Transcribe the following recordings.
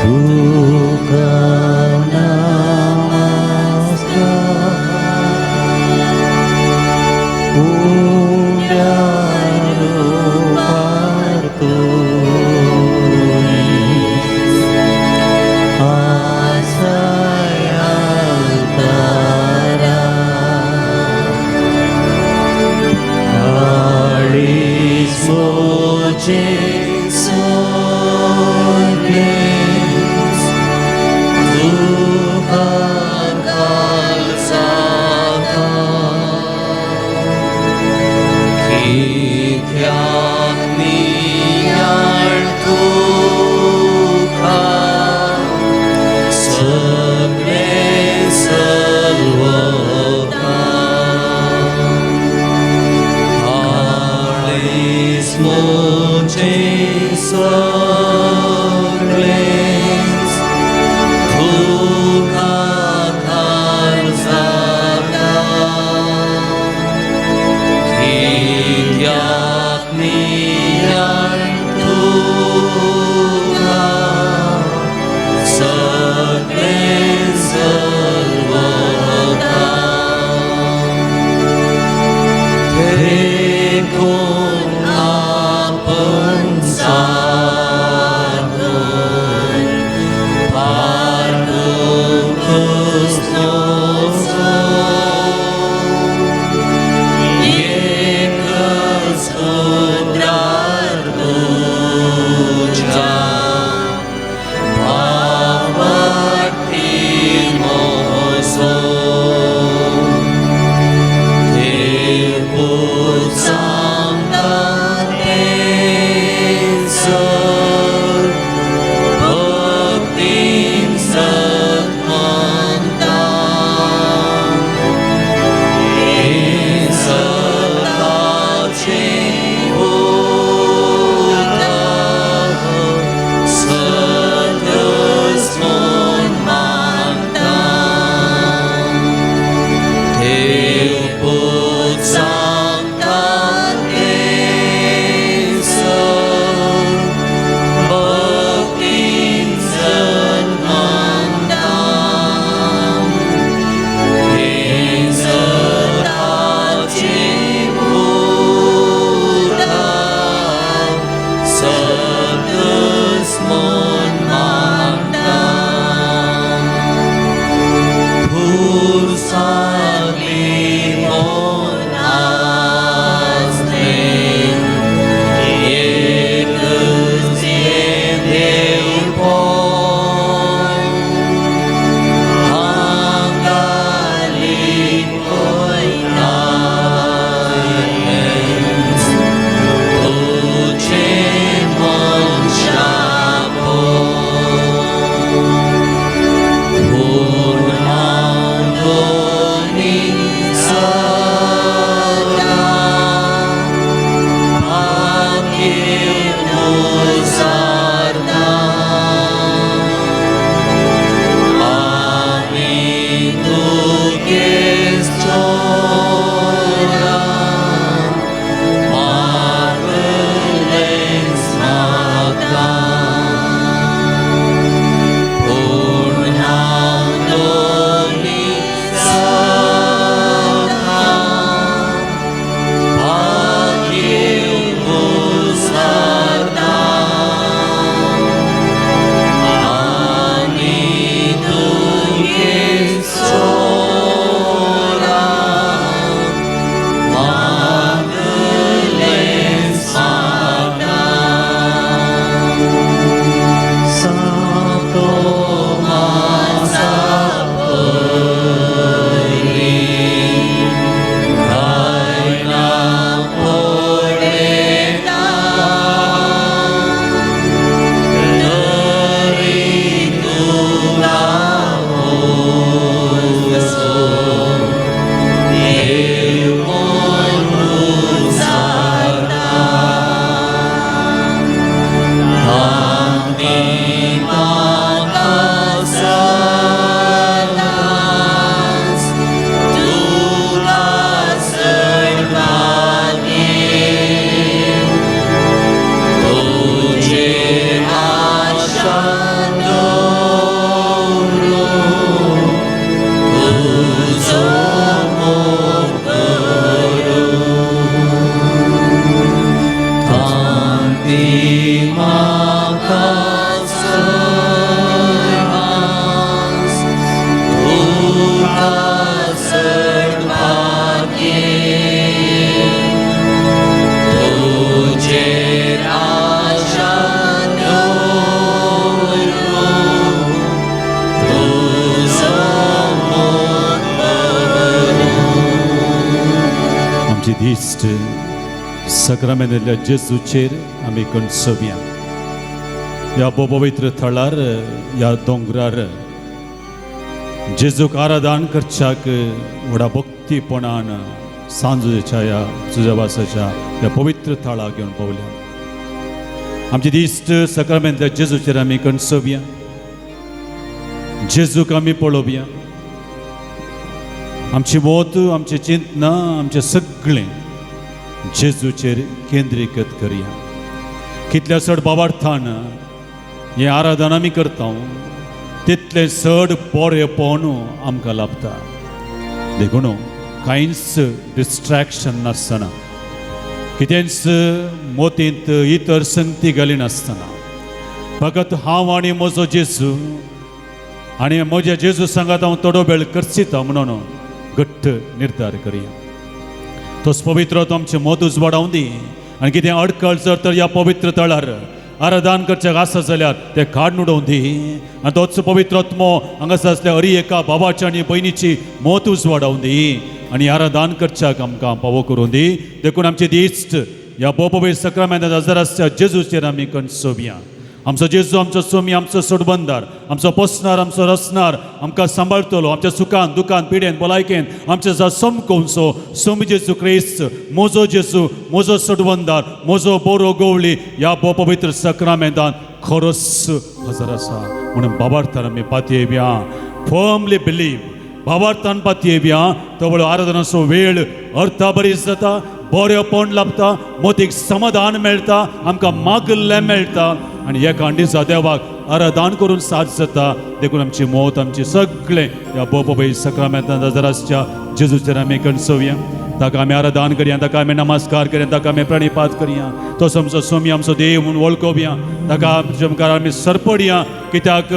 तुका नमस्कार उण्या रुपार तुमी आसाय आल्तारा काळीज म्हजें सगळेंच तुका घालसाता कित्याक नियाळ तुका सगळें सलवता काळीज म्हजें सगळेंच तुका घालसाता कित्याक नियाळ तुका सगळें सलवता देखून आपण साधून पारतूंकच नजो एकच उतरार तुज्या भावार्थी म्हजो देव सांगता तें सर भक्तीन सत म्हणता हें सताचें उतर सतच म्हूण मानता देव सांगता तें सत भक्तीन सत म्हणता हें सताचें उतर सतच म्हूण मानता पुरसागली म्हूण आसलें एकच तें देवपण हांगा लिपयता हेंच तुजें मनशापण पूण हांव दोनी सदां भाग्य उजारता आनी तुगेच चोरा मागलेंच मागता पूण हांव दोनी सदां भाग्य उजारता आनी तुगेच चोरा मागलेंच मागता सांतो माझा पयलीं काय ना पळयता तरी तुका वचो देव म्हूण उजारता तांती म्हाका दिश्ट सक्रामेंतल्या जेजूचेर आमी कणसोवया. ह्या पवित्र थळार, ह्या दोंगरार जेजूक आराधन करच्याक व्हडा भक्तीपणान सांजेच्या ह्या जुजवासाच्या ह्या पवित्र थळाक घेवन पावल्या. आमची दिश्ट सक्रामेंतल्या जेजूचेर आमी कणसोवया. जेजूक आमी पळोवया. आमची मत, आमचें चिंतना, आमचें सगळें जेजूचेर केंद्रीकृत करया. कितल्या चड बाबार्थान हें आराधन आमी करता, तितलें चड बरेपण आमकां लाभता. देखून कांयच डिस्ट्रॅक्शन नासतना, कितेंच मोतींत इतर संगती घालिनासतना, फकत हांव आनी म्हजो जेजू आनी म्हज्या जेजू सांगात हांव थोडो वेळ करचिता म्हणून घट्ट निर्धार करया. तोच पवित्र तो आमचें मत उजवाडावं दी आनी कितें अडकळ जर तर ह्या पवित्र तळार आराधन करचें आसा जाल्यार तें काडून उडोवं दी आनी तोच पवित्र आत्मो हांगासर आसल्या हरी एका बाबाची आनी भयणीची मत उजवाडावं दी आनी आराधन करच्याक आमकां पावो करूं दी. देखून आमचे दिश्ट ह्या भोव सक्रामेंतांत हजर आसच्या जेजूचेर आमी कणसोवया. आमचो जेजू आमचो सोमी, आमचो सोडबंदार, आमचो पोसणार, आमचो रचणार, आमकां सांबाळटलो. आमच्या सुखान, दुखान, पिडेन, भलायकेन आमच्या समकोनसो सोमी जेजू क्रिस्त, म्हजो जेजू, म्हजो सोडवंदार, म्हजो बरो गवळी ह्या भोव पवित्र सक्रामेंतान खरोच हजर आसा म्हणून बाबार्थान आमी पातयेवया. Firmly believe, भावार्थान पातयेवया. तो आराधनाचो वेळ अर्थाबरीत जाता, बरेपण लाभता, मोतीक समाधान मेळटा, आमकां मागल्लें मेळटा आनी एका दिसा देवाक आराधन करून साथ जाता. देखून आमची मौत, आमची सगळें ह्या बोपबाई सक्रामेंतान हजर आसच्या जेजूचेर आमी कणसोवया. ताका आमी आराधन करया, ताका आमी नमस्कार करया, ताका आमी प्रणिपात करया. तो आमचो सोमी, आमचो देव म्हूण वळखोवया. ताका आमच्या मुखार आमी सरपडया, कित्याक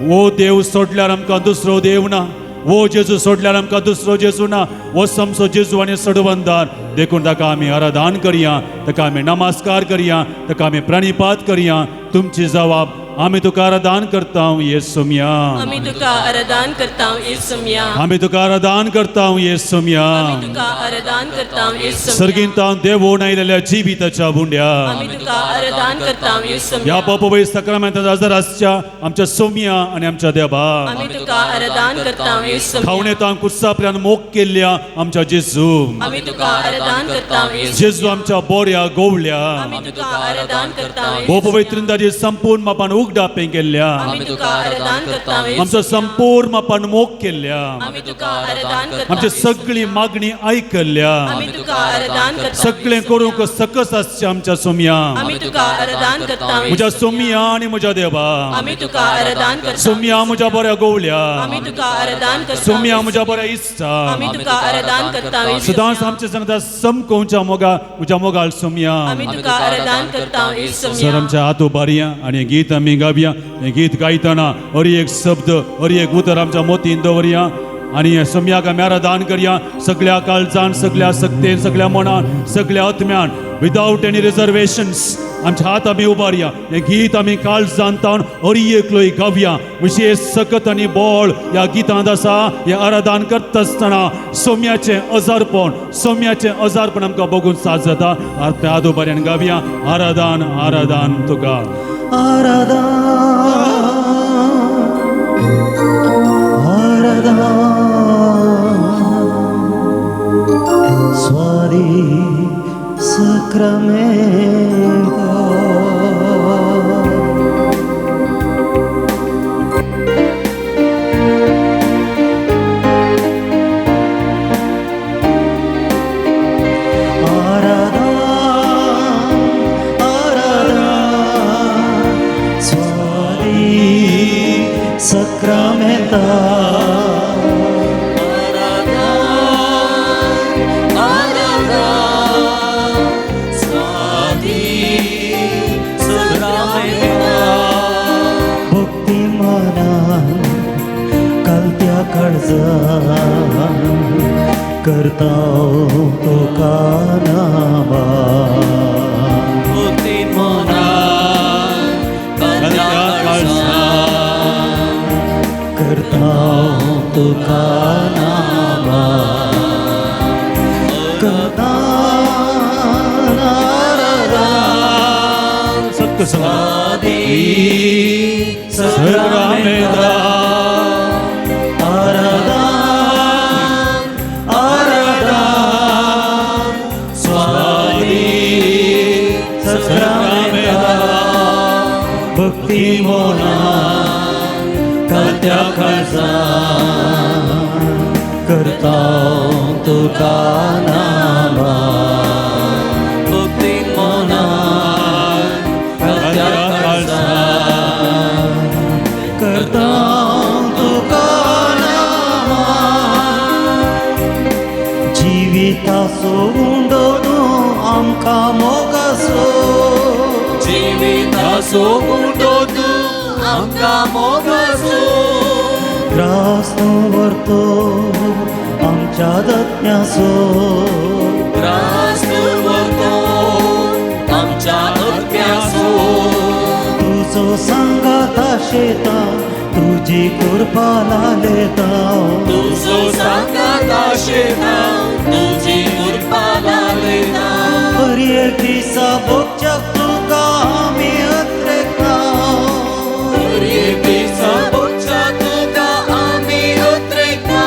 वो देव सोडल्यार आमकां दुसरो देव ना, वो जेजू सोडल्यार आमकां दुसरो जेजू ना. हो आमचो जेजू आनी सडवंदार. देखून ताका आमी आराधन करया, ताका आमी नमस्कार करया, ताका आमी प्रणिपात करया. तुमची जवाब आमी तुका आराधन करता येसुम्या. आमी तुका आराधन करता येसुम्या. आमी तुका आराधन करता येसुम्या. आमी तुका आराधन करता येसुम्या. सर्गींतान देवून आयलेल्या जिविताच्या बुंड्या, आमी तुका आराधन करता येसुम्या. ह्या पवित्र सक्रामेंतांत हजर आसच्या आमच्या सोम्या आनी आमच्या देवा, आमी तुका आराधन करता येसुम्या. खावणेतान कुर्सापल्यान मोग केल्ल्या आमच्या जेजू, आमी तुका आराधन करता येसुम्या. जेजू आमच्या बोऱ्या गोवल्या, आमी तुका आराधन करता. भोव पवित्रिंदाची संपूर्ण मापान उगडापें केल्ल्या, आमी तुका आराधन करता. आमचो संपूर्ण मापान मोग केल्ल्या, आमी तुका आराधन करता. आमची सगळी मागणी आयकल्ल्या, आमी तुका आराधन करता. सगळें करूंक सकस आसच्या आमच्या सोम्या, आमी तुका आराधन करता. म्हज्या सोम्या आनी म्हज्या देवा, आमी तुका आराधन करता. सोम्या म्हज्या बऱ्या गोवल्या, आमी तुका आराधन करता. सोम्या म्हज्या बऱ्या इश्टा, आमी तुका आराधन करता. सदांच आमच्या सांगता समकोवच्या मोगा म्हज्या मोगाल सोम्या. आमी तुका आराधन करता. सर आमच्या हात उबारया आनी हें गीत आमी गावया. हें गीत गायतना हर एक शब्द, हर एक उतर आमच्या मोतीन दवरया आनी हे सोम्याक आमी आराधन करया सगळ्या काळजान, सगळ्या सक्तेन, सगळ्या मनान, सगळ्या आत्म्यान, विदाउट एनी रिजर्वेशन्स. आमच्या हात आमी उबारया. हें गीत आमी काळजान तावन हर एकलोय गावया. विशेश सकत आनी बळ ह्या गितांत आसा. हें आराधन करता आसतना सोम्याचें अजारपण, सोम्याचें अजारपण आमकां बघून साथ जाता. हात उबारया आनी गावया. आराधन, आराधन तुका. आराधन, आराधन, स्वादी सक्रामेंता. आराधन, आराधन, स्वादी सक्रामेंता. भक्ती मनान कालत्या काळजान करता तुका नामा. भक्ती मनान कालत्या काळजान करता तुका नामा. करता सक्कड सांगा सगळा आराधन आराधन स्वादी सक्रामेंता भक्ती मोना कात्या काळजा करता तुका नामा भक्ती मोना कात्या काळजा करता तुका नामा जिविताचो उंडो तूं आमकां मोगासो जिविताचो उंडो तूं आमकां मोगासो त्रास तूं व्हरतो आमच्या दत्म्याचो त्रास तूं व्हरतो आमच्या आत्म्याचो तुजो सांगात आशेता तुजी कृपा लालेता तुजो सांगात आशेता तुजी कृपा लालयता हर एक दिसा भोगच्याक तुका आमी अत्रेकता हर एक दिसा भोगच्या तुका आमी उतरेकता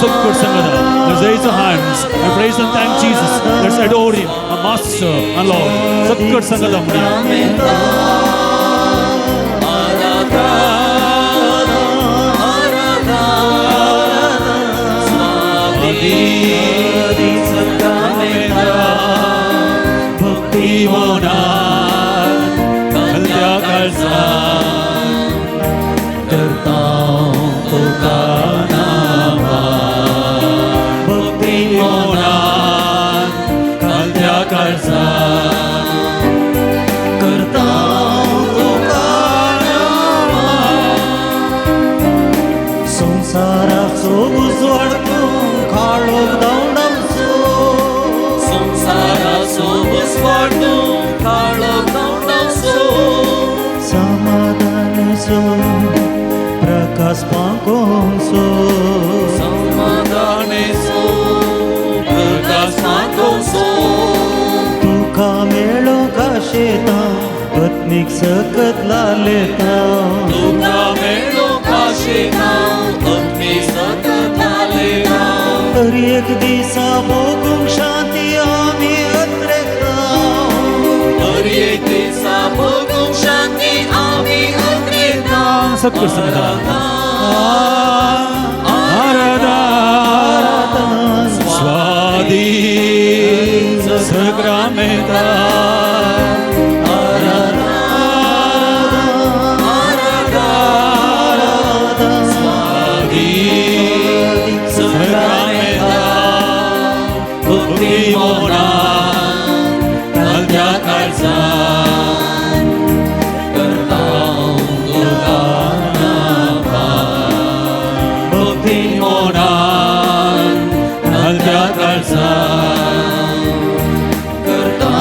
सक्कड सांगा. Let's raise our hands and praise and thank Jesus. Let's adore Him, our Master and Lord. सक्कड सांगा म्हणूया. आराधन आराधन स्वामी सक्रामेंता भक्ती मोना कलत्या काळजा करता तुका नामा भक्ती मोना कलत्या काळजा करता तुका नामा संसाराचो उजवाड तूं काळोख धांवडावचो संसाराचो उजवाड तूं काळोख धांवडावचो समाधानाचो प्रकाश पांकोवचो समाधानेचो प्रकाश पांकोवचो तुका मेळोंक आशेता पत्नीक सकत लालेता तुका मेळोंक आशेता अग्नी सकत लायता हर एक दिसा भोगूंक शांती आमी अत्रेकता हर एक दिसा भोगूंक शांती आमी उतरेकता सक्कड सांगा. आराधन स्वादी सक्रामेंता स्वादी सक्रामेंता भक्ती मोना कलत्या काळजा करता तुका नामा भक्ती मोना कलत्या काळजा करता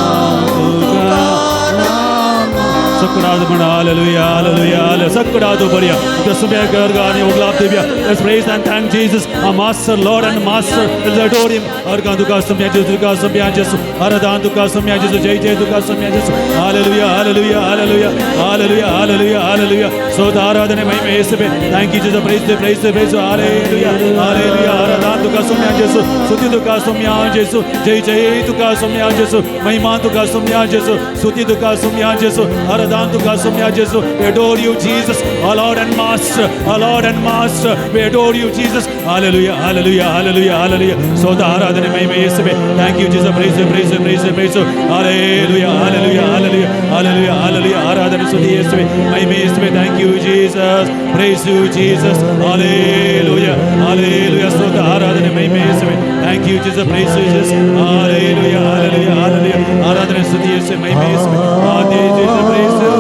सक्कडाद म्हणा hallelujah, hallelujah, hallelujah. सक्कडाद बरिया सुम्या गर्गा आणि उगलाप देव्या. Let's praise and thank Jesus, our Master, Lord and Master. Let's adore Him. अर्गा तुका सुम्या जेसू तुका सुम्या जेसू आराधन तुका सुम्या जेसू जय जय तुका सुम्या जेसू hallelujah, hallelujah, hallelujah, hallelujah, hallelujah, hallelujah. स्तोत्र आराधने महिमा येसुवे. Thank you Jesus. Praise you, praise you, praise you. Hallelujah, hallelujah. आराधन तुका सुम्या जेसू स्तुती तुका सुम्या जेसू जय जय तुका सुम्या जेसू महिमा तुका सुम्या जेसू स्तुती तुका सुम्या जेसू आराधन तुका सुम्या जेसू. We adore you, Jesus, our Lord and Master, our Lord and Master. We adore you, Jesus. Hallelujah, hallelujah, hallelujah, hallelujah. स्तोत्र आराधने महिमा येसुवे. Thank you, Jesus. Praise you, praise you, praise you, praise you. Hallelujah, hallelujah, hallelujah, hallelujah, hallelujah. आराधने स्तुति येसुवे महिमा येसुवे. Thank you, Jesus. Praise you, Jesus. Hallelujah, hallelujah. स्तोत्र आराधने महिमा येसुवे. Thank you, Jesus. Praise you, Jesus. Hallelujah, hallelujah, hallelujah. आराधने स्तुति येसुवे महिमा येसुवे. Hallelujah, Jesus. Praise you.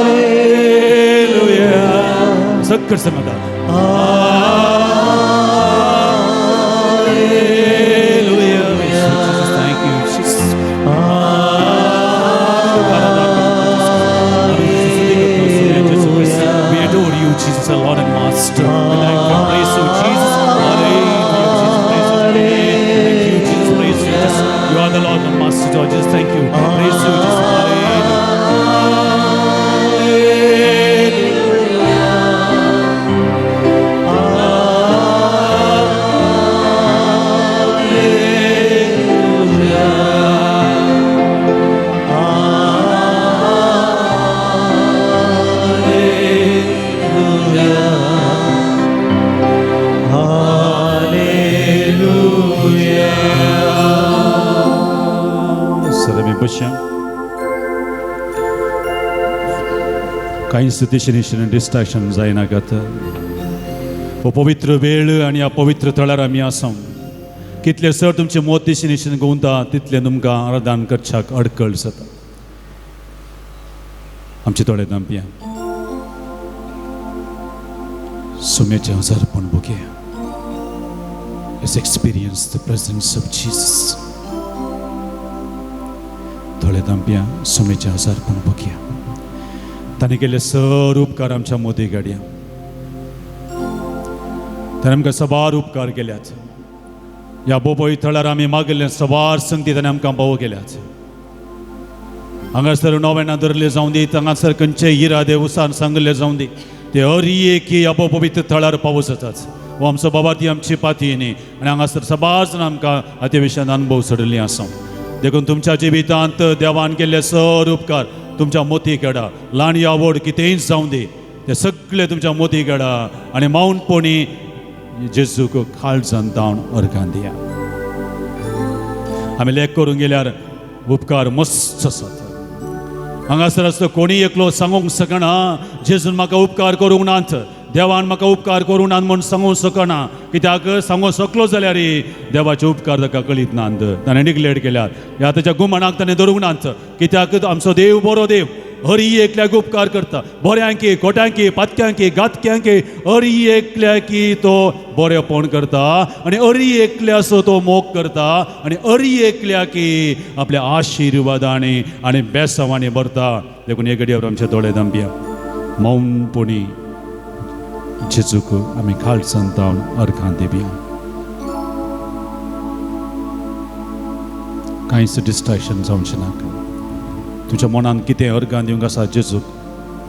Hallelujah. सक्कड समाधान. Hallelujah. Jesus, thank you, Jesus. We adore you, Jesus, our Lord and Master. We thank you, praise you, Jesus. Hallelujah, Jesus, praise you. Thank you, Jesus, praise you, Jesus. You are the Lord and Master, Jesus. Thank you. Praise you, Jesus. कांयच दिशेन distraction जायनाकात. हो पवित्र वेळ आनी ह्या पवित्र थळार आमी आसा. कितले सर तुमचे मोत दिशेन दिशेन घुंवता तितलें तुमकां आराधन करच्याक अडकळ जाता. आमचे दोळे धांपया. सुम्याचें हजारपण भोगया. Let's experience the presence of Jesus. दोळे धांपया, सुम्याचें हजारपण भोगया. ताणें केल्ले सर उपकार आमच्या मोदी गाडया. ताणें आमकां सबार उपकार केल्यात. ह्या बोबोय थळार आमी मागिल्ले सबार संगती ताणें आमकां पावो केल्यात. हांगासर नव्याना धरले जावं दी, हांगासर खंयचे इरादे उसान सांगिल्ले जावं दी, ते हर एक ह्या पवित्र थळार पावस जातात. हो आमचो बाबा, ती आमची पाती न्ही. आनी हांगासर सबार जाण आमकां हाते विशयान अनुभव सोडिल्ली आसा. देखून तुमच्या जिवितांत देवान केल्ले सर उपकार तुमच्या मोती काडा. ल्हान या व्हड कितेंय जावं दी, ते सगळे तुमच्या मोती काडा आनी माऊनपणी जेजूक काळजान धांवन अर्गान दिया. आमी लेख करूंक गेल्यार उपकार मस्त आसात. हांगासर आसलो कोणी एकलो सांगूंक शकना जेजून म्हाका उपकार करूंक नात, देवान म्हाका उपकार करूंक नात म्हूण सांगूंक शकना. कित्याक सांगूंक शकलो जाल्यार देवाचे उपकार ताका कळीत नात. ताणें निग्लेक्ट केल्यात ह्या ताच्या गुमानाक ताणें धरूंक नात. कित्याक आमचो देव बरो देव, हरी एकल्याक उपकार करता. बऱ्यांकी, खोट्यांकी, पातक्यांकी, घातक्यांकी, हरी एकल्याकी तो बरेपण करता आनी हरी एकल्याचो तो मोग करता आनी हरी एकल्याकी आपल्या आशिर्वादांनी आनी बेसांवांनी भरता. देखून हे घडयेर आमचे दोळे धांपया. मौनपणी जेजूक आमी काळजान धांवन अर्घां दिवया. कांयच डिस्ट्रॅक्शन जावचें नाका. तुज्या मनान कितें अर्घां दिवंक आसा जेजूक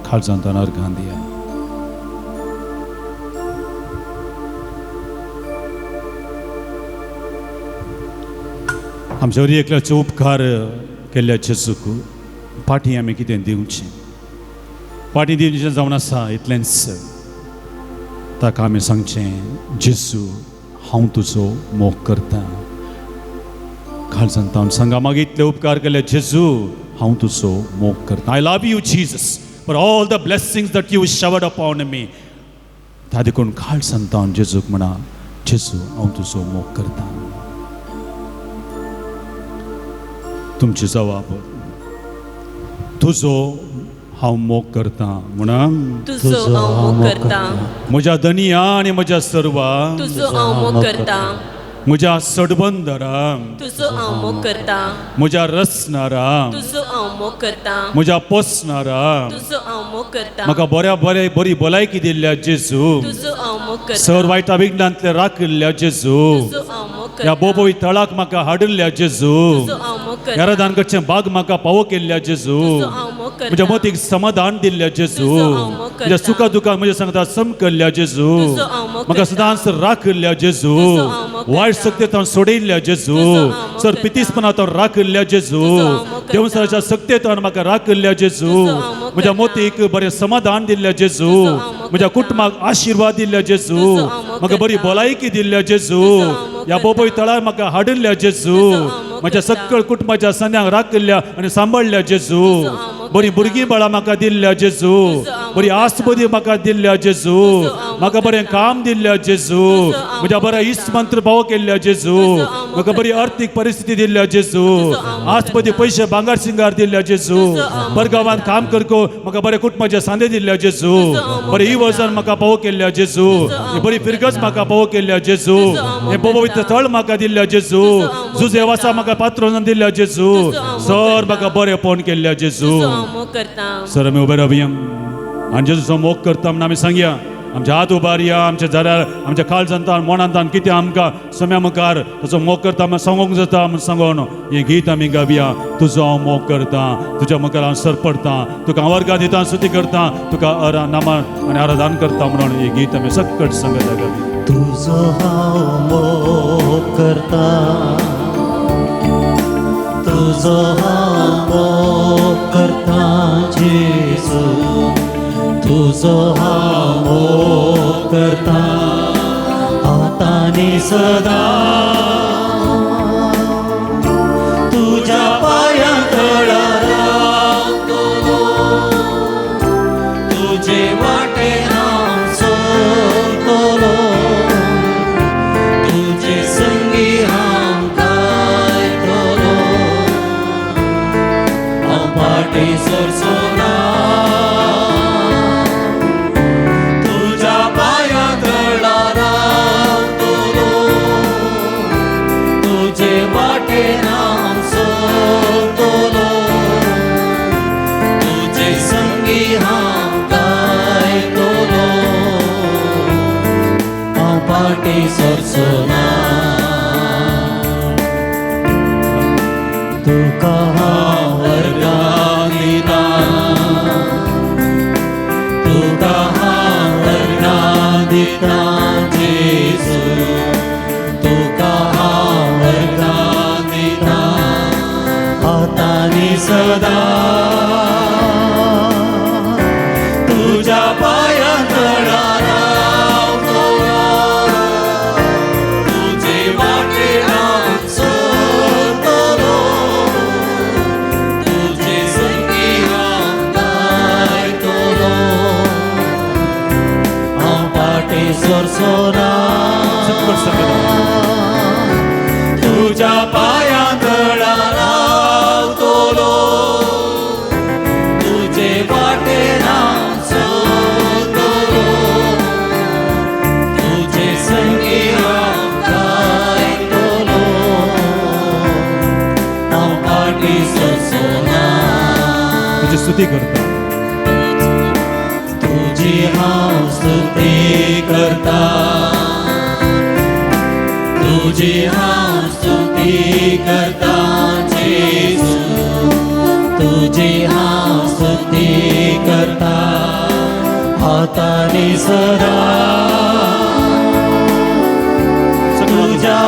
काळजान अर्घां दिया. आमच्या हर एकल्याचे उपकार केल्ल्या जेजूक पाटी आमी कितें दिवचें, पाटी दिवचें जावन आसा इतलेंच. ताका आमी सांगचें, जेजू हांव तुजो मोग करता. काळजान तावन सांगा, मागीर इतले उपकार केले जेजू हांव तुजो मोग करता. I love you Jesus for all the blessings that you showered upon me. ता देखून काळजान तावन जेजूक म्हणा, जेजू हांव तुजो मोग करता. तुमची जवाब, तुजो हांव मोग करता म्हणा. तुजो हांव मोग करता. म्हज्या धनिया आनी म्हज्या सर्वा. तुजो हांव मोग करता. म्हज्या सडबंदरा. तुजो हांव मोग करता. म्हज्या रचणारा. तुजो हांव मोग करता. म्हज्या पोसणारा. तुजो हांव मोग करता. म्हाका बऱ्या बऱ्या बरी भलायकी दिल्ल्या जेजू. तुजो हांव मोग करता. सर वायटा विघ्नांतले राखिल्ल्या जेजू. तुजो हांव मोग ह्या करता. बोबोय थळाक म्हाका हाडिल्ल्या जेजू. तुजो हांव मोग करता. येरादान करचें बाग म्हाका पावो केल्ल्या जेजू. तुजो हांव मोग करता. म्हज्या मतीक समाधान दिल्ल्या जेजू. तुजो हांव मोग करता. म्हज्या सुखा दुखाक म्हज्या सांगता समकल्ल्या जेजू. तुजो हांव मोग म्हाका करता. सदांच राखिल्ल्या जेजू. तुजो हांव मोग वायट करता. शक्तेंत सोडयल्ल्या जेजू. तुजो हांव मोग सर करता. पितीसपणांत राखिल्ल्या जेजू. तुजो हांव मोग करता. देवसराच्या शक्तेंत म्हाका राखिल्ल्या जेजू. तुजो हांव मोग म्हज्या करता. मोतीक बरें समाधान दिल्ल्या जेजू. तुजो हांव मोग म्हज्या करता. कुटुंबाक आशिर्वाद दिल्ल्या जेजू. तुजो हांव मोग म्हाका बरी करता. भलायकी दिल्ल्या जेजू. तुजो हांव मोग ह्या करता. बोबोय थळार म्हाका हाडिल्ल्या जेजू. तुजो हांव मोग म्हज्या करता. सकळ कुटुंबाच्या संद्यांक राखिल्ल्या आनी सांबाळल्या जेजू. तुजो हांव मोग बरी करता. भुरगीं बाळां म्हाका दिल्ल्या जेजू. तुजो हांव मोग बरी करता. आसबदी म्हाका दिल्ल्या जेजू. तुजो हांव मोग म्हाका बरें करता. काम दिल्ल्या जेजू. तुजो हांव म्हज्या मोग बऱ्या करता. इश्ट मंत्र भाव केल्ल्या जेजू. तुजो हांव मोग म्हाका बरी करता. आर्थीक परिस्थिती दिल्ल्या जेजू. तुजो हांव मोग आसपदी करता. पयशे भांगर सिंगार दिल्ल्या जेजू. तुजो हांव मोग बरगांवांत करता. काम करको म्हाका बऱ्या कुटुंबाचे सांदे दिल्ल्या जेजू. तुजो हांव मोग बरें करता. इवजन म्हाका पावो केल्ल्या जेजू. तुजो हांव बरी मोग फिरगज करता. म्हाका पावो केल्ल्या जेजू. तुजो हांव मोग हें पवित्र करता. थळ म्हाका दिल्ल्या जेजू. तुजो हांव मोग जुजे वासा करता. म्हाका पात्रोन दिल्ल्या जेजू. तुजो हांव मोग सर करता. म्हाका बरेंपण केल्ल्या जेजू. तुजो हांव मोग करता. सर आमी उबे रावया आनी जेजूचो मोग करता म्हणून आमी सांगया. आमचे हात उबारया. आमच्या जाल्यार आमच्या काळजांतान मनांतान कितें आमकां सम्या मुखार ताचो मोग करता म्हण सांगूंक जाता म्हण सांगून हें गीत आमी गावया. तुजो हांव मोग करता, तुज्या मुखार हांव सरपडटा, तुका हांव वर्गां दिता, स्तुती करता, तुका अरा नामान आनी आराधन करता म्हणून हें गीत आमी सकट सांगता गावया. तुजो हांव मोग करता. तुजो हांव मोग करता जेजू. तुजो हांव मोग करता आतां आनी सदां. तुज्या पांयां तळार रावतलो. फाटीं सरचो ना. तुका हांव अर्गां दितां, तुका हांव अर्गां दितां जेजू, तुका हांव अर्गां दितां आतां आनी सदां. तुज्या पांयां तळा रावतलो, तुजे वाटेन हांव चलतलो, तुजे संगी हांव गायतलो, हांव फाटीं सरचो ना. तुज्या पांयां तळा रावतलो, तुजे वाटेन हांव चलतलो, तुजे संगी हांव गायतलो, हांव फाटीं सरचो ना. तुजी स्तुती करता, तुजी हांव स्तुती करता, तुजी हांव स्तुती करता जेजू, तुजी हांव स्तुती करता आतां आनी सदां. तुज्या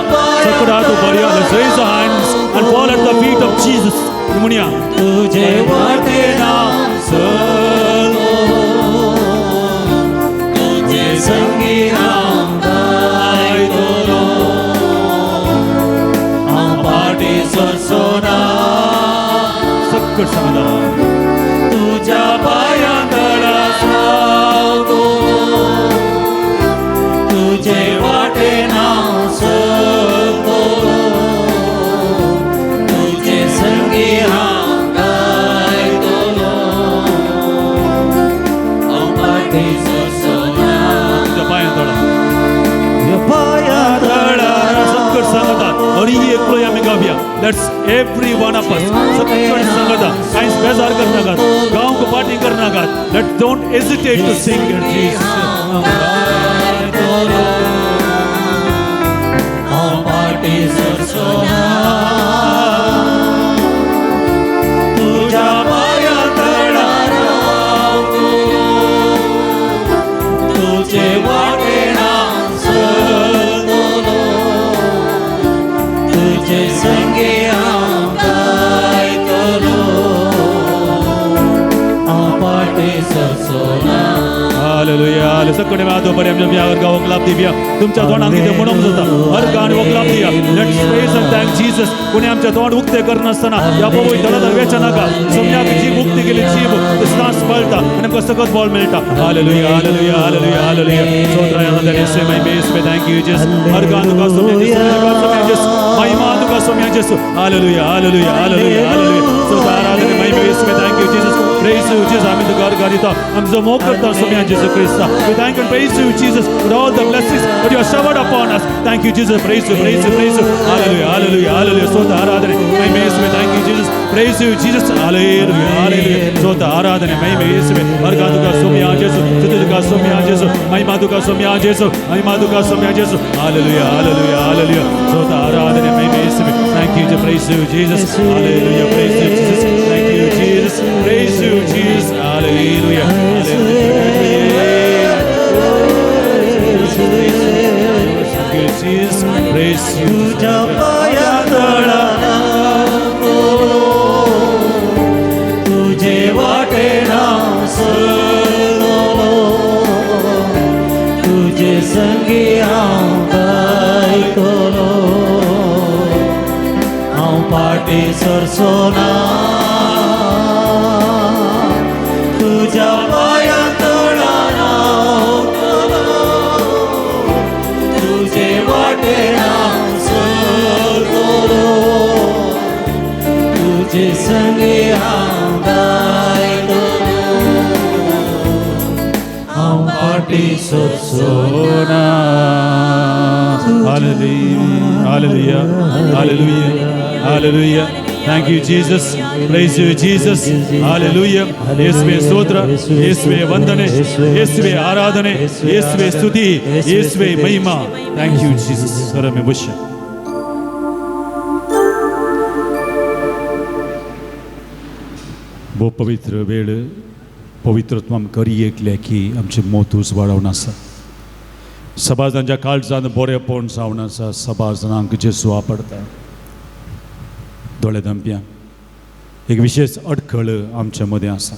सकड हात उबारया. Let's raise our hands and fall at the feet of Jesus. म्हणया, तुजे वाटेन हांव चलतलो, तुजे संगी हांव गायतलो, हांव फाटीं सरचो ना. सकट सांगता, तुज्या पांयां तळा रावतलो, तुजे वाटेन हांव चलतलो, तुजे संगी हांव गायतलो, हांव फाटीं सरचो ना. तुज्या पांयां तळा पांयां तळा सकट सांगता. हरी एकलो आमी गावया. Let's every one of us सकट सांगता. कांयच बेजार करनाकात, गावंक पाटी करनाकात. Let don't hesitate to sing it Jesus. हांव फाटीं सरचो ना. तुज्या पांयां तळा रावतलो, तुजे वाटेन हांव चलतलो, तुजे संगी हांव गायतलो, हांव फाटीं सरचो ना. हालेलुया. सकट हात उबारया, आमच्या म्यावर गावंक लाभ दिवया. तुमच्या तोंडान कितें म्हणूंक जाता, हर गाण वकलाप दिया. Let's praise and thank Jesus. कोणी आमच्या तोंड उक्ते करनासतना ह्या बाबू दळादार वेच्या नाका. सोमयाक जीव उक्ती केली, जीव सांस पळटा आनी आमकां सकत बळ मेळटा. Hallelujah, hallelujah, hallelujah, hallelujah. स्तोत्राय आनंद येशू महिमे येशू. Thank you Jesus. हर गाण तुका सोमया जेसू, तुका सोमया जेसू, महिमा तुका सोमया जेसू. Hallelujah, hallelujah, hallelujah, hallelujah. स्तोत्र आराधना महिमे येशू. Thank you Jesus. Praise you Jesus. आमी तुका अर्घ दिता, आमचो मोग करता सोमया जेसू क्रिस्ता. We thank and praise you Jesus for all the blessings that you have showered upon us. Thank you Jesus. Praise you, praise you, praise you. Hallelujah, hallelujah, hallelujah. स्तोत्र आराधना महिमे येशू. Thank you Jesus. Praise you Jesus. Hallelujah, hallelujah. स्तोत्र आराधना महिमे येशू. अर्घ तुका सोमया जेसू, स्तुति तुका सोमया जेसू, महिमा तुका सोमया जेसू, महिमा तुका सोमया जेसू. Hallelujah, hallelujah, hallelujah. स्तोत्र आराधना महिमे येशू. Thank you, praise you Jesus. Hallelujah, praise you Jesus. Thank you Jesus. Praise you Jesus. Hallelujah, hallelujah. Thank you Jesus. Praise you. तुज्या पांयां तळा रावतलो, तुजे वाटेन हांव चलतलो, तुजे संगी हांव गायतलो, हांव फाटीं सरचो ना. तुज्या पांयां तळा रावतलो, तुजे वाटेन हांव चलतलो, तुजे संगी हांव गायतलो, हांव फाटीं सरचो ना. Hallelujah, hallelujah, hallelujah, hallelujah. Thank you Jesus, praise you Jesus, hallelujah. ಯೇಸುವೆ ಸ್ತೋತ್ರ, ಯೇಸುವೆ ವಂದನೆ, ಯೇಸುವೆ ಆರಾಧನೆ, ಯೇಸುವೆ ಸ್ತುತಿ, ಯೇಸುವೆ ಮಹಿಮಾ. Thank you Jesus. ಸರಮೆ ಬುಷ್ಯ. भोव पवित्र वेळ, पवित्रत्व आमकां एकलें की आमचें मोत उजवाडावन आसा. सभाजांच्या काळजान बरेपण जावन आसा. सभाजनांक जेजू आपडता. दोळे धांपया. एक विशेष अडखळ आमच्या मदें आसा.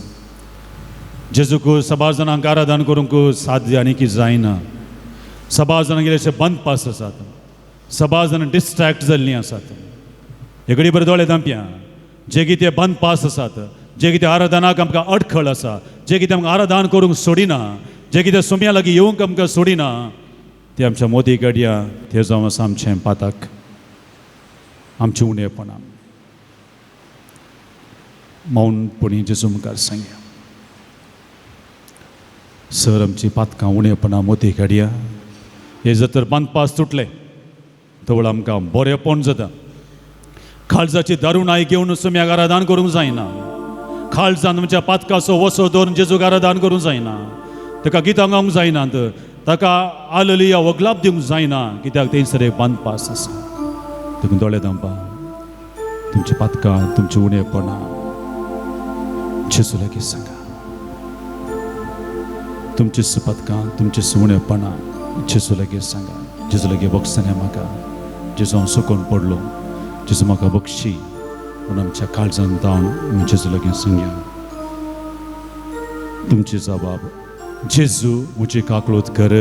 जेजूक सभाजनांक आराधन करूंक साध्य आनी की जायना. सभाजनांक अशे बंदपास आसात, सभाजनां डिस्ट्रॅक्ट जाल्लीं आसात. हे घडी बरें दोळे धांपया. जे कितें बंदपास आसात, जे कितें आराधनाक आमकां अडखळ आसा, जे कितें आमकां आराधन करूंक सोडिना, जे कितें सोम्या लागीं येवंक आमकां सोडिना, ते आमच्या मोदी गडया ते जावन आसा आमचें पाताक, आमचें उणेपणां. मौनपणी जेजू मुखार सांगया, सर आमची पातकां उणेपणां मोती काडया. हे जर तर बांदपास तुटले तवळ आमकां बरेपण जाता. काळजाची दारुणाय घेवन सोम्याक आराधन करूंक जायना. काळजान आमच्या पातकाचो वसो दवरून जेजूक आराधन करूंक जायना. ताका गितां गावंक जायनात, ताका आललिया वगलाप दिवंक जायना, कित्याक थंयसर एक बांदपास आसा. देखून दोळे धांपा. तुमची पातकां, तुमची उणेपणां जेजू लागीं सांगा. तुमची पातकां, तुमची उणेपणां जेजू लागीं सांगा. जेजू लागीं बक्षाने म्हाका, जेजू हांव सुकोन पडलो, जेजू म्हाका बक्षी पूण आमच्या काळजान जावन जेजू लागीं सांगया. तुमची जबाब, जेजू म्हजी काकळूत कर,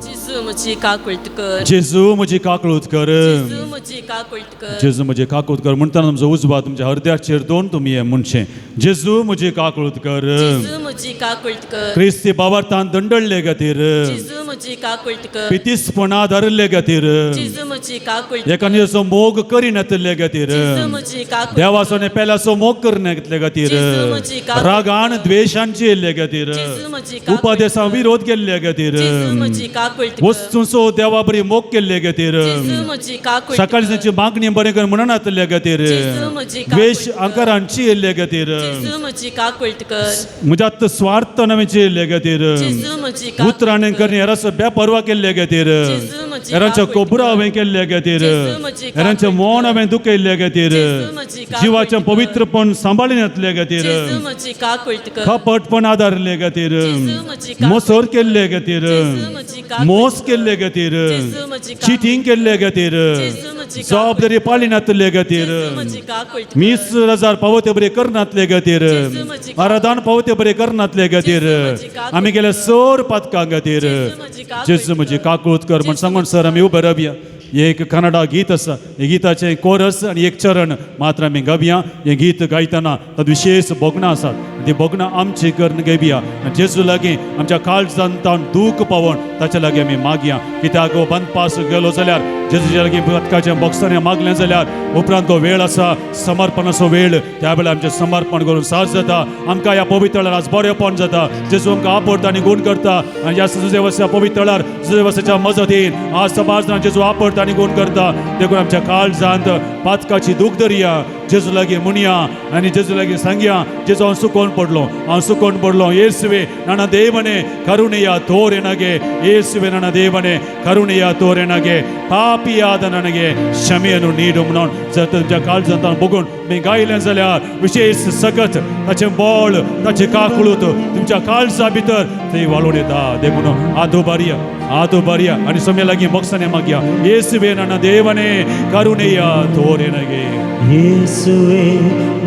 जेजू म्हजी काकूळट कर, जेजू म्हजी काकळूत कर, जेजू म्हजी काकूळट कर, जेजू म्हजी काकूत कर. म्हणटाना तुमचो उजवा तुमच्या हृदयाचेर दोन तुमी हें म्हणचें, जेजू म्हजी काकूत कर. जेजू म्हजी काकूळट कर, क्रिस्ती बाबार्थान दंडल्ले खातीर, जेजू म्हजी काकूळट कर, पितीसपणा धरिल्ले खातीर, जेजू म्हजी काकूळट कर, एकांद्याचो मोग करिनातिल्ले खातीर, जेजू म्हजी काकूळट, देवाचो आनी पेल्याचो मोग करिनातिल्ले खातीर, जेजू म्हजी काकूळट, रागान द्वेशान जियेल्ले खातीर, जेजू म्हजी काकूळट, उपदेसा विरोध केल्ले खातीर, जेजू म्हजी काकूळट कर, वस्तूंचो देवा बरी मोग केल्ले खातीर, जेजू म्हजी काकूळट कर, सकाळी तांची मागणी बरें कर म्हणनातिल्ले खातीर, जेजू म्हजी काकूळट द्वेश कर, आकारान जियेल्ले खातीर, जेजू म्हजी काकूळट कर, म्हज्या स्वार्थ नवें जियेल्ले खातीर, जेजू म्हजी काकूळट उतरांनी कर, करणी हेराचो बेपर्वा केल्ले खातीर, जेजू म्हजी हेरांच्या काकूळट कोबरा कर, हांवें केल्ले खातीर, जेजू म्हजी हेरांचें काकूळट मौन कर, हांवें दुखयल्ले खातीर, जेजू म्हजी काकूळट जिवाचें कर, पवित्रपण सांबाळिनातले खातीर, जेजू म्हजी काकूळट कर, कपटपण आदारिल्ले खातीर, जेजू म्हजी काकूळट मोसोर केल्ले खातीर, जेजू म्हजी काकूळट मोस कर, केल्ले खातीर, जेजू म्हजी काकूळट चिटींग केल्ले खातीर, जेजू म्हजी काकूळट जबाबदारी पाळिनातले खातीर, जेजू म्हजी काकूळट कर, मीस रजार पावते बरे करनातले खातीर, जेजू म्हजी काकूळट आराधन पावते बरे करनातले खातीर, जेजू म्हजी काकूळट आमी गेले सोर पातकां खातीर, जेजू म्हजी काकूळट जेजू म्हजी काकूळट कर म्हण सांगून सर आमी उबे रावया. एक कन्नडा गीत आसा, हे गीताचें कोरस आनी एक चरण मात्र आमी गावया. हें गीत गायतना तातूंत विशेष भोगणां आसात, ती भोगणां आमची करून घेवया. जेजू लागीं आमच्या काळजान तावन दूख पावोवन ताच्या लागीं आमी मागया. कित्याक हो बंदपास गेलो जाल्यार, जेजूच्या लागीं उदकाचें बॉक्सांनी मागलें जाल्यार उपरांत तो वेळ आसा समर्पणाचो वेळ. त्या वेळार आमचें समर्पण करून साज जाता. आमकां ह्या पवित्रळार आज बरेपण जाता. जेजू आमकां आपडता आनी गुण करता आनी ह्या जुजेवस्या पवित्रळार जुजेवस्याच्या मजतीन आज समाजान जेजू आपडता आनी गुण करता. देखून आमच्या काळजांत पातकाची दूख धरया, जेजू लागीं म्हणया आनी जेजू लागीं सांगया, जेजू हांव सुकोवन पडलो, हांव सुकोवन पडलो. येसुवे नाना देवने ಕರುಣೆಯ ತೋರೆ ನನಗೆ, ಯೇಸುವೆ ನನ್ನ ದೇವನೇ ಕರುಣೆಯ ತೋರೆ ನನಗೆ, ಪಾಪಿಯಾದ ನನಗೆ ಕ್ಷಮೆಯನ್ನು ನೀಡು म्हणून जर तुमच्या काळजांत बघून मी गायलें जाल्यार विशेष सकत ताचें बळ, ताचें काकळूत तुमच्या काळजा भितर ती वाळून येता. देखून हात उबारया, हात उबारया आनी सोम्या लागीं बॉक्सांनी मागया, येसुवे ನನ್ನ ದೇವನೇ ಕರುಣೆಯ ತೋರೆ ನನಗೆ. ಯೇಸುವೆ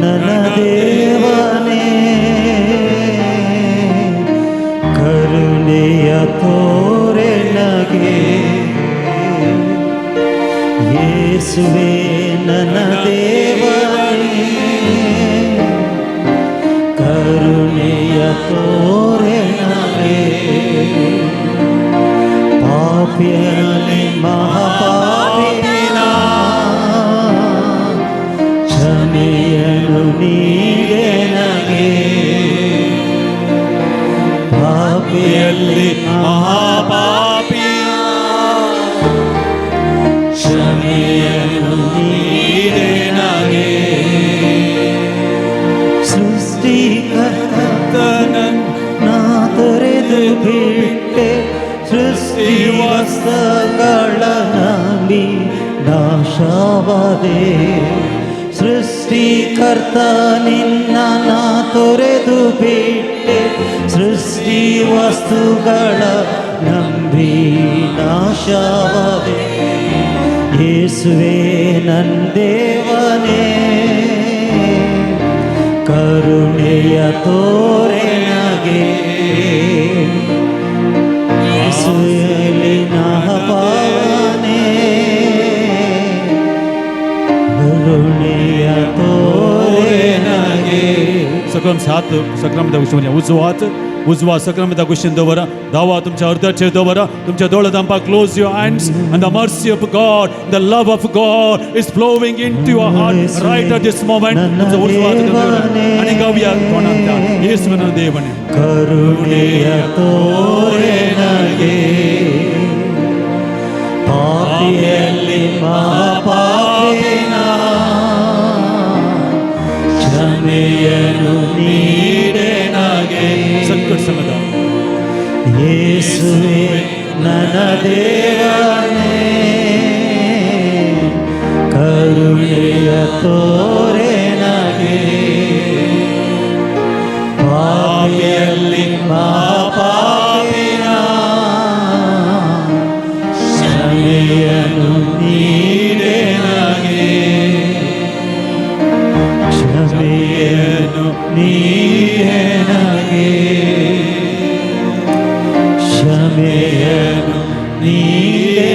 ನನ್ನ ದೇವನೇ ಕರುಣೆಯ ತೋರೆ ನನಗೆ, ಯೇಸುವೆ ನನ್ನ ದೇವನೇ ಕರುಣೆಯ ತೋರೆ ನನಗೆ, ಪಾಪಿಯಲ್ಲಿ ಮಹಾಪಾಪಿನ ಕ್ಷಮೆಯನ್ನು ನೀಡೆ ನನಗೆ, ಪಾಪಿಯಲ್ಲಿ ಮಹಾಪಾಪಿ ಕ್ಷಮೆಯನ್ನು ನೀಡೆ ನನಗೆ. ಬಿಟ್ಟೆ, ಸೃಷ್ಟಿ ವಸ್ತುಗಳ ನಂಬಿ ನಾಶವಾದೆ. ಸೃಷ್ಟಿಕರ್ತ ನಿನ್ನ ನಾ ತೊರೆದು ಬಿಟ್ಟೆ, ಸೃಷ್ಟಿ ವಸ್ತುಗಳ ನಂಬಿ ನಾಶವಾದೆ. ಯೇಸುವೆ ನನ್ ದೇವನೇ, ಕರುಣೆಯ ತೋರೆ ನಗೆ. ಯೇಸುವಿನ ಪಾವನೆ, ಕರುಣೆಯ ತೋರೆ ನಗೆ. सकळम सात सक्रामता गोश्टी उजवात उजवा सक्रामता गोश्टीन दवरा, दावा तुमच्या अर्धाचेर दवरा, तुमच्या दोळे दामपा. Close your hands and the mercy of God, the love of God is flowing into your heart right at this moment. तुमचा उजवा हात दवरा आणि गावया तोंडांतल्यान, येसू ನನ್ನ ದೇವನೇ, ಕರುಣೆಯ ತೋರೆ ನಗೆ. ಪಾಪಿಯಲ್ಲಿ ಮಹಾಪಾಪಿನ ಕ್ಷಮೆಯನ್ನು ನೀಡೆ ನಗೆ. ಸಂಕಟ ಸಮದ ಯೇಸುವೆ ನನ್ನ ದೇವನೇ, ಕರುಣೆಯ ತೋರೆ ನಗೆ. ಪಾಪಿಯಲ್ಲಿ ಮಹಾಪಾಪಿನ ಕ್ಷಮೆಯನ್ನು ನೀಡೆ ನಗೆ. ಕ್ಷಮೆಯನ್ನು ನೀಡೆ ನಗೆ. ಕ್ಷಮೆಯನ್ನು ನೀಡೆ.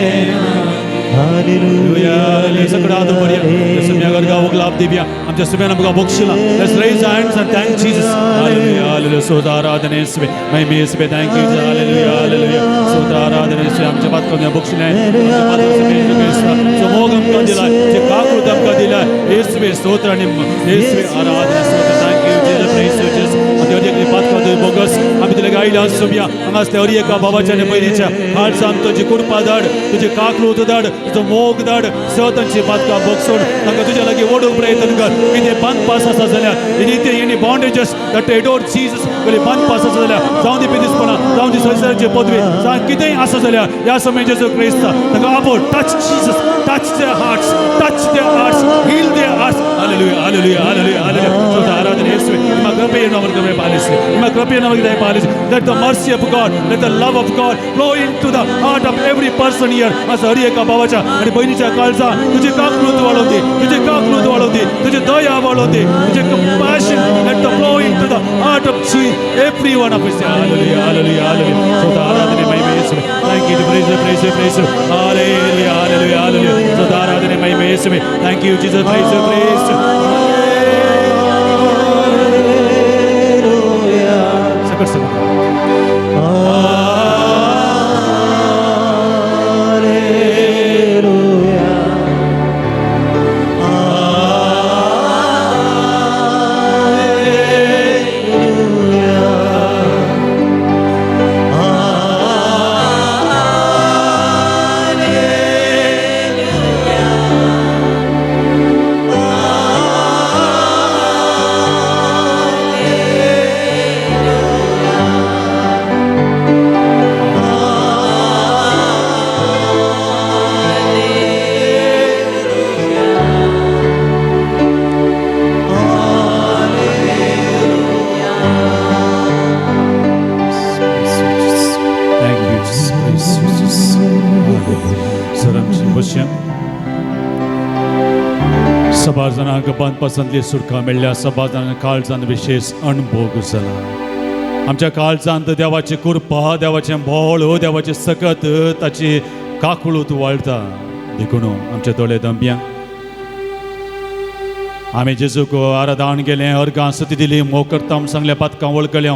सगळं हात उभं सुम्या गावक लाभ दिव्या आमच्या सुम्यानं आमकां बक्षिला. Let's raise our hands and thank Jesus. Hallelujah, hallelujah. स्तोत्र, आराधना येसुवे, महिमे येसुवे. Thank you, Jesus. Hallelujah, hallelujah. स्तोत्र, आराधना येसुवे. आमच्या बातकां बक्षिले, आमच्या पात्रांचो येशू क्रिस्ता मोग आमकां दिला, जे काकूट आमकां दिला. येसुवे स्तोत्र आणि येसुवे आराधना. स्तोत्र. Thank you, Jesus. Praise you, Jesus. आमच्या पातकां बोगस आमी तुला गायला सुम्या. हांगासल्या हर एका बाबाच्या आनी भयणीच्या काळजान तुजी कृपा धाड, तुजी काकलूत धाड, तुजो मोग धाड. सतांची पातकां बगसून तांकां तुज्या लागीं ओडूंक प्रयत्न कर. कितें बांदपास आसा जाल्यार, anything, any bondages that adore Jesus, कितें बांदपास आसा जाल्यार, जावं दी बेदीसपणां, जावं दी संवसाराची पदवी, जावं कितेंय आसा जाल्यार, ह्या समय जेजू क्रिस्त तांकां आपोव. Touch, Jesus, touch their hearts, touch their hearts, heal their hearts. Hallelujah, hallelujah, hallelujah, hallelujah. ಸ್ತೋತ್ರ, ಆರಾಧನೆ ಯೇಸುವೆ. ನಿಮ್ಮ ಕೃಪೆಯನ್ನು ಅವರಿಗೆ ಪಾಲಿಸಿ, ನಿಮ್ಮ ಕೃಪೆಯನ್ನು ಅವರಿಗೆ ದಯಪಾಲಿಸಿ. Let the mercy of God, let the love of God flow into the heart of every person here. असं हर एका भावाच्या आणि बहिणीच्या काळजा तुझी काकलूत वाढवते, तुझी काकलूत वाढवते, तुझी दया वाढवते, तुझे compassion, let the flow into the heart of every one of us. Hallelujah, hallelujah, hallelujah. ಸ್ತೋತ್ರ, ಆರಾಧನೆ, ಮಹಿಮೆ ಯೇಸುವೆ. Thank you, praise you, praise you, praise you. Hallelujah, hallelujah, hallelujah. ಸ್ತೋತ್ರ, ಆರಾಧನೆ, ಮಹಿಮೆ ಯೇಸುವೆ. Thank you, Jesus. Praise you, praise you. सकट सकट. Thank you, Jesus. Praise you, Jesus. Sir, आमची बसया. सबार जाणांक बांदपासांतली सुटका मेळ्ळ्या. सबार जाणांक काळजान विशेष अणभोग जाला. आमच्या काळजांत देवाची कृपा, देवाचें भोळ, देवाचें सकत, ताची काकळूत वाळटा. देखून आमचे दोळे दंबया. आमी जेजूक आराधन केलें, अर्गां स्तुती दिली, मोग करता म्हूण सांगलें, पातकां वळखल्या.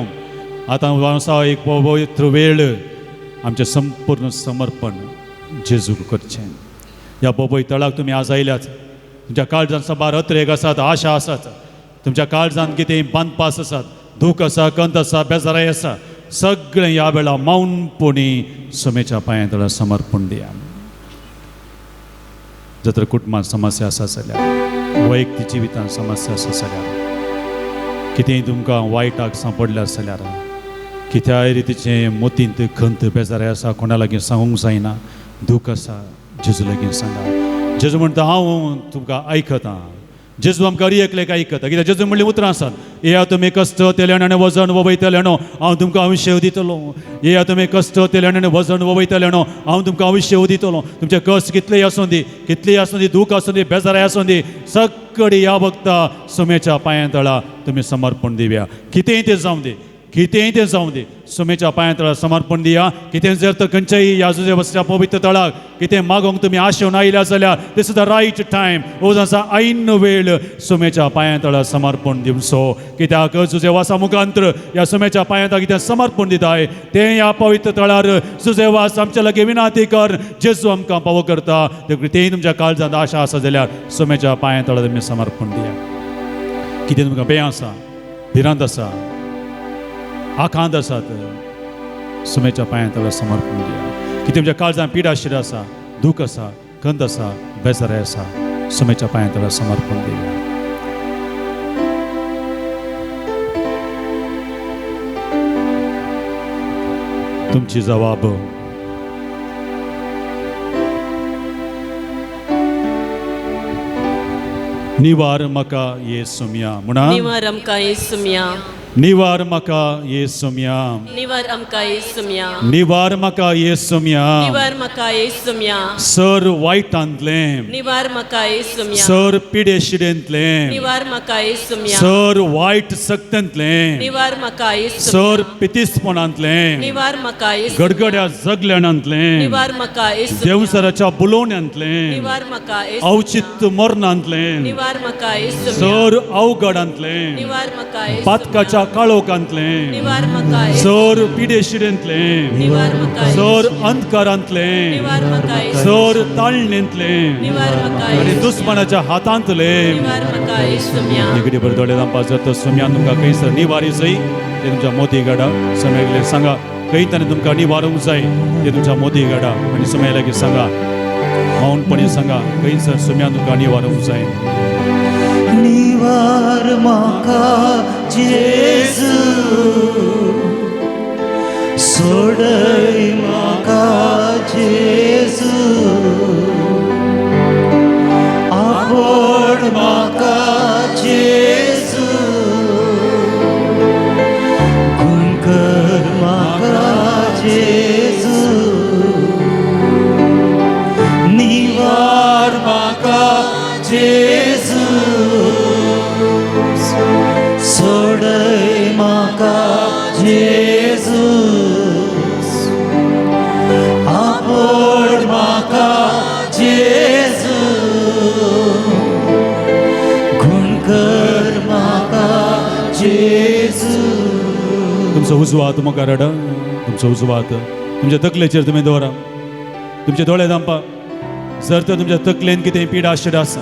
आतां आसा एक पवित्र वेळ, आमचें संपूर्ण समर्पण जेजूक करचें. ह्या बोबय तळाक तुमी आज आयल्यात. तुमच्या काळजान सबार अत्रेक आसात, आशा आसात. तुमच्या काळजान कितें बांदपास आसात, दूख आसा, कंत आसा, बेजाराय आसा, सगळें ह्या वेळा मौनपणी समेच्या पांया तळा समर्पण दिया. जर कुटुंबात समस्या आसा जाल्यार, वैयक्तीक जिवितांत समस्या आसा जाल्यार, कितेंय तुमकां वायटाक सांपडलें आसा जाल्यार, कित्याय रितीचें मोतींत खंत बेजाराय आसा, कोणा लागीं सांगूंक जायना, दूख आसा, जेजू लागीं सांगा. जेजू म्हणटा हांव तुमकां आयकतां. जेजू आमकां एकलेक आयकता, कित्याक जेजू म्हणलीं उतरां आसात, येया तुमी कश्ट तेल्यान आनी वजन वयतल्यानो, हांव तुमकां हांव दितलो. येया तुमी कश्ट तेल्यान आनी वजन वयतल्यानो, हांव तुमकां हांव दितलो. तुमचे कश्ट कितलेय आसूं दी, कितलेय आसूं दी, दूख आसूं दी, बेजाराय आसूं दी, सगळी ह्या वखता सुमेच्या पांयां तळा तुमी समर्पण दिवया. कितेंय तें जावं दी, कितेंय तें जावं दी, सुमेच्या पांयां तळा समर्पण दिया. कितें जर तर खंयच्याय ह्या जुजे पवित्र तळाक कितें मागोंक तुमी आशेवन आयल्या जाल्यार this is the right time. हो आसा ऐन वेळ सुमेच्या पांयां तळा समर्पण दिवचो. कित्याक जुजेवासा मुखांत्र ह्या सुमेच्या पांयां तळा कितें समर्पण दिताय तें ह्या पवित्र तळार जुजेवास आमच्या लागीं विनाती कर जेजू आमकां पावो करता. देखून तेंय तुमच्या काळजांत आशा आसा जाल्यार सुमेच्या पांयां तळा तुमी समर्पण दिया. कितें तुमकां भंय आसा, भिरांत आसा, आकांत आसात, सुमेच्या पांयां तळा समर्पण दिया. कितें तुमच्या काळजांत पिडा आशिल्ली आसा, दूख आसा, खंत आसा, बेजाराय आसा, सुमेच्या पांयां तळा समर्पण दिया. तुमची जवाब निवार म्हाका ये सुम्या म्हणा, निवार आमकां येसुम्या, निवार म्हाका ये सुम्या, निवार आमकां येसुम्या, निवार म्हाका ये सुम्या, निवार म्हाका येसुम्या, सर वायटांतलें, निवार म्हाका येसुम्या, सर पिडेशिडेंतलें, निवार म्हाका येसुम्या, सर वायट सक्तेंतलें, निवार म्हाका येसुम्या, सर पितीसपणांतलें, निवार म्हाका येसुम्या, गडगड्या जगल्याणांतलें, निवार म्हाका येसुम्या, देवसराच्या बुलोवण्यांतलें, निवार म्हाका येसुम्या, अवचित मरणांतलें, निवार म्हाका येसुम्या, सर अवघडांतलें, निवार म्हाका येसुम्या, पातकाच्या काळोखांतलें, निवार म्हाका येसुम्या, सर पिडेशिडेंतलें, निवार म्हाका सर अंधकारांतलें, निवार म्हाका येसुम्या, सर ताळणेंतलें निवार म्हाका आनी येसुम्या, दुस्मानाच्या हातांतलें. निवार म्हाका येसुम्या. निगडी बरें दोळे दामपा जर तर सुम्यान तुमकां खंयसर निवारी जाय ते तुमच्या मोती गाडा सम्याक सांगा. खंय ताणें तुमकां निवारूंक जाय ते तुमच्या मोती गाडा आनी सम्या लागीं सांगा, मौनपणी सांगा खंयसर सुम्यान तुमकां निवारूंक जाय. निवार म्हाका जेजू, सोडय म्हाका जेजू, आवड म्हाका जेजू, गुणकर म्हाका जेजू, निवार म्हाका जेजू, सोडय म्हाका जेजू, आवड म्हाका जेजू, गुणकर म्हाका जेजू. तुमचो उजवो हात मुखार हाडा, तुमचो उजवो हात तुमच्या तकलेचेर तुमी दवरा, तुमचे दोळे दामपा. जर तर तुमच्या तकलेन कितें पिडा आशिल्ली आसा,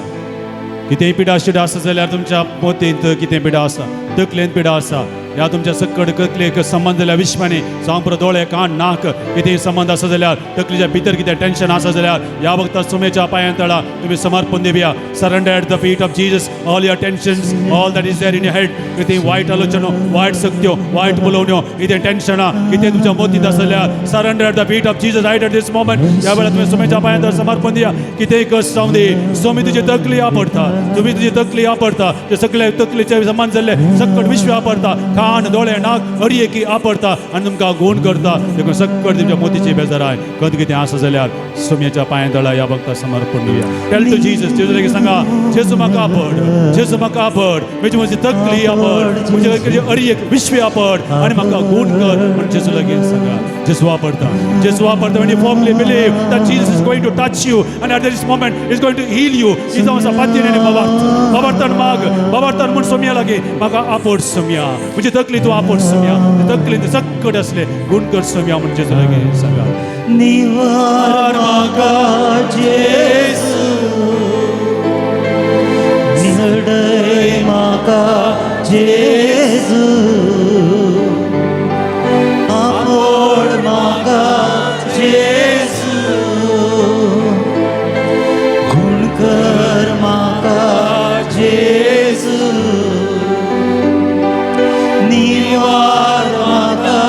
कितेंय पिडा आशिल्ली आसा जाल्यार तुमच्या मोतींत कितें पिडा आसा, तकलेन पिडा आसा, ह्या तुमच्या सकड तकलेक संबंद जाल्यार विश्वानी जावं पुरो दोळे कान नाक कितेंय संबंद आसा जाल्यार तकलेच्या भितर कितें टेंशन आसा जाल्यार ह्या वखता सुमेच्या पांयां तळा तुमी समर्पण दिवया. Surrender at the feet of Jesus all your tensions, all that is there in your head. कितें वायट आलोचनो, वायट सक्त्यो, वायट उलोवण्यो, कितें टेंशनां कितें तुमच्या मोतींत आसा जाल्यार surrender at the feet of Jesus right at this moment. ह्या वेळार तुमी सुमेच्या पांयां तळा समर्पण दिया. कितेंय कश्ट जावं दी, सोमी तुजी तकली आपडता, तुमी तुजी तकली आपडता, ते सगळे तकलेचे संबंद जाल्ले सकट विश्व आपडता, कान दोळे नाक अडयेकी आपडता आनी तुमकां गुण करता. देखून सकट तुमच्या मोतीची बेजाराय खंत कितें आसा जाल्यार सुम्याच्या पांयां तळा ह्या वखता समर्पण दिवया. टेल टू जीसस, जेजू लागीं सांगा, जेजू म्हाका आपड, जेजू म्हाका आपड, म्हजी म्हजी तकली आपड, म्हजे अडयेक विश्व आपड आनी म्हाका गुण कर म्हण जेजू लागीं सांगा. जेजू आपडता, जेजू आपडता. When you firmly believe that Jesus is going to touch you and at this moment is going to heal you. ही जावन आसा पातयेन आनी बाबार्थ, बाबार्थान माग, बाबार्थान म्हण सोम्या लागीं म्हाका आपड सोम्या, म्हजी तकली तूं आपड सोम्या, तकलेन सकट आसले गुण कर सोम्या म्हण जेजू लागीं सांगा. निवार म्हाका जेजू, निवडय म्हाका जेजू, आवड म्हाका जेजू, गुणकर म्हाका जेजू, निवार म्हाका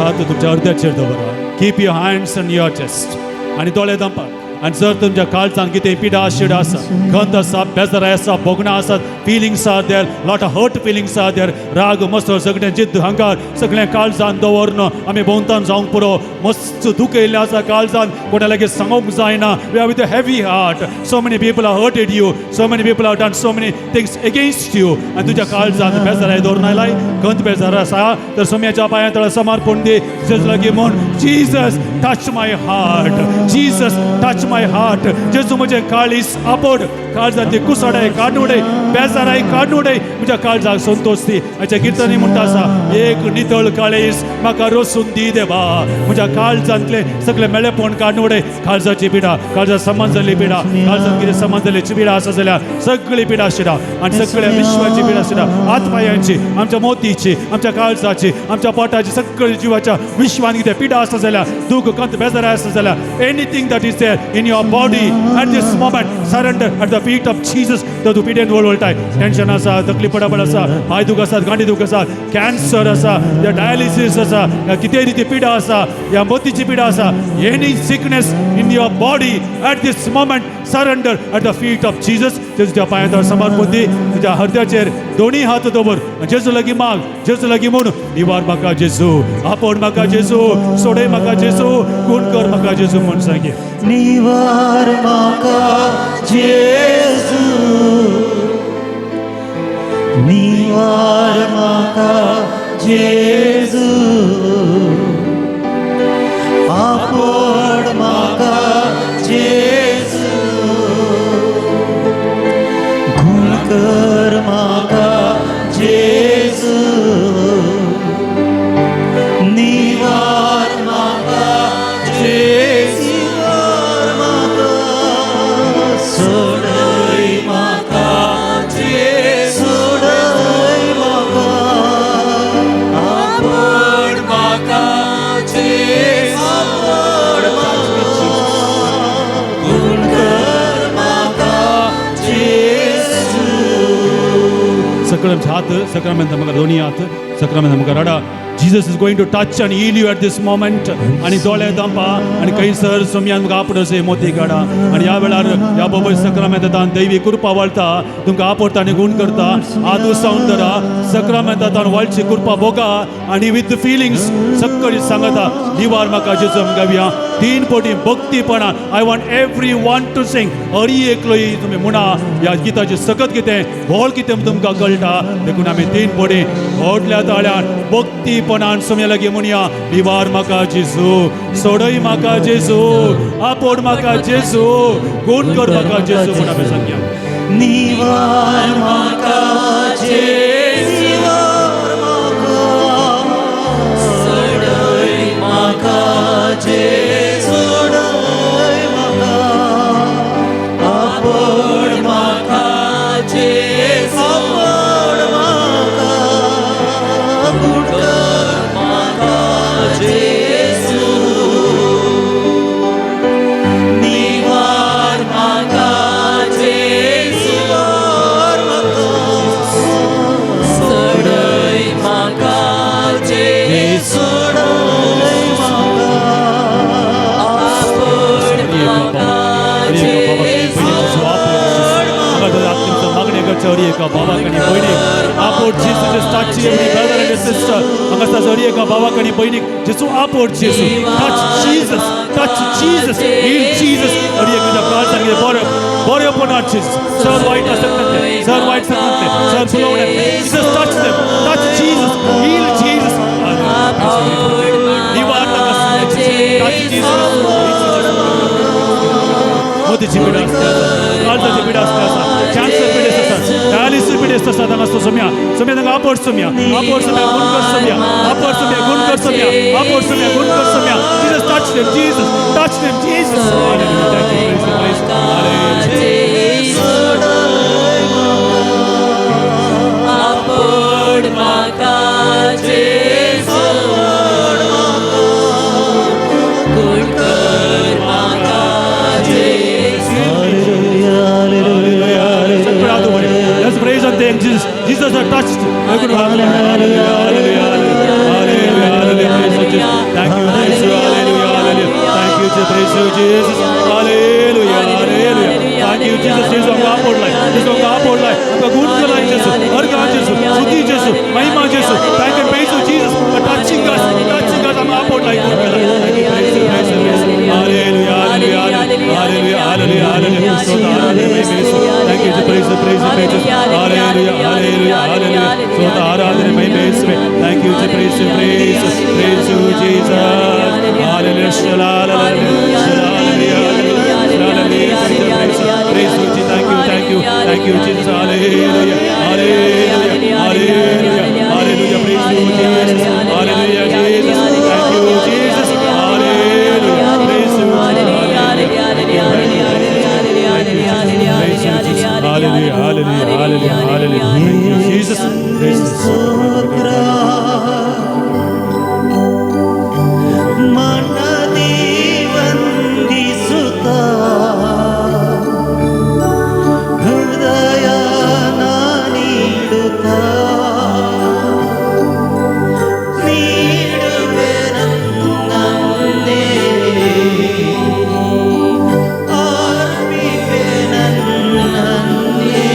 हात तुमच्या हृदयाचेर दवरा. Keep your hands on your chest आनी दोळे धांपात. आनी जर तुमच्या काळजान कितें पिडा शिडा आसा, खंत आसा, बेजाराय आसा, भोगणां आसात, feelings are there, lot of hurt feelings are there, राग, मसो, सगळें जिद्द, हंकार सगळें काळजान दवरन आमी भोंवतान जावंक पुरो. मस्त दुखयल्लें आसा काळजान, कोणा लागीं सांगूंक जायना. We are with a heavy heart. So many people are hurted you, so many people have done so many things against you. आनी तुज्या काळजान बेजाराय दवरून आयलाय, खंत बेजार आसा तर सोम्याच्या पांया तळा समर्पण दी. जेजू लागीं म्हण, Jesus, touch my heart. Jesus, touch my heart. जेजू, म्हजें काळीज आपोड. काळजांतली कुसडाय काडून उडय, बेजाराय काडून उडय, म्हज्या काळजाक संतोष दी. हाच्या किर्तनी म्हणटा आसा, एक नितळ काळीज म्हाका रसून दी देवा. म्हज्या काळजांतले सगळे मेळेपण काडून उडय. काळजाची पिडा, काळजा समान जाल्ली पिडा, काळजांत कितें समान जाल्ली पिडा आसा जाल्यार सगळी पिडा शिडा आनी सगळ्या विश्वाची पिडा शिडा, आत्मायांची, आमच्या मोतीची, आमच्या काळजाची, आमच्या पोटाची, सगळी जिवाच्या विश्वान कितें पिडा आसा जाल्यार, दूख, खंत, बेजाराय आसा जाल्यार, anything that is there in your body at this moment, surrender at the feet of Jesus. तर तूं पिडेन वळवळटाय, टेन्शन आसा, तकली पडापड आसा, पांय दूख आसात, गांठी दूख आसा, कॅन्सर आसा, या डायलिसीस आसा, या कितें रिती पिडा आसा, या मोतीची पिडा आसा, any sickness in your body at this moment, surrender at the feet of Jesus. तुझ्या पांयां समर्पण दी. तुझ्या हृदयाचेर दोन्ही हात दवर, जेजू लागीं माग, जेजू लागीं म्हण, निवार म्हाका जेजू, आपोवन म्हाका जेजू, सोडय म्हाका जेजू, गुण कर म्हाका जेजू म्हण सांगे. निवार म्हाका जेजू, निवार म्हाका जेजू, आपोड म्हाका जेजू, गुण कर म्हाका जेजू, निवार म्हाका जेजू, निवार म्हाका, सोडय म्हाका जेजू, सोडय म्हाका, आपोड म्हाका जेजू, आपोड म्हाका, गुण कर म्हाका जेजू. सकळ आमचे हात सक्रामेंत म्हाका, दोन्ही हात सक्रामेंत म्हाका रडा. Jesus is going to touch and heal you at this moment. आनी दोळे धांपा आनी खंयसर सोमयान म्हाका आपडसे मोती काडा. आनी ह्या वेळार ह्या बाबा सक्रामेंतान दैवी कृपा वळता, तुमकां आपडता आनी गुण करता. हात उसावन धरा, सक्रामेंतान वळची कृपा भोगा आनी विथ फिलिंग्स सगळी सांगता, निवार म्हाका जेजू. आमी गावया तीन पटी भक्तीपणान. I want everyone to sing. Hari एकलोय तुमी म्हणा. ह्या गिताची सकत कितें, व्हड कितें तुमकां कळटा. देखून आमी तीन पटी व्हडल्या ताळ्यान भक्तीपणान सोम्या लागीं म्हणया, निवार म्हाका जेजू, सोडय म्हाका जेजू, आपोड म्हाका जेजू, गुण कर म्हाका जेजू म्हूण आमी सांगया. निवार म्हाका जेजू, निवार म्हाका, सोडय म्हाका जेजू, सोडय म्हाका, आपोड म्हाका जेजू, आपोड म्हाका, गुण कर म्हाका जेजू, निवार म्हाका जेजू, निवार म्हाका, सोडय म्हाका जेजू, सोडय म्हाका, आपोड म्हाका जेजू, मागणे करचे हरी एका भावाक आनी भयणीक आपोड जेजू. Just touch every brother and sister. हांगा हरी एका भावाक आनी भयणीक जेजू आपोड जेजू. Touch Jesus, touch Jesus, heal Jesus. Hari एका काळजान कितें बरें बरेपण हाड जेजू. सर वायट आसत, सर वायट सकत, सर फुलोवण्यात, Jesus, touch them. Touch Jesus, heal Jesus. निवार ताका. Touch Jesus. मोतीची पिडा आसता, काळजाची पिडा आसता, कॅन्सर पिडेस्त आसा, डायलिसीस पिडेस्त आसा, तांगा आसता सोम्या, सोम्या तांकां आपोड सोम्या, आपोड सोम्या, गुण कर सोम्या, आपोड सोम्या, गुण कर सोम्या, आपोड सोम्या, गुण कर Saumya. Jesus, touch them. Jesus, touch them. Jesus. Hallelujah. Thank you. Praise you, praise you. Hallelujah. आपोड म्हाका जेजू, गुण कर म्हाका जेजू. Let's praise and thank Jesus. Jesus has touched. Hallelujah, hallelujah, hallelujah, hallelujah. Praise you, Jesus. Thank you, Jesus. Hallelujah, hallelujah. Thank you, Jesus. Praise you, Jesus. Hallelujah, hallelujah. Thank you, Jesus. Jesus, आमकां आपोडलाय. Jesus, आमकां आपोडलाय. आमकां गुण केलाय, Jesus. अर्गां Jesus. स्तुती Jesus. Mahima Jesus. Thank you, praise you, Jesus, for touching us, touching us. आमकां आपोडलाय, गुण केलाय. Thank you, praise you, praise you, praise you. Hallelujah, hallelujah, hallelujah, hallelujah, hallelujah. स्तोत्र, आराधना, महिमा येशू. Thank you, Jesus. Praise you, praise you, praise you. Hallelujah, hallelujah, hallelujah. स्तोत्र, आराधना, महिमा येशू. Thank you, Jesus. Praise you, praise you, praise you, Jesus. Hallelujah, hallelujah, hallelujah, hallelujah. Praise you, Jesus. Thank you, thank you, thank you, Jesus. Hallelujah, hallelujah, hallelujah, hallelujah. Praise you, Jesus. Hallelujah, Jesus. Thank you, Jesus. Hallelujah. Praise you, Jesus. Hallelujah, hallelujah, hallelujah, hallelujah. Thank you, Jesus. Praise you. ಮನದಿ ವಂದಿಸುತ್ತ ಹೃದಯ ನೀಡುತ್ತ ನೀಡುವೆ ನನ್ನೇ ಅರ್ಪಿಪೆ ನನ್ನೇ.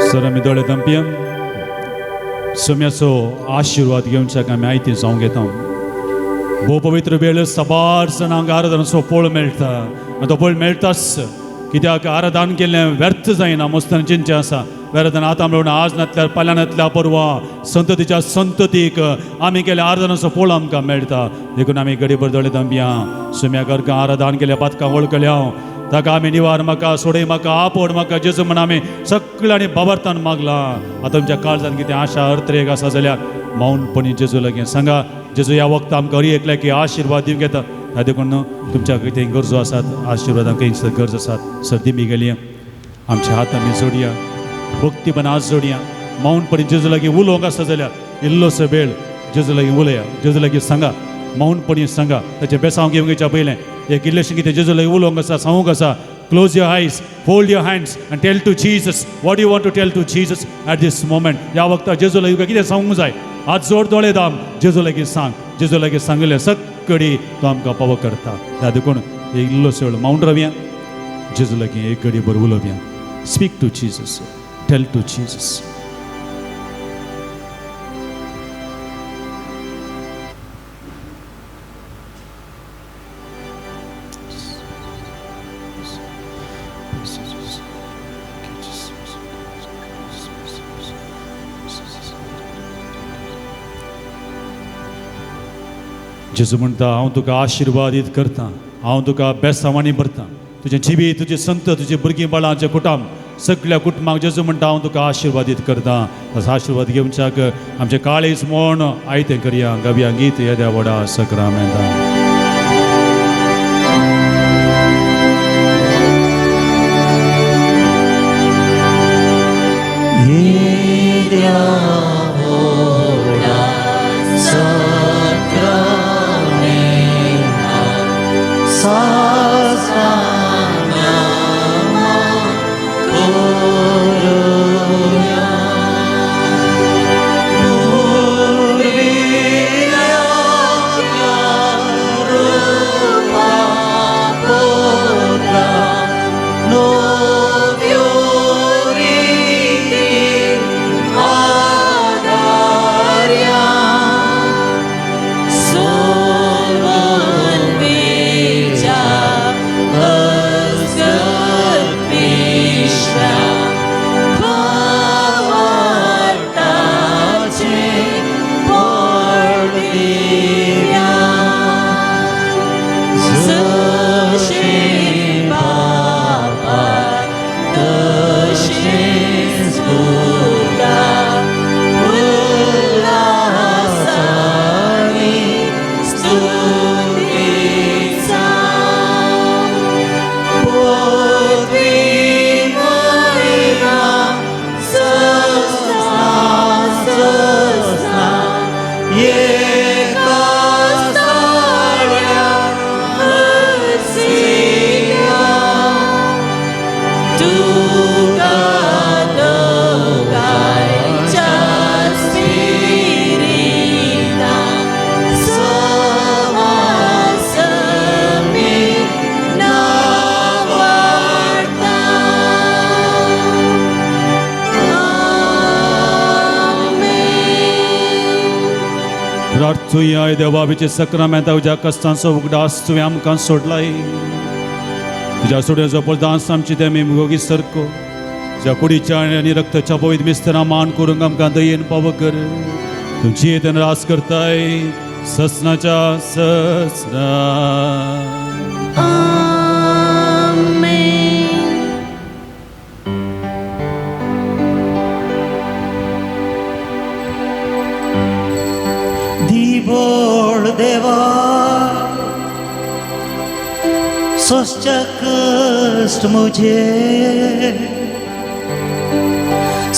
Sir आमी दोळे धांपया. सम्याचो आशिर्वाद घेवच्याक आमी आयती जावंक घेता. भोव पवित्र वेळ साबार जाणांक आराधनाचो फळ मेळटा आनी तो फळ मेळटाच कित्याक आराधन केल्लें व्यर्थ जायना. मस्तान चिंतचें आसा आराधन आतां मेळून आज नातल्यार फाल्यां नातल्यार परवां संततीच्या संततीक आमी केल्ल्या आराधनाचो फळ आमकां मेळटा. देखून आमी घडीभर दोळे धांपया. सुम्या घरकां आराधन केल्या पातकां वळखल्या ताका आमी निवार म्हाका सोडय म्हाका आपोड म्हाका जेजू म्हण आमी सगळ्यांनी बाबरतान मागला. आतां तुमच्या काळजान कितें आशा अर्थरेक आसा जाल्यार मौनपणी जेजू लागीं सांगा. जेजू ह्या वखदां आमकां हरी एकल्या की आशिर्वाद दिवंक येता. ह्या देखून तुमच्या कितें गरजो आसात आशिर्वादांक खंय गरज आसात सर्दी मी गेली आमच्या हात आमी जोडया भक्तीपण आज जोडया. मौनपणी जेजू लागीं उलोवंक आसा जाल्यार इल्लोसो वेळ जेजू लागीं उलया. जेजू लागीं सांगा मौनपणी सांगा. ताचें बेसांव घेवंक घेवच्या पयलें एक इल्लेशें कितें जेजू लागीं उलोवंक आसा सांगूंक आसा. Close your eyes, fold your hands and tell to Jesus what you want to tell to Jesus at this moment. ह्या वखदार जेजू लागीं तुका कितें सांगूंक जाय हात जोड दोळे दाम जेजू लागीं सांग. जेजू लागीं सांगिल्लें सगळी तो आमकां पावो करता. ह्या देखून एक इल्लोसो वेळ मौन रावया. जेजू लागीं एक घडी भर उलोवया. Speak to Jesus, tell to Jesus. जेजू म्हणटा हांव तुका आशिर्वादीत करता, हांव तुका बेसांवांनी भरता. तुजें जिवीत, तुजें संत, तुजें भुरगीं बाळांचें कुटुंब सगळ्या कुटुंबाक जेजू म्हणटा हांव तुका आशिर्वादीत करता. तसो आशिर्वाद घेवच्याक आमचें काळीज म्हण आयतें करया. गावया गीत येद्या व्हडा सक्रामेंतान. येद्या व्हडा सक्रामेंतान साष्टांग करुया. पुर्विल्ल्या रुपा पुत्रा नव्यो रिती आदार्या. सोडून बीजा अस्गत विश्वा भावार्थाचे पडदिव्या. जशें बापा तशेंच पुता उल्हासानी स्तुतीचा. पृथ्वी महिमा सस्ना सस्ना एका स्थाळ्या आसिया. तुका दोगांयच्या तुंय देवा सक्रामेंता तुज्या कश्टांचो उगडास तुवें आमकां सोडलाय. तुज्या सोड्याचो पदांस आमची ते आमी मोगी सरको तुज्या कुडीच्या आनी रक्ताच्या पवित्र मिस्तना मान करूंक आमकां दयेन पाव कर. तुमची येतन रास करताय ससनाच्या ससना. दिबोळ देवा सोसच्या कश्ट मुझे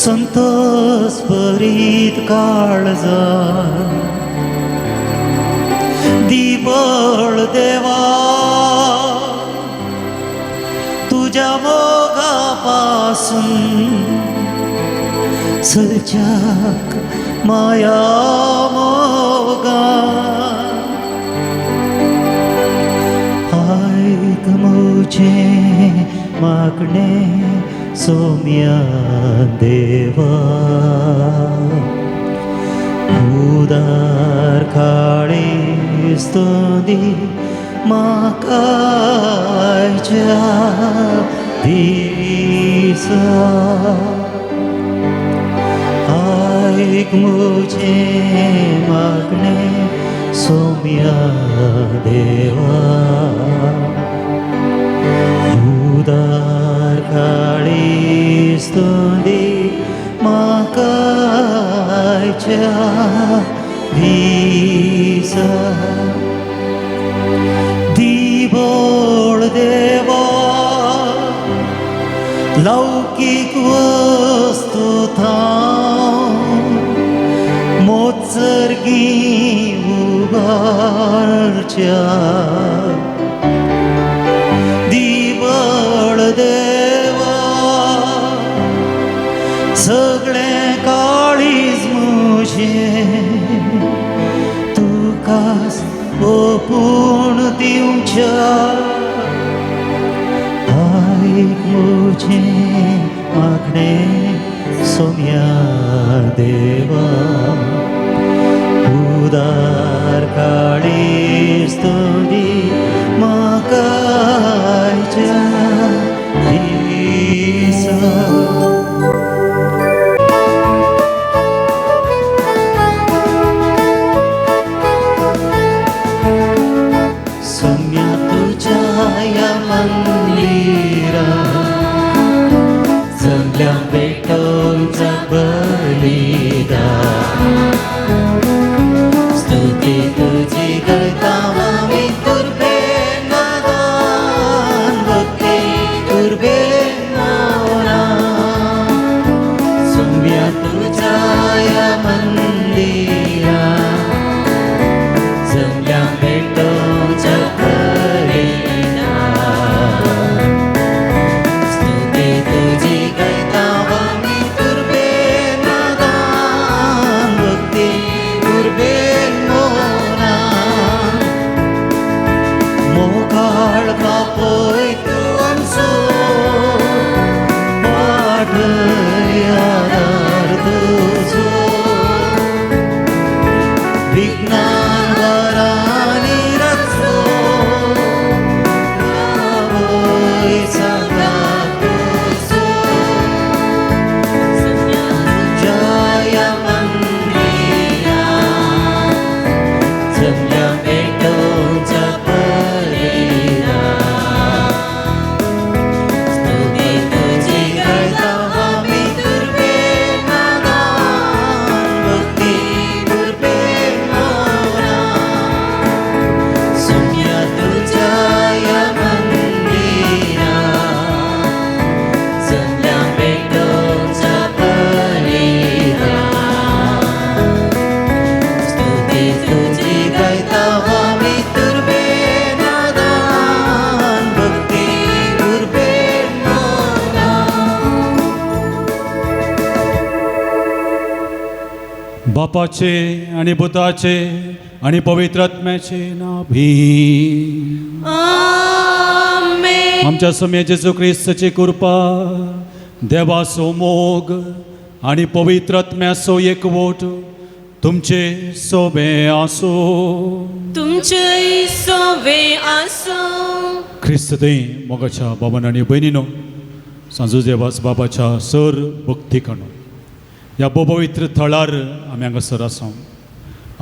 संतोष भरीत काळजा. दिबोळ देवा तुझ्या मोगापासून सलच्याक माया मोगा. आयक मुझे मागणे सोम्या देवा, उदार काळीज तुदी म्हाका आयच्या दिसा. आयक मुझे मागणे सोम्या देवा, उदार काळीज तुदी म्हाका आयच्या दिसा. दिबोळ देवा लौकीक वस्तू थावन मोत्सर्गी उबारच्या. दिबळ देवा सगळें काळीज मुझें तुकाच ओपून दिवच्या. आयक मुझें मागणें सोम्या देवा, उदार काळीज तुदी म्हाका आयच्या दिसा. सोम्या तुझ्या या मंदिरा जमल्या पेटोवचा बलिदान. स्तुती तुझी करता आमी तुर्बे नादान, भक्ती तुर्बे नावना. सोम्या तुझ्या या मंदिरा जमल्या पेटोवचा बलिदान. स्तुती तुझी करता आमी तुर्बे नादान, भक्ती तुर्बे मोना. मोगाळ बापय तूं आमचो वाटय आदार तुजो, विघ्नान वरांनी राखचो बाबय सांगात तुजो. तुझ्या या मंदिरा जमल्या पेटोवचा बलिदान. स्तुती तुझी करता आमी तुर्बे नादान, भक्ती तुर्बे मोना. सोम्या तुझ्या या मंदिरा जमल्या पेटोवचा बलिदान. स्तुती तुझी गायता आमी तुर्बे नादान, भक्ती तुर्बे मोना. बापाचे आणि पुताचे आणि पवित्र आत्म्याचे नाभी. आमेन. आमच्या समय जेजू क्रिस्ताची कृपा, देवाचो मोग आणि पवित्र आत्म्याचो एकवट तुमचे सोबे आसूं. तुमचेय सोवे आसूं. ख्रिस्त थंय मोगाच्या बाबान आनी भयणीनो, सांजुजेवास बाबाच्या सर भक्तीकणो ह्या पवित्र थळार आमी हांगासर आसा.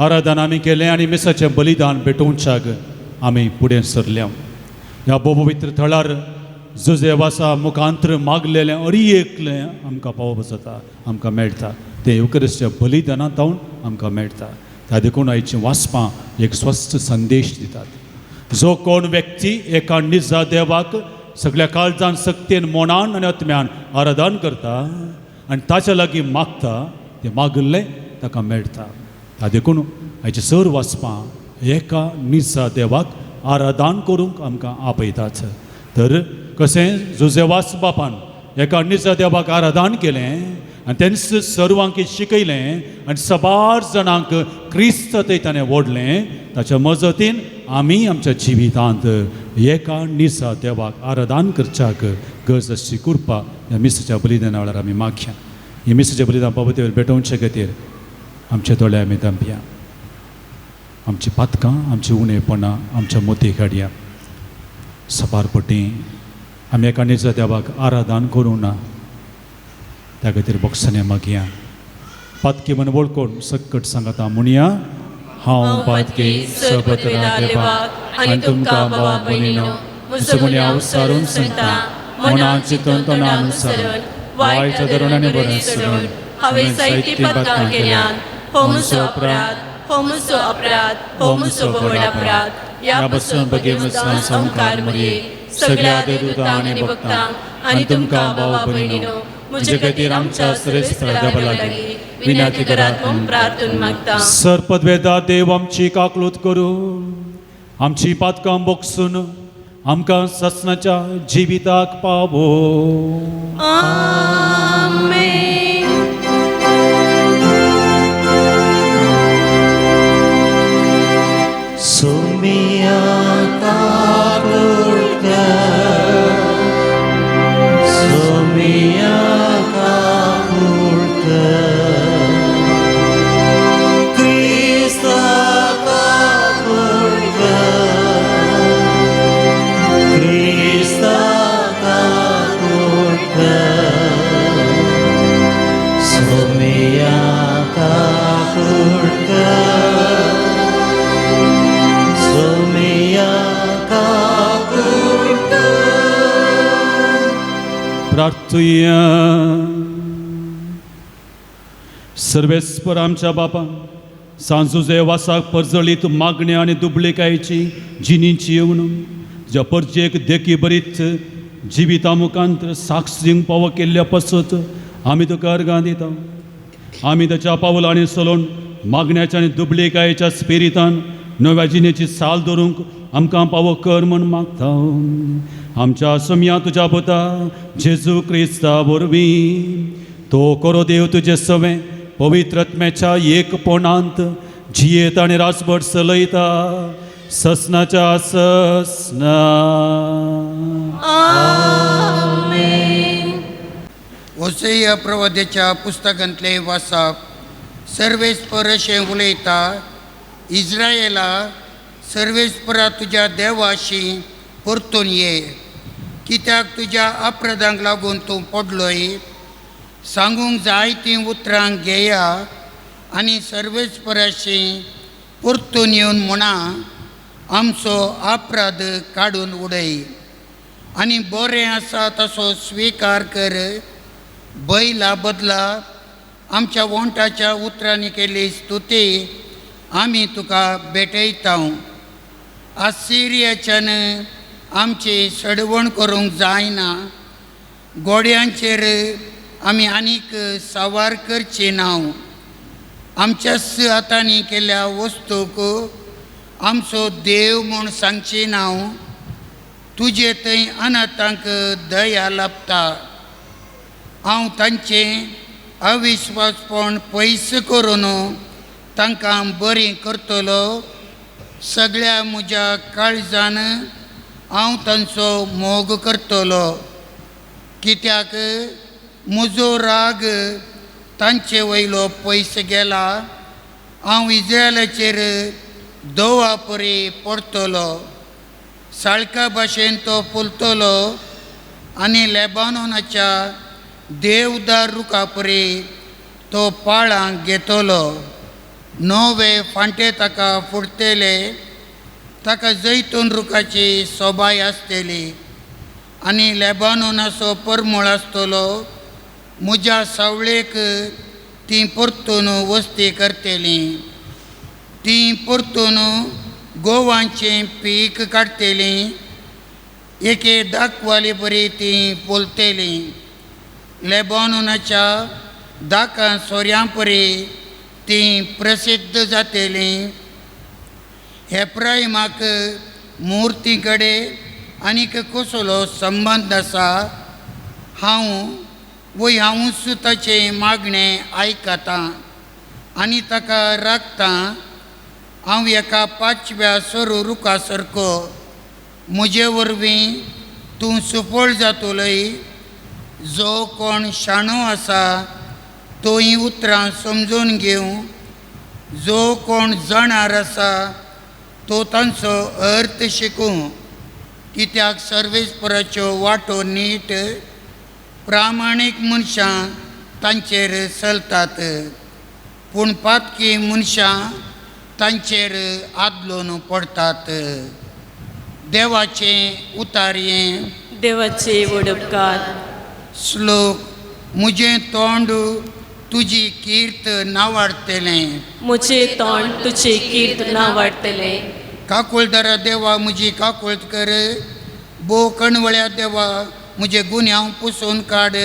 आराधन आमी केलें आनी मिसाचें बलिदान भेटोवच्याक आमी फुडें सरल्या. ह्या पवित्र थळार जुजेवासा मुखांत्र मागलेलें अरी एकलें आमकां पावप जाता, आमकां मेळटा. तें येवकरिस्च्या बलिदानांत जावन आमकां मेळटा. त्या देखून आयचीं वाचपां एक स्वस्थ संदेश दितात. जो कोण व्यक्ती एका निजा देवाक सगळ्या काळजान, सक्तेन, मोनान आनी आत्म्यान आराधन करता आनी ताच्या लागीं मागता, तें मागिल्लें ताका मेळटा. ता देखून आयचीं सर वाचपां एका निजा देवाक आराधन करूंक आमकां आपयतात. तर कशें जुजेवास बापान एका निजा देवाक आराधन केलें आनी तेंच सर्वांक शिकयलें आनी सबार जाणांक क्रिस्त थंय ताणें ओडलें, ताच्या मजतीन आमी आमच्या जिवितांत एका निजा देवाक आराधन करच्याक गरज आसची कृपा ह्या मिसाच्या बलिदाना वेळार आमी मागया. ही मिसाच्या बलिदान बाबतीर भेटोवचे खातीर आमचे दोळे आमी धांपया. आमची पातकां, आमची उणेपणां आमच्या मोती काडया. सबार पटी आमी एका निजा देवाक आराधन करूं ना, त्या खातीर बोगसणे मागया. पातकी म्हण वळखून सक्कट सांगता म्हणया, हांव पातकी सबतरा देवाक आनी तुमकां बाबा भयणीनो म्हजो गुन्यांव सारून सांगता. मनान चिंतून तोंडान अनुसरून वायट धरून आनी बरें सोडून हांवें जायतीं पातकां केल्यान. हो म्हजो अपराध, हो म्हजो अपराध, हो म्हजो व्हड अपराध. ह्या पासून भगेवत संवकार मरये सगळ्या देवदूतांक आनी भक्तांक आनी तुमकां भावा भयणीनो म्हजे खातीर आमच्या सर्वेस्परा देवा लागीं विनंती करात म्हूण प्रार्थून मागता. सरपदवेदा देव आमची काकलूत करूं, आमची पातकां बोगसून आमकां ससनाच्या जिविताक पावो. आमेन. सोमिया काकुळकर, सोमिया काकुळकर, क्रिस्ता काकुळकर, क्रिस्ता काकुळकर, सोमिया काकुळकर, सोमिया काकुळकर. प्रार्थुया. सर्वेस्पर आमच्या बापा, सांजुजे वासाक परजळीत मागण्या आनी दुबळिकायेची जिणेची येवन तुज्या परजेक देखी बरीच जिविता मुखांत साक्ष दिवंक पावो केल्ल्या पासत आमी तुका अर्गां दिता. आमी ताच्या पावलांनी चलोवन मागण्याच्या आनी दुबळिकायेच्या स्पिरितान नव्या जिणेची साल धरूंक आमकां पावो कर म्हूण मागता. आमच्या सोमया तुज्या पुता जेजू क्रिस्ता वरवीं. तो करो देव तुजे सवें पवित्र आत्म्याच्या एकपणांत जियेत आनी राजभट चलयता ससनाच्या ससना. आमेन. होसेया प्रवाद्याच्या पुस्तकांतले वासाप. सर्वेस्पर अशें उलयता, इस्रायला, सर्वेस्परा तुज्या देवाशी परतून ये, कित्याक तुज्या अपराधांक लागून तूं पडलोय. सांगूंक जाय तीं उतरां घेया आनी सर्वेस्पराशी परतून येवन म्हणा, आमचो अपराध काडून उडय आनी बरें आसा तसो स्विकार कर. बैला बदला आमच्या वोंटाच्या उतरांनी केली स्तुती आमी तुका भेटयता. आसिरियाच्यान आमची सडवण करूंक जायना, गोड्यांचेर आमी आनीक सावार करची ना. आमच्याच हातांनी केल्ल्या वस्तूक आमचो देव म्हूण सांगची ना. तुजे थंय अनाथांक दया लाभता. हांव तांचें अविश्वासपण पयस करून तांकां बरीं करतलो. सगळ्या म्हज्या काळजान हांव तांचो मोग करतलो, कित्याक म्हजो राग तांचे वयलो पयस गेला हांव इज्रायलाचेर दोवा परी परतलो, साळका भाशेन तो फुलतलो आनी लेबानोनाच्या देवदार रुखा परी तो पाळांक घेतलो. नवे फांटे ताका फुटतले, ताका जैतून रुखाची सोबाय आसतली आनी लेबानोनाचो परमळ आसतलो. म्हज्या सावळेक तीं परतून वस्ती करतलीं, तीं परतून गोवांचें पीक काडटलीं, एके दाखवाले बरी तीं फुलतलीं. लेबानोनाच्या दाकां सोऱ्यां परी तीं प्रसिद्ध जातलीं. एफ्राइमाक मुर्ती कडेन आनीक कसलो संबंद आसा? हांव वय हांवूच ताचें मागणें आयकतां आनी ताका राखतां. हांव एका पांचव्या सरू रुखा सारको, म्हजे वरवीं तूं सुफळ जातलोय. जो कोण शाणो आसा तो हीं उतरां समजून घेवं, जो कोण जाणार आसा तो तांचो अर्थ शिकूं. कित्याक सर्वेस्पराच्यो वाटो नीट, प्रामाणीक मनशां तांचेर चलतात, पूण पातकी मनशां तांचेर आदलोन पडटात. देवाचें उतारयें. देवाचे वडपकार. श्लोक. म्हजें तोंड तुजी कीर्त नावाडटलें, म्हजें तोंड तुजी कीर्त नावाडटलें. काकुळदारा देवा म्हजी काकुळट कर, भोव कणवळ्या देवा म्हजे गुन्यांव पुसून काड.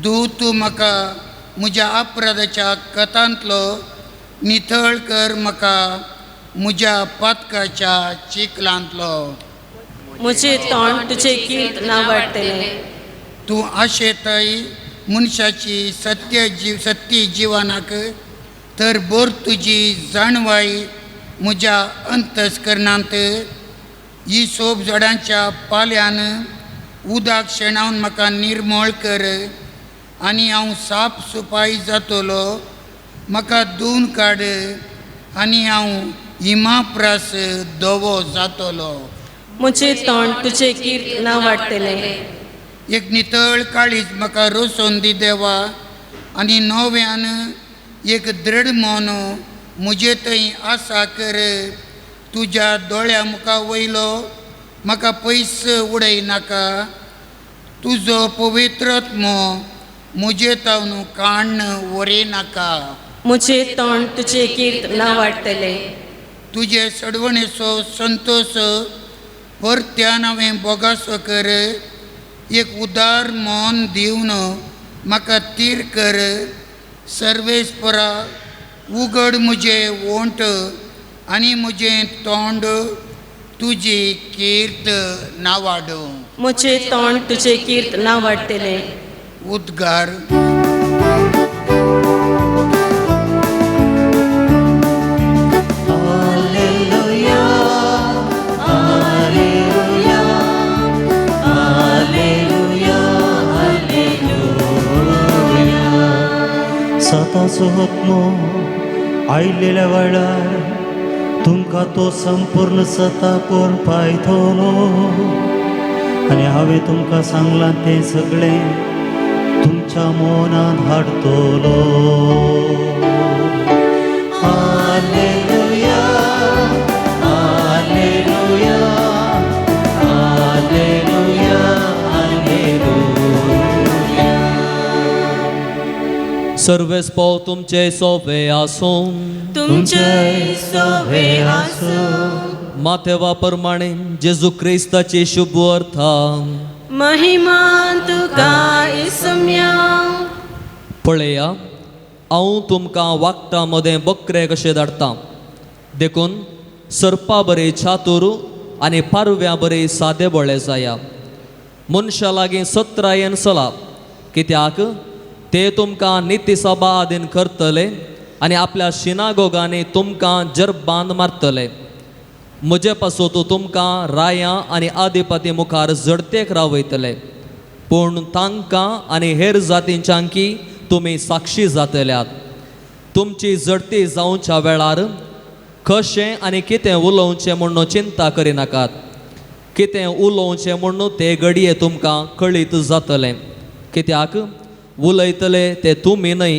धू तूं म्हाका म्हज्या अपराधाच्या कथांतलो, नितळ कर म्हाका म्हज्या पातकाच्या चिखलांतलो. म्हजें तोंड तुजें कीर्त नावाडटलें. तूं आशेताय मनशाची सत्य जीव सत्य जिवनाक, तर बोर तुजी जाणवाय म्हज्या अंतस्करणांत. ही सोब झाडांच्या पाल्यान उदक शेणावन म्हाका निर्मळ कर आनी हांव साप सुपाय जातलो. म्हाका धुवन काड आनी हांव हिमाप्रास धवो जातलो. म्हजें तोंड तुजें कीर्त नावाडटलें. एक नितळ काळीज म्हाका रोसोवन दी देवा, आनी नव्यान एक दृढ मन म्हजे थंय आसा कर. तुज्या दोळ्या मुखा वयलो म्हाका पयस उडय नाका, तुजो पवित्रात्मो म्हजे तावन काण्ण व्हरी नाका. म्हजें तोंड तुजें कीर्त नावाडटलें. तुजे सडवणेचो संतोश परत्यान हांवें बोगासो कर. एक उदार मन दिवन म्हाका तीर कर. सर्वेस्परा उगड म्हजें ओंठ आनी म्हजें तोंड तुजी कीर्त नावाडूं. म्हजें तोंड तुजें कीर्त नावाडटलें. उद्गार. Hallelujah, hallelujah, hallelujah, hallelujah. सताचो आत्मो आयिल्ल्या वेळार तुमकां तो संपूर्ण सता कोण पायतलो आनी हांवें तुमकां सांगलां तें सगळें तुमच्या मनांत हाडतलो. Hallelujah, hallelujah, hallelujah, hallelujah. सर्वेस्पोर तुमचे सोवे आसूं. तुमचे सोवे आसूं. माथेवा प्रमाणे जेजू क्रिस्ताची शुभ अर्था. महिमा तुका इसम्या. पळया, हांव तुमकां वागटां मदें बकरे कशें धाडटा, देखून सर्पा बरे छातूर आनी पारव्या बरे सादे बळे जाया. मनशां लागीं सत्रायेन चला, कित्याक ते तुमकां निती सभा आदीन करतले आनी आपल्या शिनागोगांनी तुमकां जरबांद मारतले. म्हजे पासत तुमकां रायां आनी आदिपती मुखार जडतेक रावयतले, पूण तांकां आनी हेर जातींच्यांकी तुमी साक्षी जातल्यात. तुमची झडती जावच्या वेळार कशें आनी कितें उलोवचें म्हूण चिंता करिनाकात. कितें उलोवचें म्हूण ते घडये तुमकां कळीत जातलें, कित्याक उलयतले ते तुमी न्हय,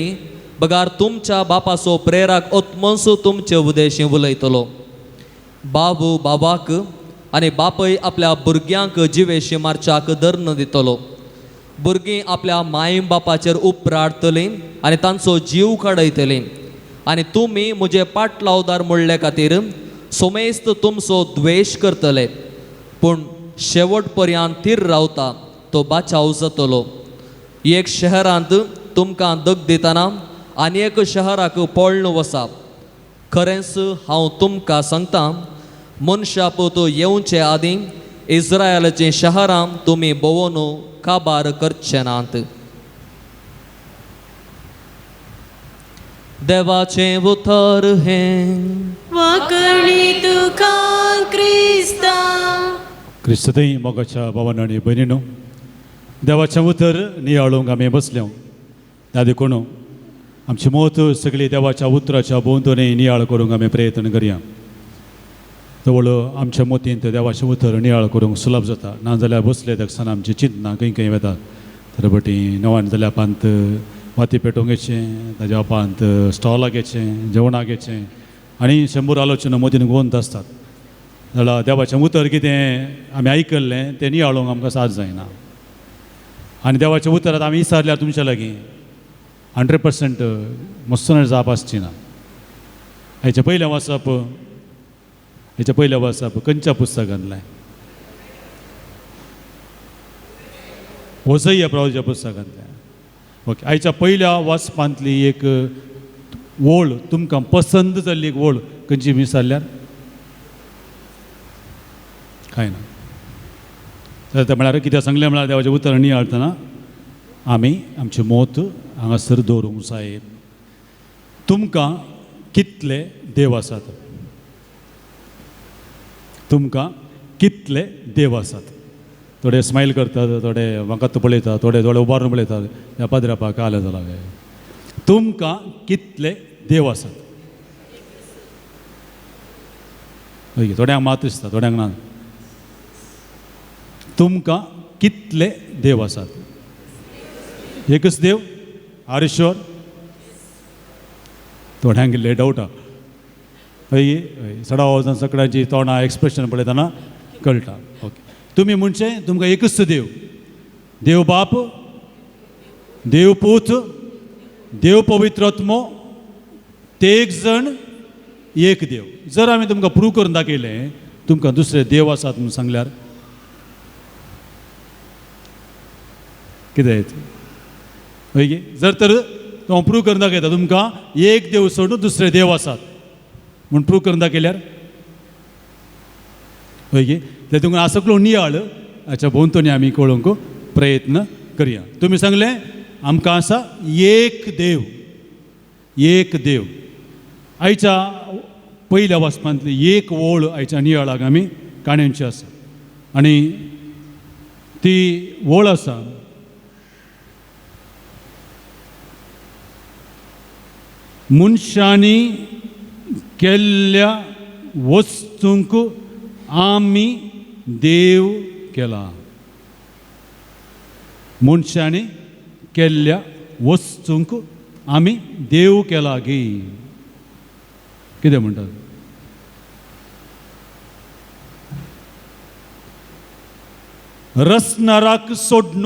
बगार तुमच्या बापाचो प्रेरक आत्मोसो तुमचे उदेशी उलयतलो. बाबू बाबाक आनी बापय आपल्या भुरग्यांक जिवेशी मारच्याक धर्ण दितलो. भुरगीं आपल्या माय बापाचेर उपराडतलीं आनी तांचो जीव काडयतलीं. आनी तुमी म्हजे पाटलावदार म्हणले खातीर सोमेस्त तुमचो द्वेश करतले, पूण शेवट पर्यंत थीर रावता तो बाचाव जातलो. एक शहरांत तुमकां दग दितना आनी एक शहराक पळ्ण वसा. खरेंच हांव तुमकां सांगता, मनशा पूत येवचे आदीं इस्रायलाचीं शहरां तुमी भोंवन काबार करचे नात. देवाचें उतर हें. वाकणी तुका क्रिस्ता. क्रिस्तथंय मोगाच्या भावान आनी भयणीनो, देवाचें उतर नियाळूंक आमी बसले. त्या देखून आमची मत सगळी देवाच्या उतराच्या भोंवतणी नियाळ करूंक आमी प्रयत्न करया. जवळ आमच्या मतींत देवाचें उतर नियाळ करूंक सुलभ जाता. नाजाल्यार बसले तेन्ना आमची चिंतना खंय खंय वतात. तर बटी नवान जाल्यार पांत वाती पेटोवंक येचें, ताज्या पांत स्टॉलाक येचें, जेवणाक येचें आनी 100 आलोचना मतीन गोंत आसतात. जाल्यार देवाचें उतर कितें आमी आयकल्लें तें नियाळूंक आमकां साथ जायना. आनी देवाचें उतर आतां आमी विचारल्यार तुमच्या लागीं 100% मस्तून जाप आसची ना. हेचें पयलें वाचप, हेचें पयलें वाचप खंयच्या पुस्तकांतलें? होसय्या प्रवाच्या पुस्तकांतलें. ओके, आयच्या पयल्या वाचपांतली एक ओळ तुमकां पसंत जाल्ली एक ओळ खंयची विचारल्यार कांय ना. तर म्हळ्यार कित्याक सांगलें म्हळ्यार देवाचें उतर नियाळतना आमी आमचें मत हांगासर दवरूंक जाय. तुमकां कितले देव आसात? तुमकां कितले देव आसात? थोडे स्मायल करतात, थोडे म्हाका पळयतात, थोडे दोळे उबारून पळयतात, ह्या पाद्रापाक आले जाला. तुमकां कितले देव आसात? हय, थोड्यांक मात दिसता, थोड्यांक ना. तुमकां कितले देव आसात? एकच देव? Are sure? थोड्यांक इल्ले डावट आहा. हय हय, सडा वचून सगळ्यांची तोंडां एक्सप्रेशन पळयतना कळटा. ओके, तुमी म्हणचे तुमकां एकच देव, देव बाप, देव पूत, देव पवित्र आत्मो, ते एक जण एक देव. जर आमी तुमकां प्रूव करून दाखयलें तुमकां दुसरे देव आसात म्हणून सांगल्यार कितें? हय की जर तर हांव प्रूव करून दाखयता तुमकां एक देव सोडून दुसरे देव आसात म्हूण प्रूव करून दाखयल्यार हय की ते तुमकां सगळो नियाळ हाच्या भोंवतणी आमी कळोवंक प्रयत्न करया. तुमी सांगलें आमकां आसा एक देव, एक देव. आयच्या पयल्या वाचपांतली एक ओळ आयच्या नियाळाक आमी काणयेची आसा आनी ती ओळ आसा मनशांनी केल्ल्या वस्तूंक आमी देव केला. मनशांनी केल्ल्या वस्तूंक आमी देव केला गी कितें म्हणटात? रसनाराक सोडून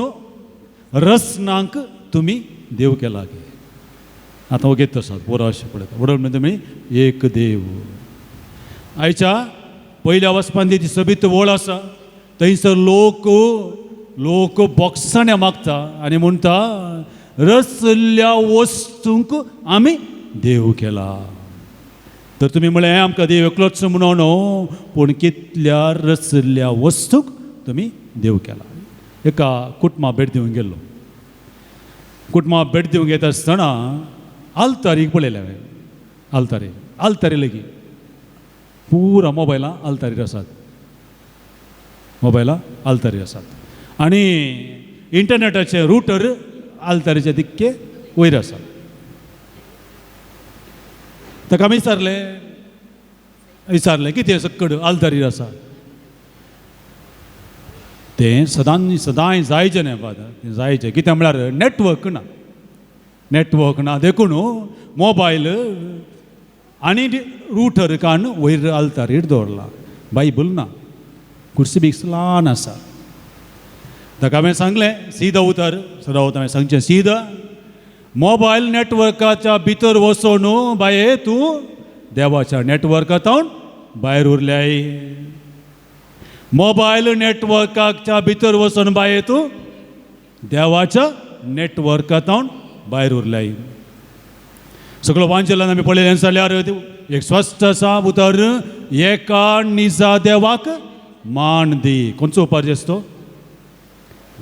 रसनांक तुमी देव केला गी. आतां वगेत आसात पुरो अशें पळयता म्हणून म्हणजे तुमी एक देव. आयच्या पयल्या वचपांत ती सोबीत वळ आसा. थंयसर लोक लोक बोक्साण्या मागता आनी म्हणटा रसल्या वस्तूंक आमी देव केला. तर तुमी म्हळें आमकां देव एकलोच म्हणून न्हू, पूण कितल्या रसल्या वस्तूंक तुमी देव केला. एका कुटुंबा भेट दिवंक गेल्लो. कुटुंबा भेट दिवंक येता आसतना आल्तारीक पळयलें हांवें. आल्तारी आल्तारी लेगीत पुरा मोबायलां आल्तारीर आसात, मोबायलां आल्तारीर आसात आनी इंटरनेटाचे रुटर आल्तारीचे दिक्के वयर आसा. ताका आमी विचारलें विचारलें कितें सक्कड आल्तारीर आसा तें सदां सदांय जायचें न्ही फादर, तें जायचें कितें म्हळ्यार नेटवर्क ना, नेटवर्क ना देखून मोबायल आनी रुटर काडून वयर आल्तारीर दवरला, बायबल ना, कुर्सी ल्हान आसा. ताका हांवें सांगलें सीधा उतर, सदां उतर हांवें सांगचें सीधा, मोबायल नेटवर्काच्या भितर वचोन बाये तूं देवाच्या नेटवर्कांत भायर उरल्याय. मोबायल नेटवर्काच्या भितर वचोन बाये तूं देवाच्या नेटवर्कांत भायर उरल्याय. सगळो वांचेल्यान आमी पळयलें जाल्यार एक स्वस्थ आसा उतर, एका निजा देवाक मान दी. खंयचो उपादेश तो?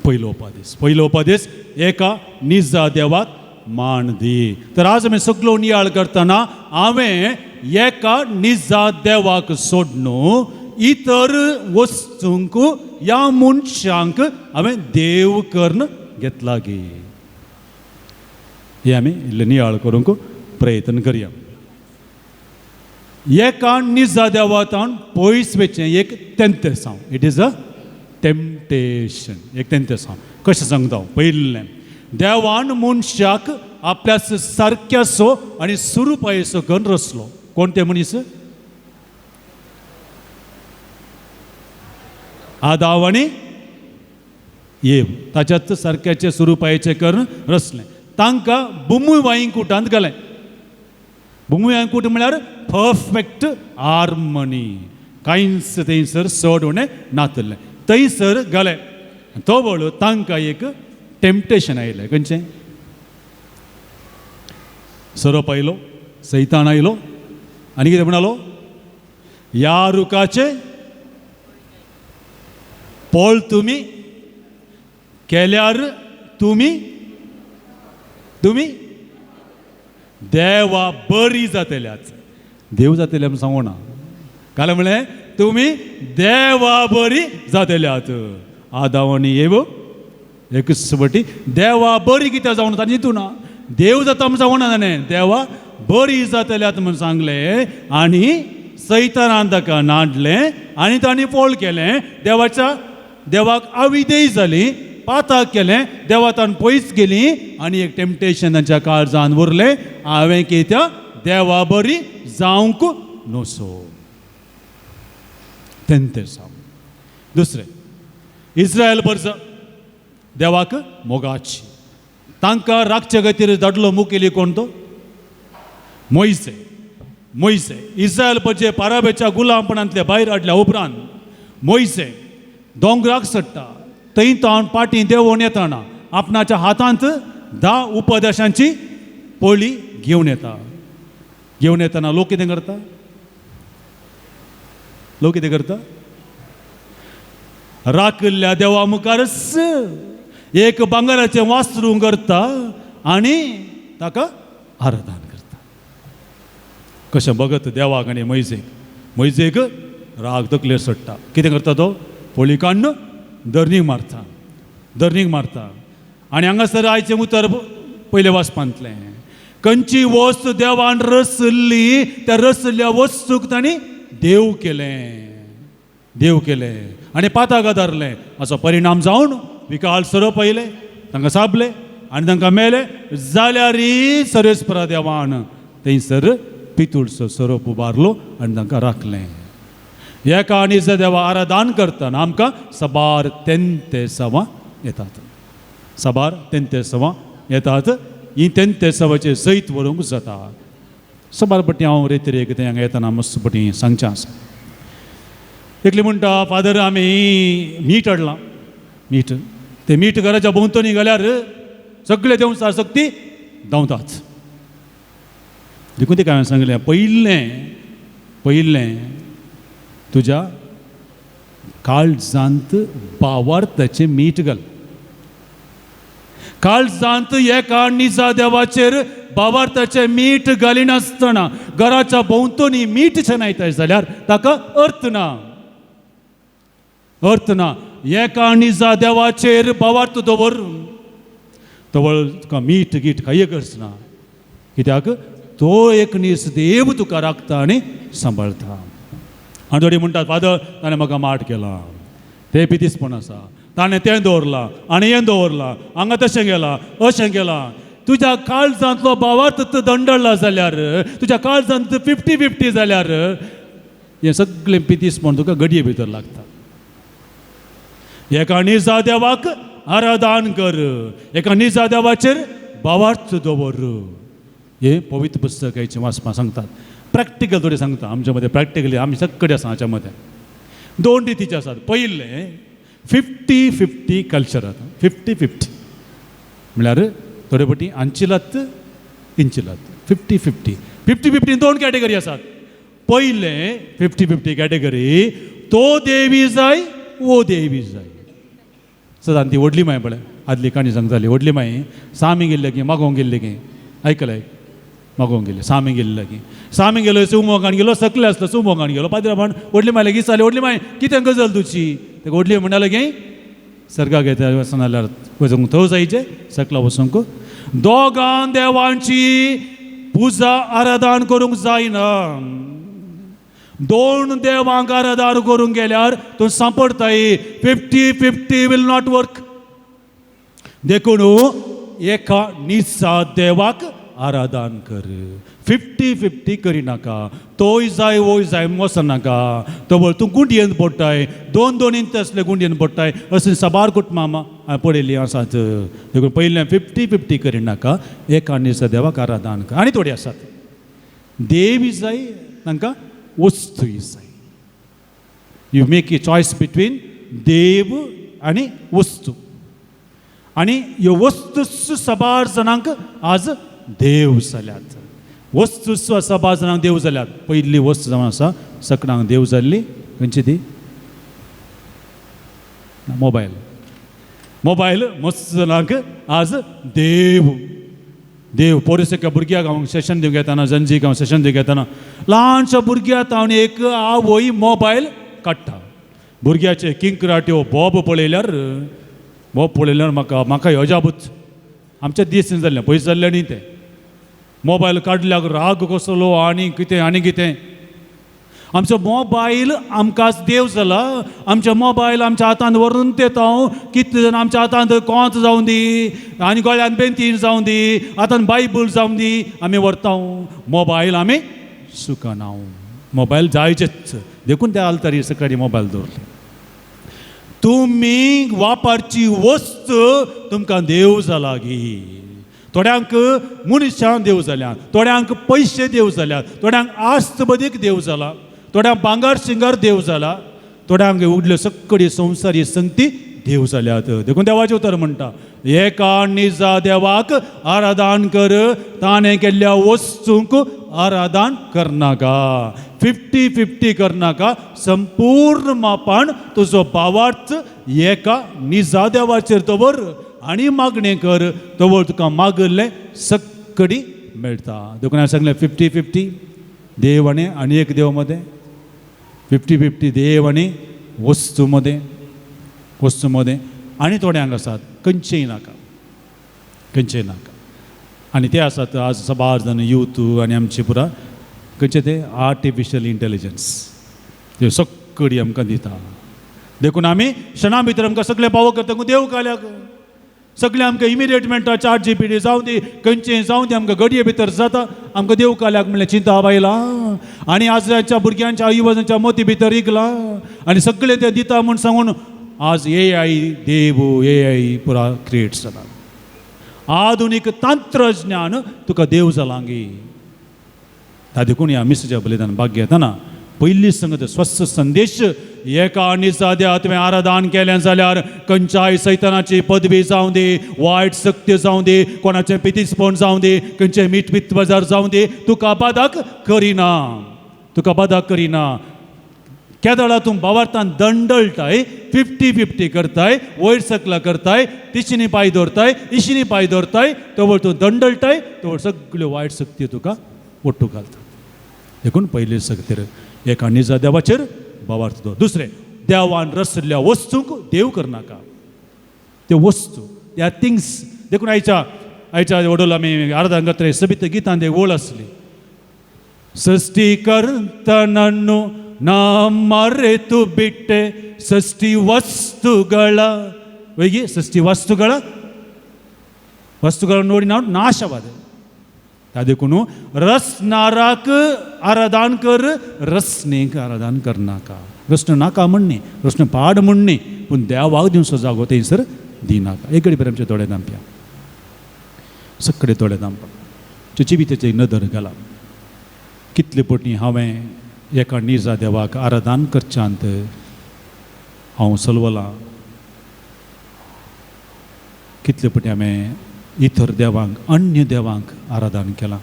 पयलो उपादेश. पयलो उपादेश एका निजा देवाक मान दी. तर आज आमी सगळो नियाळ करतना हांवें एका निजा देवाक सोडून इतर वस्तूंक ह्या मनशांक हांवें देव करून घेतला गी. हे आमी इल्लें नियाळ करूंक प्रयत्न करया. एका निजा देवातान पयस वचचें एक तेंतेसांव, it is a temptation, एक तेंतेसांव. कशें सांगता हांव? पयलें, देवान मनशाक आपल्या सारक्यासो आनी सुरुपायसो करून रचलो. कोण ते मनीस? आदाव आनी एव. ताच्याच सारक्याचे सुरुपायचे करून रचलें. तांकां बुमूय वांयकुटांत घालें. बुमूय वांयकूट म्हळ्यार परफेक्ट हार्मनी, कांयच थंयसर चड उणें नातलें, थंयसर घालें. तो वळू तांकां एक टेम्पटेशन आयलें. खंयचें? सोरोप आयलो, सैतान आयलो आनी कितें म्हणालो? ह्या रुखाचें पोळ तुमी केल्यार तुमी तुमी देवा बरी जातल्याच. देव जातले म्हूण सांगू ना, काल म्हणलें तुमी देवा बरी जातल्यात. आदाव आनी एव एकच वटी देवा बरी कित्याक जावन तांणी चिंतू ना, देव जाता म्हूण सांगू ना ताणें, देवा बरी जातल्यात म्हूण सांगलें आनी सैतानान ताका नाडलें आनी तांणी पोळ केलें. देवाच्या देवाक अविधेय जाली, पाताक केलें, देवातान पयस गेली आनी एक टेम्पटेशन तांच्या काळजान उरलें, हांवें कित्याक देवा बरी जावंक नसो. तेंतेसांव. दुसरें, इस्रायल बरसा देवाक मोगाची, तांकां राखचे खातीर धाडलो मुखेली कोण तो? मोयसे. मोयसे इस्रायल परजे पाराबेच्या गुलामपणांतले भायर हाडल्या उपरांत मोयसे दोंगराक चडटा, थंय तावन पाटी देंवोन येताना आपणाच्या हातांत 10 उपदेशांची पळी घेवन येता. घेवन येताना लोक कितें करता? लोक कितें करता? राखिल्ल्या देवा मुखारच एक भांगराचें वासरूं करता आनी ताका आराधन करता. कशें भगत देवाक आनी मोयजेक. मोयजेक राग तकलेर चडटा. कितें करता तो? पोळी काडून धरणीक मारता, धरणीक मारता. आनी हांगासर आयचें उतर पयलें वाचपांतलें, खंयची वस्त देवान रचल्ली त्या रचल्ल्या वस्तूक तांणी देव केलें, देव केलें आनी पाताक धरलें. असो परिणाम जावन विकाल सोरोप आयले, तांकां साबले आनी तांकां मेले. जाल्यारय सर्वेस्परा देवान थंयसर पितूळचो सोरोप उबारलो आनी तांकां राखलें. एका आनी देवा आराधन करतना आमकां साबार तेंतेसांवां येतात, साबार तेंतेसांवां येतात. ही तेंतेसांवाचेर जैत व्हरूंक जाता. साबार पटी हांव रेतरेक तें हांगा येतना मस्त पटी सांगचें आसा. एकली म्हणटा, फादर आमी मीठ हाडलां, मीठ तें मीठ घराच्या भोंवतणी घाल्यार सगळे देंवचार शक्ती धांवतात. देखून तेका हांवें सांगलें, पयलें पयलें तुज्या काळजांत भावार्थाचें मीठ घाल. काळजांत एका निजा देवाचेर भावार्थाचें मीठ घालिनासतना घराच्या भोंवतणी मीठ शेणायताय जाल्यार ताका अर्थ ना, अर्थ ना. एका निजा देवाचेर भावार्थ दवर, तवळ तुका मीठ गीठ कांय गरज ना. कित्याक? तो एक नीस देव तुका राखता आनी सांबाळता. आनी थोडी म्हणटात फादर ताणें म्हाका माट केला, तें पितीसपण आसा, ताणें तें दवरलां आनी हें दवरलां, हांगा तशें केलां अशें केलां. तुज्या काळजांतलो भावार्थ तूं दंडळ्ळा जाल्यार, तुज्या काळजांत 50-50 जाल्यार हें सगळें पितीसपण तुका गडये भितर लागता. एका निजा देवाक आराधन कर, एका निजा देवाचेर भावार्थ दवर. हें पवित्र पुस्तकाचें वाचपाक सांगतात. प्रॅक्टिकल थोडें सांगता आमच्या मदें, प्रॅक्टिकली आमी सगळे आसा हाच्या मदें. दोन रितीचे आसात. पयलें 50-50 कल्चर आतां, 50-50 म्हळ्यार थोडे फावटी आंचिलात इंचिलात, 50-50. 50-50 दोन कॅटेगरी आसात. पयलें 50-50 कॅटेगरी, तो देवी जाय वो देवी जाय. सदां ती व्हडली माय पळय आदली काणी सांगताली, व्हडली माय सामी गेल्ले की मागोवंक गेल्ले की आयकलें, मागोवंक गेल्ले सामी गेल्ले की सामी गेलो सुमोगान गेलो, सकले आसलो सुमोगान गेलो. पाद्रा व्हडली माय लागीं जाली, व्हडली माय कितें गजाल तुजी? तेका व्हडली म्हणटाले की सर्गाक येता वचना जाल्यार वचूंक थंय जायचे सकला वचूंक. दोगां देवांची पुजा आराधन करूंक जायना. दोन देवांक आराधन करूंक गेल्यार तूं सांपडताय. 50-50 will not work. देखून एका निसा देवाक आराधन कर, 50-50 करिनाका. तोय जाय वोय जाय वचनाका. तो तूं गुंडयेन पडटाय, दोन दोन इंच आसले गुंडयेन पडटाय. अशें साबार कुटुंबां हांवें पळयल्लीं आसात. देखून पयलें 50-50 करिनाका, एका निसा देवाक आराधन कर. आनी थोडी आसात देवी जाय तांकां वस्तूय जाय. You make a choice between देव आनी वस्तू. आनी ह्यो वस्तू साबार जाणांक आज देव जाल्यात. वस्तू साबार जाणांक देव जाल्यात. पयली वस्तू जावन आसा सकणांक देव जाल्ली खंयची ती? मोबायल. मोबायल मस्त जाणांक आज देव. देव पोरस एका भुरग्याक हांव सेशन दिवंक येताना, जंजीक हांव सेशन दिवंक येताना, ल्हानशा भुरग्याक हांव एक आवय मोबायल काडटा. भुरग्याचे किंक्राट्यो बोब पळयल्यार, बोब पळयल्यार म्हाका म्हाका अजाबूच. आमच्या दीस जाल्लें पयस जाल्लें न्ही तें. मोबायल काडल्यार राग कसलो आनी कितें आनी कितें. आमचो मोबायल आमकां देव जाला. आमचो मोबायल आमच्या हातांत व्हरून येता. कितले जाण आमच्या हातांत कोंत जावं दी आनी गळ्यांत बेंतीन जावं दी, हातांत बायबल जावं दी, आमी व्हरता. मोबायल आमी सुकना, मोबायल जायचेच. देखून त्या आल्तारी सकाळी मोबायल दवरले. तुमी वापरची वस्त तुमकां देव जाला गी. थोड्यांक मनशां देव जाल्या, थोड्यांक पयशे देव जाल्यात, थोड्यांक आस्त बदीक देव जाला, थोड्यांक भांगर शिंगर देव जाला, थोड्यांक उडल्यो सगळी संवसारी संगती देव जाल्यात. देखून देवाचें उतर म्हणटा, एका निजा देवाक आराधन कर, ताणें केल्ल्या वस्तूंक आराधन करनाका. 50-50 करनाका. संपूर्ण मापान तुजो भावार्थ एका निजा देवाचेर दवर आनी मागणें कर, तवर तुका मागल्लें सगळी मेळटा. देखून हांवें सांगलें 50-50 देव आनी आनी एक देव मदें, 50-50 देव आनी वस्तू मदें, वस्तू मदें. आनी थोड्यांक आसात खंयचेय नाका, खंयचेय नाका. आनी ते आसात आज साबार जाण यूथ आनी आमचे पुरा खंयचे ते आर्टिफिशियल इंटेलिजन्स त्यो सगळी आमकां दिता. देखून आमी क्षणा भितर आमकां सगळें पावो करता. देव काल्याक सगळें आमकां इमिडिएट मेळटा. चार जी पी डी जावं दी, खंयचें जावं दी, आमकां घडये भितर जाता. आमकां देव काल्याक म्हणलें चिंता बायलां आनी आजच्या भुरग्यांच्या युवजांच्या मोती भितर इकलां आनी सगळें तें दिता म्हूण सांगून आज ए I देव, ए I पुरा क्रिएट जाला. आधुनीक तंत्रज्ञान तुका देव जालां गी. देखून ह्या मिसाच्या बलिदान भाग घेतना पयली संगत स्वस्थ संदेश एका निजाद्या तुवें आराधन केलें जाल्यार खंयच्याय सैतानाची पदवी जावं दी, वायट शक्ती जावं दी, कोणाचें पितीसपण जावं दी, खंयचें मीठ मीठ बाजार जावं दी, तुका बादाक करिना, तुका बादाक करिना. केदळा तूं भावार्थान दंडळटाय, 50-50 करताय, वयर सकला करताय, तिशीनी पांय दवरताय, इशिनी पांय दवरताय, तवळ तूं दंडळटाय, तवळ सगळ्यो वायट शक्ती तुका ओट्टू घालता. देखून पयली शक्तीर एका निजा देवाचेर भावार्थ दवर. दुसरें, देवान रचल्ल्या वस्तूंक देव करनाका. त्यो वस्तू, त्या थिंग्स. देखून आयच्या आयच्या वडोल आमी आराधन करतले सबित गितान एक ओळ आसली, ಸೃಷ್ಟಿಕರ್ತನನ್ನು ನಾ ಮರೆತು ಬಿಟ್ಟೆ, ಸೃಷ್ಟಿ ವಸ್ತುಗಳ ಹೇಗೆ ಸೃಷ್ಟಿ ವಸ್ತುಗಳ ವಸ್ತುಗಳನ್ನು ನೋಡಿ ನಾವು ನಾಶವಾದೆ. देखून रसनाराक आराधन कर, रसनेक आराधन करनाका. रस्न नाका म्हणणे, रस्न पाड म्हणणे, पूण देवाक दिवचो जागो थंयसर दिनाका. एक घडी आमचे दोळे धांपया, सगळे दोळे धांपा. जिविताची नदर घाला. कितले पटी हांवें एका निजा देवाक आराधन करच्यांत हांव सलवलां, कितले पटी हांवें इतर देवांक, अन्य देवांक आराधन केलां,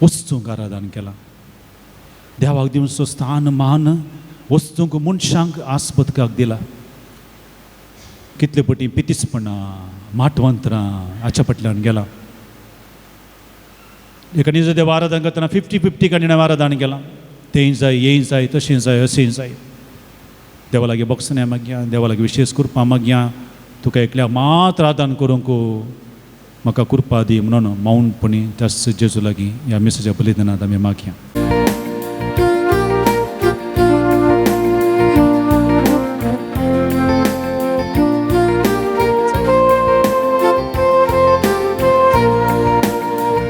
वस्तूंक आराधन केलां. देवाक दिवचो स्थान मान वस्तूंक मनशांक आस्पतकाक दिला. कितले पटी पितीसपणां, माटवंतरां हाच्या फाटल्यान गेलां. एका निज देव आराधन करतना 50-50 कडेन आराधन केलां. तें जाय, हें जाय, तशें जाय, अशें जाय. देवा लागीं बक्षण्या मागया, देवा लागीं विशेश कृपा मागया. तुका एकल्या मात्र आदान करूंक म्हाका कृपा दी म्हणून मौनपणी त्याच जेजू लागीं ह्या मिसाच्या बलिदानांत आमी मागया.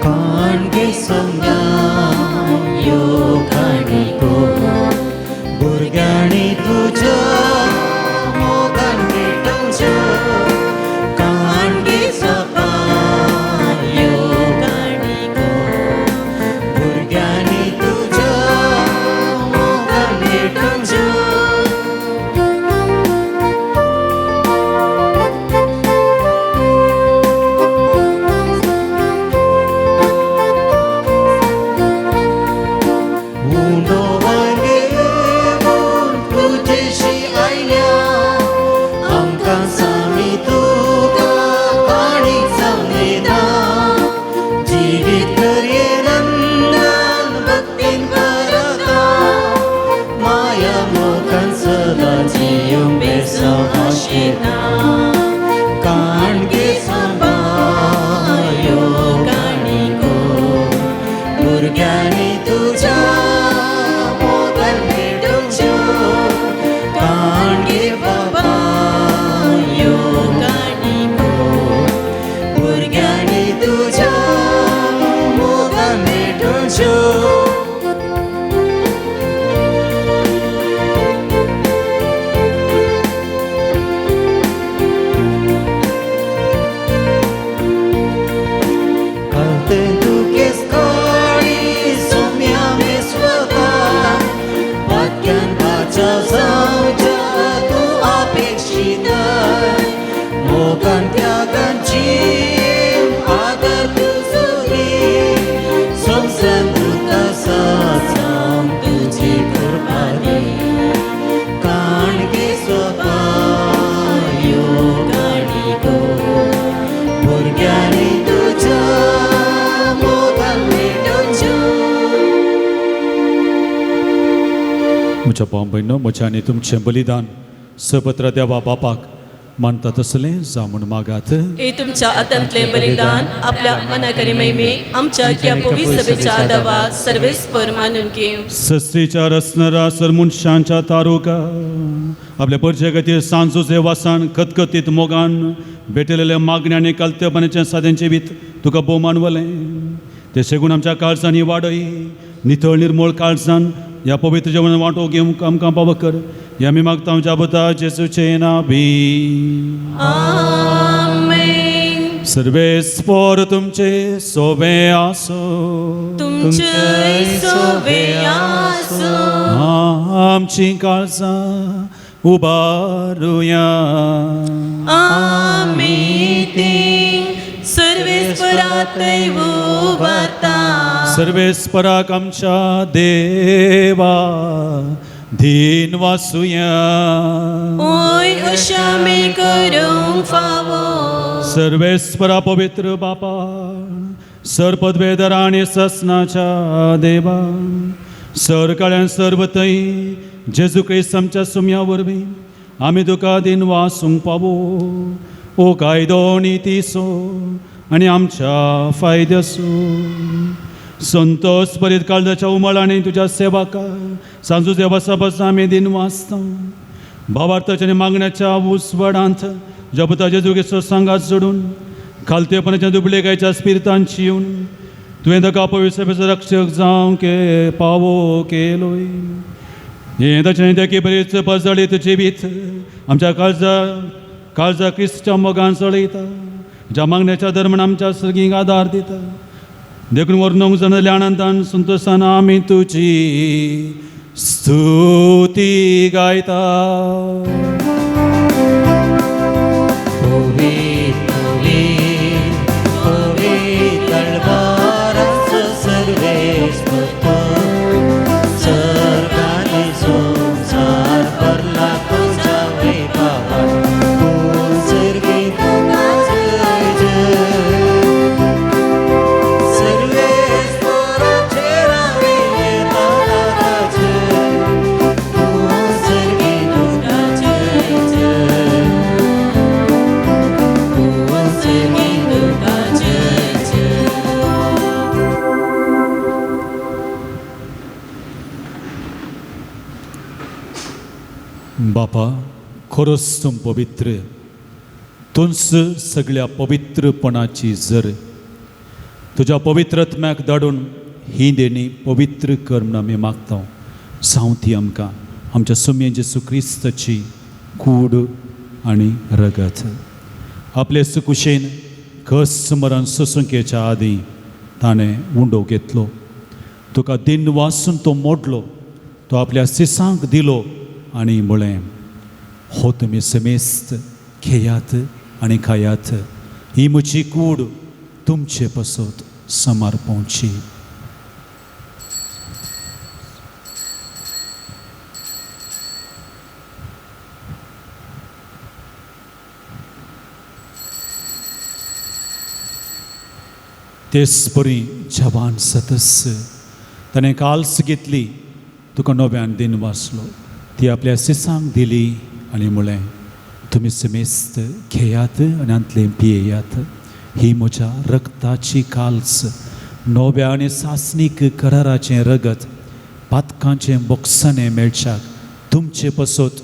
काणगे सोम्या यो काणिको भुरग्यांनी तुज्या मोगान भेटोवच्यो. काणगे सोपा यो काणिको भुरग्यांनी तुज्या मोगान भेटोवच्यो. उंडो वांगेवन तुजेशी आयल्या, आमकां सामी तुका काणीक जावन दिता. जिवीत करये नंदन भक्तीन करता, माया मोगान सदां जियोंक बेसांव आशेता. काणगे सांबा यो काणिको भुरग्यांनी तुज्या मोगान भेटोवच्यो. काणगे बाबा यो काणिको भुरग्यांनी तुज्या मोगान भेटोवच्यो. कलते तुकेस काळी सोम्या मे स्वता, वाक्यान वाचा जावच्या तूं अपेक्षिताय. मोगान त्यागान जीव आदर तुजो दी, संवसार तुका साजावंक तुजी कृपा दी. काणगे स्वपा यो काणिको भुरग्यांनी तुज्या मोगान भेटोवच्यो. म्हज्या भाव भयणो, म्हज्या आनी तुमचें बलिदान सपत्र देवा बापाक मानता तसलें जावं म्हूण मागात. हे तुमच्या हातांतलें बलिदान आपल्या मनाकरी महिमे आमच्या ह्या पवित्र सभेच्या दावा सर्वेस्पर मानून घेवं. सस्रीच्या रसनरा सर मनशांच्या तारुका आपल्या परचे खातीर सांजूचे वासान खतखतीत मोगान भेटलेल्या मागण्या आनी कलतेपणाचें सादें जिवीत तुका भोव मानवलें. ते शेगून आमच्या काळजांनी वाडय, नितळ निर्मोळ काळजान ह्या पवित्र जेवण वांटो घेवंक आमकां पावो कर. हे आमी मागता आमच्या पुता जेजूचे नांवी. आमेन. सर्वेस्पर तुमचे सोबे आसो. तुमचे सोबे आसो. आमची काळजां उबारुया. आमी ती सर्वेस्परातय उबारता. सर्वेस्पराक आमच्या देवा धीन वासुया. ओय अशें आमी करूंक फावो. सर्वेस्परा पवित्र बापा, सरपदवेदर आनी ससनाच्या देवा, सर काळ्यान सर्व थंय जेजू क्रिस्त आमच्या सुम्या वरवीं आमी तुका दिन वासूंक पावो. ओ कायदो नितीसो आनी आमच्या फायद्यासो. संतोष बरीत काळजाच्या उमळांनी तुज्या सेवाका सांजू देवासा बसा आमी दिन वाचता भावार्थाच्या आनी मागण्याच्या उसवडांत जपताचे जुगेचो सांगात जोडून खालतेपणाच्या दुबलेकायच्या स्पिरितांची येवन तुवें ताका पवित्र रक्षक जावंक पावो केलोय. हें ताचें देखी बरीच पजळीत जिवीत आमच्या काळजा काळजा क्रिस्तच्या मोगान चळयता, ज्या मागण्याच्या धर्मान आमच्या सर्गीक आदार दिता. देखून वर्णूंक जाणल्या आनंदान संतोशान आमी तुजी स्तुती गायता. बापा, खरोच तूं पवित्र, तूंच सगळ्या पवित्रपणाची जर. तुज्या पवित्रत्म्याक धाडून ही देणी पवित्र कर म्हूण आमी मागता. जावं ती आमकां आमच्या सुम्ये जेजू क्रिस्ताची कूड आनी रगत. आपले सुकुशेन कस मरण सोसुंकेच्या आदीं ताणें उंडो घेतलो, तुका दिन वासून तो मोडलो, तो आपल्या सिसांक दिलो आनी म्हळें, हो तुमी समेस्त घेयात आनी खायात, ही म्हजी कूड तुमचे पसत समर्पणची. तेच परी जवान सदस्य ताणें काल्स घेतली, तुका नव्यान दिन वाचलो, ती आपल्या सिसांक दिली आनी म्हळें, तुमी समेस्त घेयात आनी आंतलें पियेयात, ही म्हज्या रक्ताची काल्स, नव्या आनी सासणीक कराराचें रगत, पातकांचें बोक्साणें मेळच्याक तुमचे पसत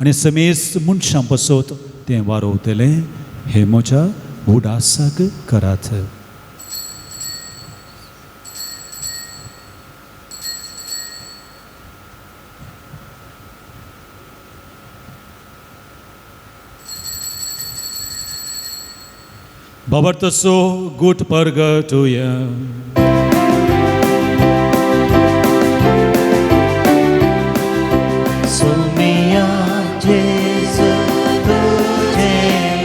आनी समेस्त मनशां पसत तें वारोवतलें. हें म्हज्या उडासाक करात. बाबर तसो गुट परगटुया. सुमिया जेजू तुझे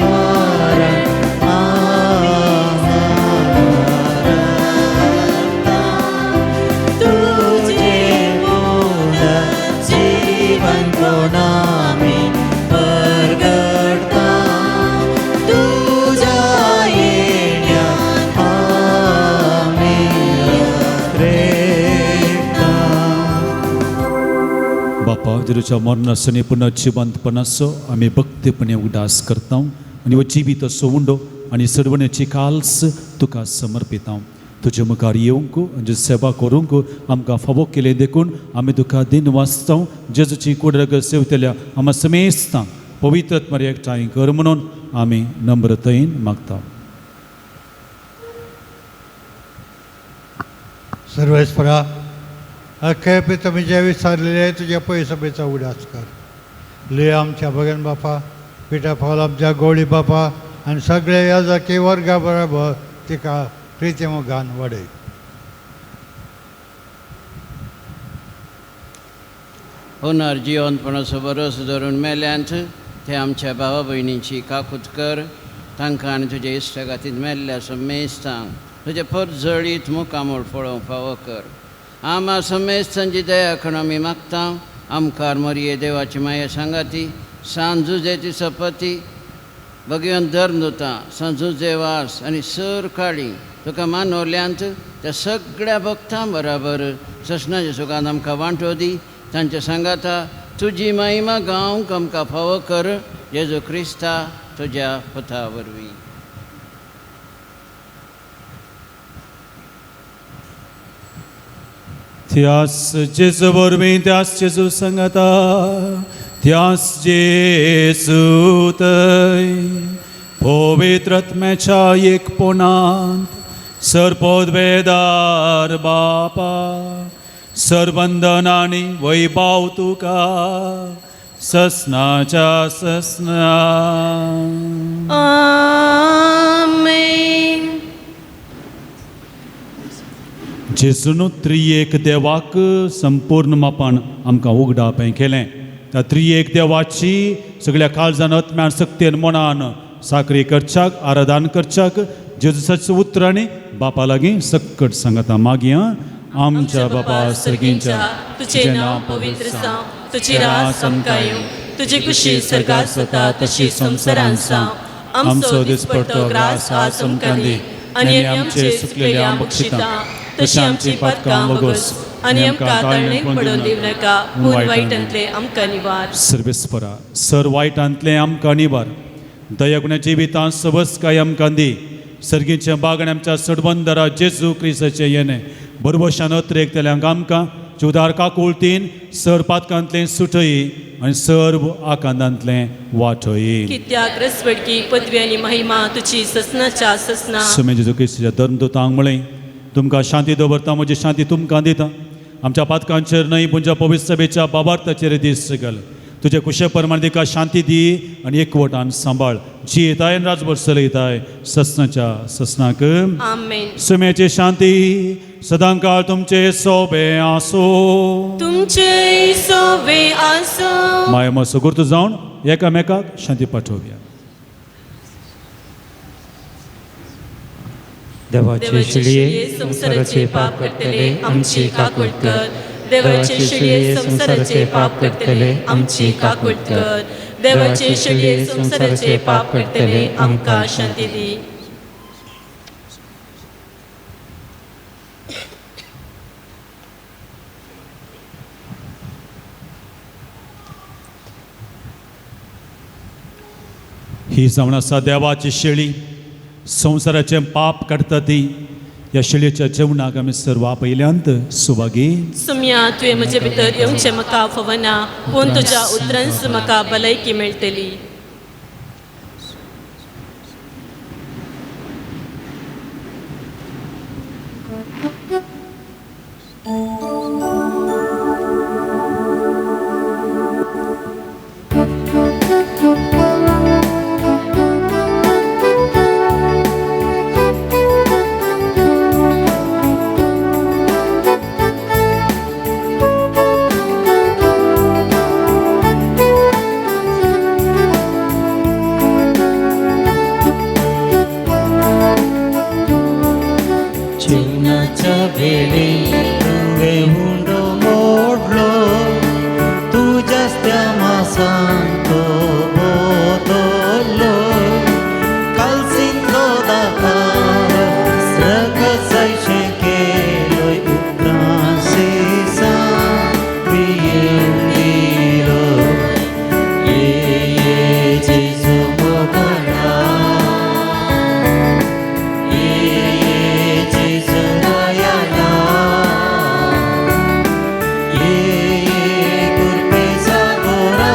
मरण आमरता, तुझे पुनर्जीवन कोणामी परगटता, तुझ्या येण्या आमी रेता. बापा, जेजूच्या मरणाचो आनी पुनर्जिवंतपणाचो आमी भक्तीपणे उदास करता आनी हो जिवीत असो उंडो आनी सर्वण्याची काल्स तुका समर्पिता. तुजे मुखार येवंक आनी सेवा करूंक आमकां फावो केलें देखून आमी तुका दिन वाचता. जेजूची कुडरग सेवतल्या आमा समेस्तां पवित्र मरे एकठांय कर म्हणून आमी नम्रतायेन मागता. सर्वेस्परा, अख्खे तुमी जे विचारलेले तुज्या पयसभेचो उडास कर. ले आमच्या भगन बापा, पिठा फावल आमच्या गोळी बापा आनी सगळे ह्या जाकी वर्गा बरोबर तिका प्रिती मोगान वाडय. पुनर्जिवनपणाचो भरोसो धरून मेल्यांत ते आमच्या भावा भयणींची काकूत कर. तांकां आनी तुजे इश्टागातींत मेल्ल्या समेस्तांक तुजे परजळीत मुखामूळ पळोवंक फावो कर. आमा समेस्तांची दया करून आमी मागता. आमकार मरिये देवाची माया सांगाती, सांजुजेची सपती भगवंत धर्म दिता, सांजुजे वास आनी सर काळी तुका मानवल्यांत त्या सगळ्या भक्तां बराबर ससनाच्या सुखान आमकां वांटो दी. तांच्या सांगाता तुजी महिमा गावंक आमकां फावो कर. जेजू क्रिस्ता तुज्या पुता वरवीं. त्यास जेजू वरवीं, त्यास जेजू सांगाता, त्यास जेजू थंय पवित्र आत्म्याच्या एकपणांत सर्पोद्वेदार बापा सरबंधन आनी वैभाव तुका ससनाच्या ससना. आमेन. जेजून त्रियेक देवाक संपूर्ण मापान आमकां उगडापें केलें. त्या त्रियेक देवाची सगळ्या काळजान, आत्म्यान, सक्तेन, मनान साकरी करच्याक, आराधन करच्याक जेजूसाच्या उतरांनी बापा लागीं सक्कट सांगता. मागीर आमच्या बापा सर्गींच्या, तुझे नाव पवित्र जावं, तुझी राज आमकां येवं, तुजी कुशी स्वर्गात जाता तशी संवसारांत जावं. आमचो दिसपडतो ग्रास आज आमकां दी आनी आमचे सुकलेल्या बक्षिता तशी आमची पातकां वगोस आनी आमकां ताळणेक पडोवन दिवं नाका, पूण वायटांतले आमकां निवार. सर्वेस्परा, सर वायटांतलें आमकां निवार. दयागुण्या जिवितांत सबस काय आमकां दी. सर्गीच्या बागण आमच्या सडबंदरा जेजू क्रिस्ताचें येणें बरबशान अत्रेक आमकां जुदार काकुळतीन सर पातकांतलें सुटयी आनी सर्व आकांतांतलें वाटयी. कित्याक रसवडकी, पदवी आनी महिमा तुजी ससनाच्या ससना. सुमे जेजू क्रिस्ताच्या धर्मदूतांक म्हळें, तुमकां शांती दवरता, म्हजी शांती तुमकां दिता. आमच्या पातकांचेर न्हय पूण पवित्र सभेच्या बाबार्थाचेर दीस घाल. तुजे कुशे प्रमाण तिका शांती दी आनी एकवटान सांबाळ. जी येताय राजभर चलयताय ससनाच्या ससनाक. आमेन. सुम्याची शांती सदांकाळ तुमचे सोबे आसो. तुमचे सोबे आसो. माय मसो गुर्तू जावन एकामेकाक शांती पाठोवया. देवाचे शिळये, संवसाराचे पाप करतले आमची काकूट कर. देवाचे शिळये, संवसाराचे पाप करतले आमची काकूट कर. देवाचे शिळये, संवसाराचे पाप करतले आमकां शांती दी. ही जावन आसा देवाची शेळी, संवसाराचें पाप काडटा ती. ह्या शेळयेच्या जेवणाक आमी सर्व आपयल्यांत सुभागी. सुम्या, तुवें म्हजे भितर येवचें म्हाका फावना, पूण तुज्या उतरांस म्हाका भलायकी मेळटली. जीवनाच्या वेळे तुवें उंडो मोडलो, तुज्याच त्या मासान तो बदल्लो. कालसिंतलो दातार रगत जायशें केलोय, उपरांत सिसान पियेवन दिलो. ये ये जेजू मोगाळा, ये ये जेजू दयाळा, ये ये कुरपेचा गोरा.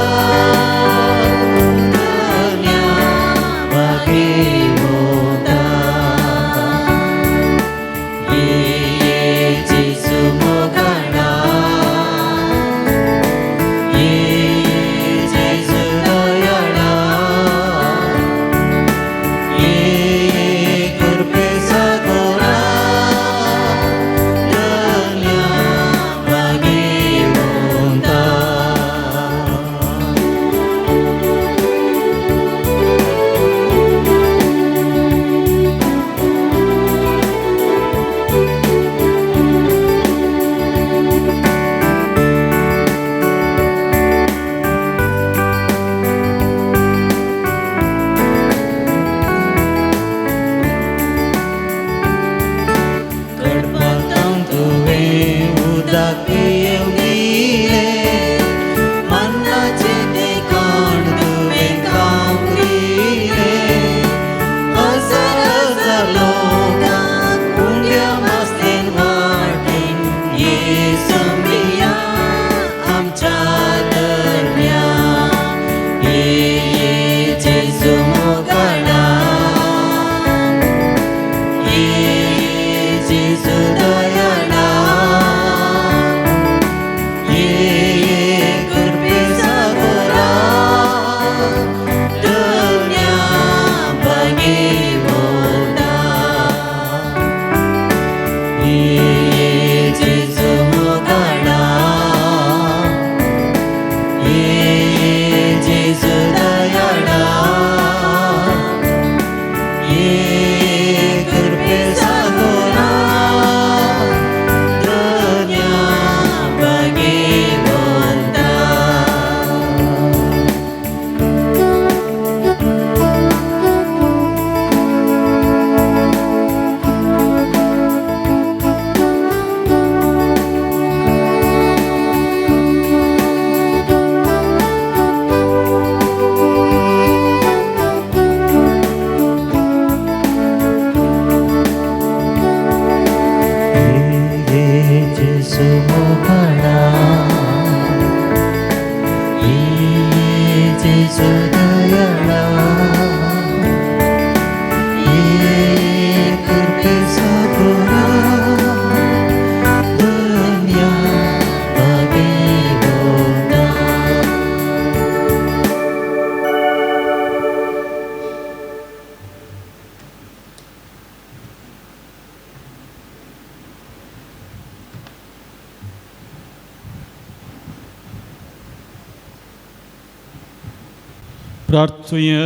प्रार्थुया.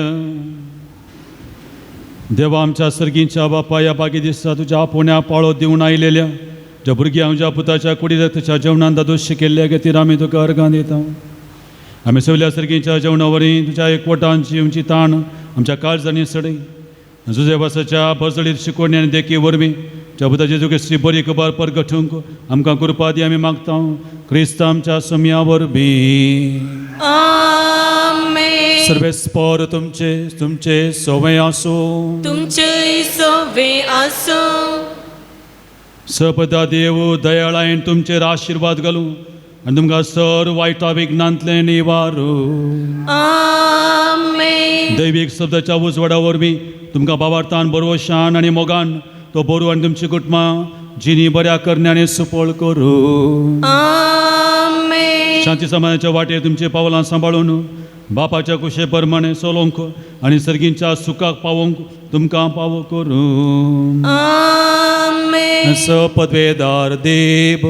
देवा आमच्या सर्गींच्या बापा, ह्या बागी दिसा तुज्या आपोवण्या पाळो दिवन आयलेल्या ज्या भुरग्यांक ज्या पुताच्या कुडी रक्ताच्या जेवणान दादोश केल्ल्या खातीर आमी तुका अर्गां दिता. आमी सगल्या सर्गींच्या जेवणा वरवीं तुज्या एकवटान जिवची ताण आमच्या काळजांनी सडय. जुजेवासाच्या बरजळीत शिकवणी आनी देखी वरवीं ज्या पुताची तुगे श्री बरी खबर परगटूंक आमकां कृपा दी आमी मागता, क्रिस्त आमच्या सम्या वरवीं. आमेन. सर्वेस्पर तुमचे तुमचे सवय आसूं. तुमचे सवे आसूं. सपदा देव दयाळायन तुमचेर आशिर्वाद घालूं आनी तुमकां सर वायटा विघ्नांतलें निवारू. आमेन. दैवीक शब्दाच्या उजवाडा वरवीं तुमकां बाबार्थान बरोवशान आनी मोगान तो बरो आनी तुमची कुटुंबां जिणी बऱ्या करण्याने सुपळ करूं. आमेन. शांती समाजाच्या वाटेर तुमची पावलां सांबाळून बापाच्या कुशे प्रमाणे चलोवंक आनी सर्गींच्या सुखाक पावोवंक तुमकां पावो करूं. आमेन. सपदवेदार देव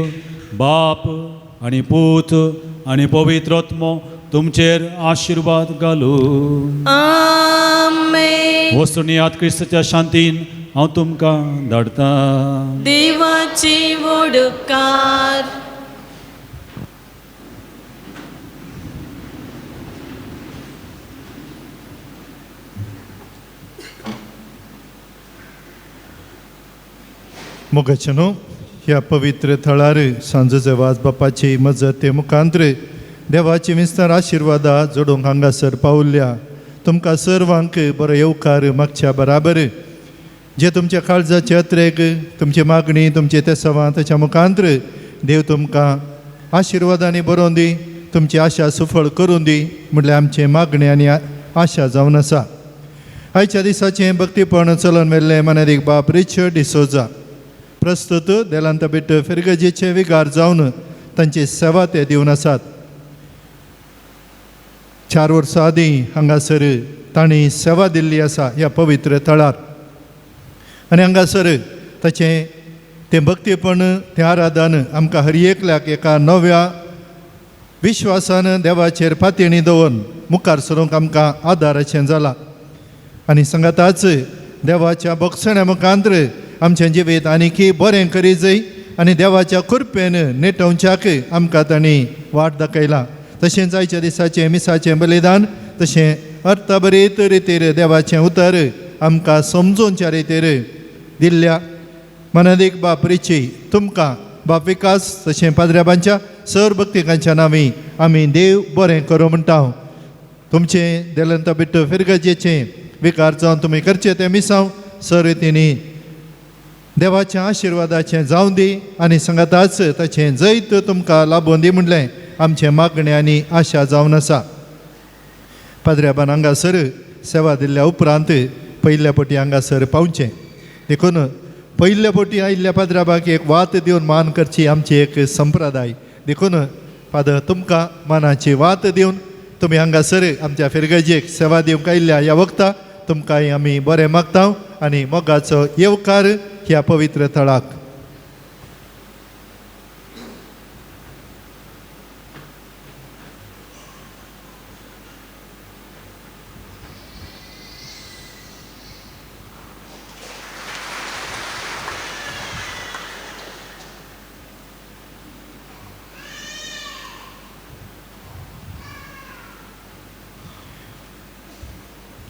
बाप आनी पूत आनी पवित्र आत्मो तुमचेर आशिर्वाद घालूं. आमेन. वस्तुनियात क्रिस्ताच्या शांतीन हांव तुमकां धाडटा. देवाची वोडकार. मोगाचे न्हू, ह्या पवित्र थळार सांजोचे वाज बापाची मजत ते मुखांत्र देवाची विस्तार आशिर्वादा जोडूंक हांगासर पावल्या तुमकां सर्वांक बरो येवकार मागच्या बराबर जे तुमच्या काळजाचे अत्रेक तुमची मागणी तुमचे तेसवां ताच्या मुखांत्र देव तुमकां आशिर्वादांनी बरोवन दी, तुमची आशा सुफळ करून दी म्हटल्यार आमची मागणी आनी आशा जावन आसा. आयच्या दिसाचें भक्तीपण चलोवन व्हेल्लें मनादीक बाप रिचर्ड डिसोजा प्रस्तुत देलांतबेट फिरगजेचे विगार जावन तांची सेवा ते दिवन आसात. 4 वर्सां आदीं हांगासर तांणी सेवा दिल्ली आसा ह्या पवित्र थळार आनी हांगासर ताचें तें भक्तीपण तें आराधन आमकां हर एकल्याक एका नव्या विश्वासान देवाचेर पातयेणी दवरून मुखार सरूंक आमकां आदाराचें जाला. आनी सांगाताच देवाच्या भोगसण्या मुखांत्र आमचें जिवीत आनीकी बरें करी जाय आनी देवाच्या कृपेन नेटोवच्याक आमकां तांणी वाट दाखयला. तशेंच आयच्या दिसाचें मिसाचें बलिदान तशें अर्थभरीत रितीर देवाचें उतर आमकां समजोवच्या रितीर दिल्ल्या मनादीक बाप रिची तुमकां बाप विकास तशें पाद्र्याबांच्या सर भक्तिकांच्या नांवी आमी देव बरें करूं म्हणटा. तुमचें देलंत बिट्ट फिरगजेचें विकार जावन तुमी करचें तें मिसांव सर रितींनी देवाच्या आशिर्वादाचें जावं दी आनी सांगाताच ताचें जैत तुमकां लाबोवन दी म्हणलें आमचें मागणें आनी आशा जावन आसा. पाद्र्याबान हांगासर सेवा दिल्ल्या उपरांत पयल्या पटी हांगासर पावचें देखून पयल्या पटी आयिल्ल्या पाद्राबाक एक वात दिवन मान करची आमची एक संप्रदाय. देखून फादर तुमकां मानाची वात दिवन तुमी हांगासर आमच्या फिरगजेक सेवा दिवंक आयिल्ल्या ह्या वखता तुमकांय आमी बरें मागता आनी मोगाचो येवकार ह्या पवित्र थळाक.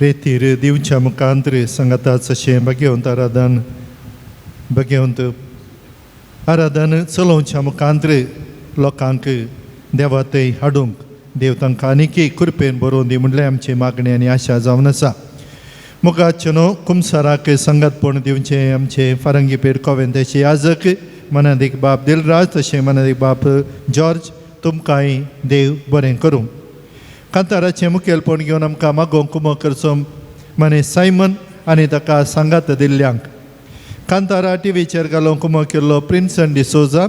रेतीर दिवच्या मुखांत्र सांगाताच अशें भगवंत आराधन भगवंत आराधन चलोवच्या मुखांत्र लोकांक देवा थंय हाडूंक देव तांकां आनीकय कृपेन बरोवन दी म्हणल्यार आमची मागणी आनी आशा जावन आसा. मुखाचे न्हू कुमसाराक संगतपण दिवचें आमचे फारंगी पेड कोवेंताचे याजक मनादीक बाप दिलराज तशें मनादीक बाप जॉर्ज तुमकांय देव बरें करूं. कांताराचें मुखेलपण घेवन आमकां मागोवंक कुमक करचो मने सायमन आनी ताका सांगात दिल्ल्यांक. कांतारा टिवीचेर घालूंक कुमक केल्लो प्रिन्सन डिसोजा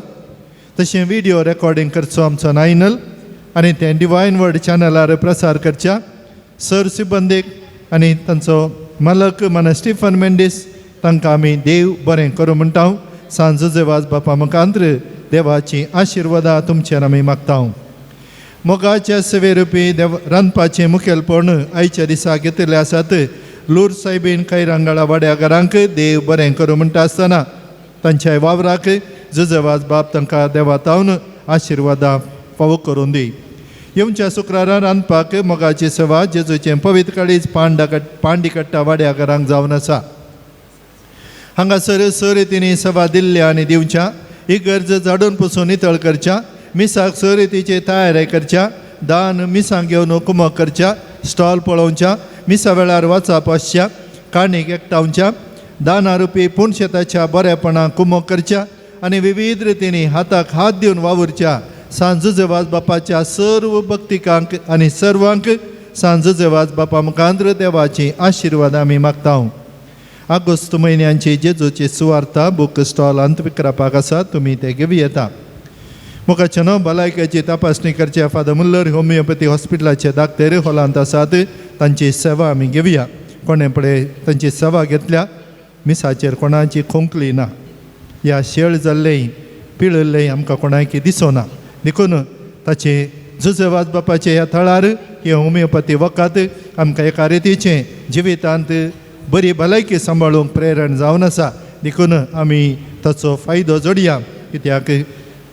तशें विडियो रेकॉर्डिंग करचो आमचो नायनल आनी तें डिवायन वर्ड चॅनलार प्रसार करच्या सर सिबंदीक आनी तांचो मालक मन स्टिफन मेंडीस तांकां आमी देव बरें करूं म्हणटा. सांजोजे वाज बापा मुखांत्र देवाची आशिर्वादा तुमचेर आमी मागता. मोगाच्या सेवेरुपी देव रांदपाचें मुखेलपण आयच्या दिसा घेतिल्ले आसात. लूर सायबीन कैरांगाळा वाड्या घरांक देव बरें करूं म्हणटा आसतना तांच्या वावराक जुजवाज बाप तांकां देवातावन आशिर्वादां फावो करून दी. येवच्या शुक्रारा रांदपाक मोगाची सेवा जेजूचें पवित्र काळीज पांडिकट्टा वाड्या घरांक जावन आसा. हांगासर स रितींनी सेवा दिल्ल्या आनी दिवच्या, इगर्ज झाडून पुसून नितळ करच्या, मिसाक स रितीचे तयारी करच्या, दान मिसांक घेवन कुमक करच्या, स्टॉल पळोवच्या, मिसा वेळार वाचप आसच्या, काणीक एकठावच्या, दानारुपी पुणशेताच्या बरेपणाक कुमक करच्या आनी विविध रितींनी हाताक हात दिवन वावुरच्या. सांजुजेवाज बापाच्या सर्व भक्तिकांक आनी सर्वांक सांजुजेवाज बापा मुखांत्र देवाची आशिर्वाद आमी मागता. आगोस्त म्हयन्यांची जेजूची सुवार्ता बूक स्टॉलांत विकरापाक आसा, तुमी ते घेवं येता. मुखाचे न्हू भलायकेची तपासणी करचे फादर मुल्लर होमियोपॅथी हॉस्पिटलाचे डाक्टर हॉलांत आसात, तांची सेवा आमी घेवया. कोणें पळय तांची सेवा घेतल्या मिसाचेर कोणाची खोंकली ना या शेळ जाल्लें पिळिल्लें आमकां कोणाकी दिसना. देखून ताचे जुजेवाज बापाचे ह्या थळार हे होमियोपॅथी वखद आमकां एका रितीचें जिवितांत बरी भलायकी सांबाळूंक प्रेरण जावन आसा. देखून आमी ताचो फायदो जोडया, कित्याक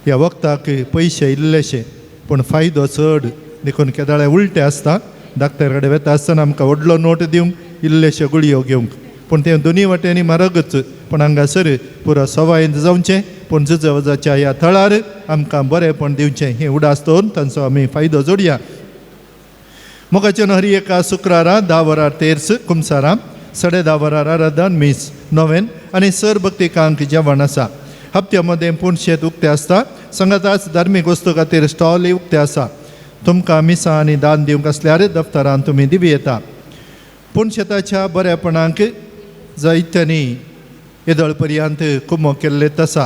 ह्या वखदाक पयशे इल्लेशे पूण फायदो चड. देखून केदाळे उलटे आसता, डाक्टर कडेन वता आसतना आमकां व्हडलो नोट दिवंक इल्लेश्यो गुळयो घेवंक, पूण तें दोनी वाटेंनी म्हारगच. पूण हांगासर पुरो सवायेंत जावचें, पूण जुजवाजाच्या ह्या थळार आमकां बरेंपण दिवचें हें उडास दवरून तांचो आमी फायदो जोडया. मोगाचें हर एका शुक्रारा 10 वरार तेर्स कुमसारां, 10:30 वरार आराधन मीस नोवेन आनी सर भक्तिकांक जेवण आसा. हप्त्या मदें पूण शेत उक्तें आसता, सांगाताच धार्मीक वस्तू खातीर स्टॉलय उक्तें आसा. तुमकां मिसां आनी दान दिवंक आसल्यार दफ्तरान तुमी दिवं येता. पूण शेताच्या बऱ्यापणाक जायत्यांनी येदोळ पर्यंत कुमो केल्ले आसा.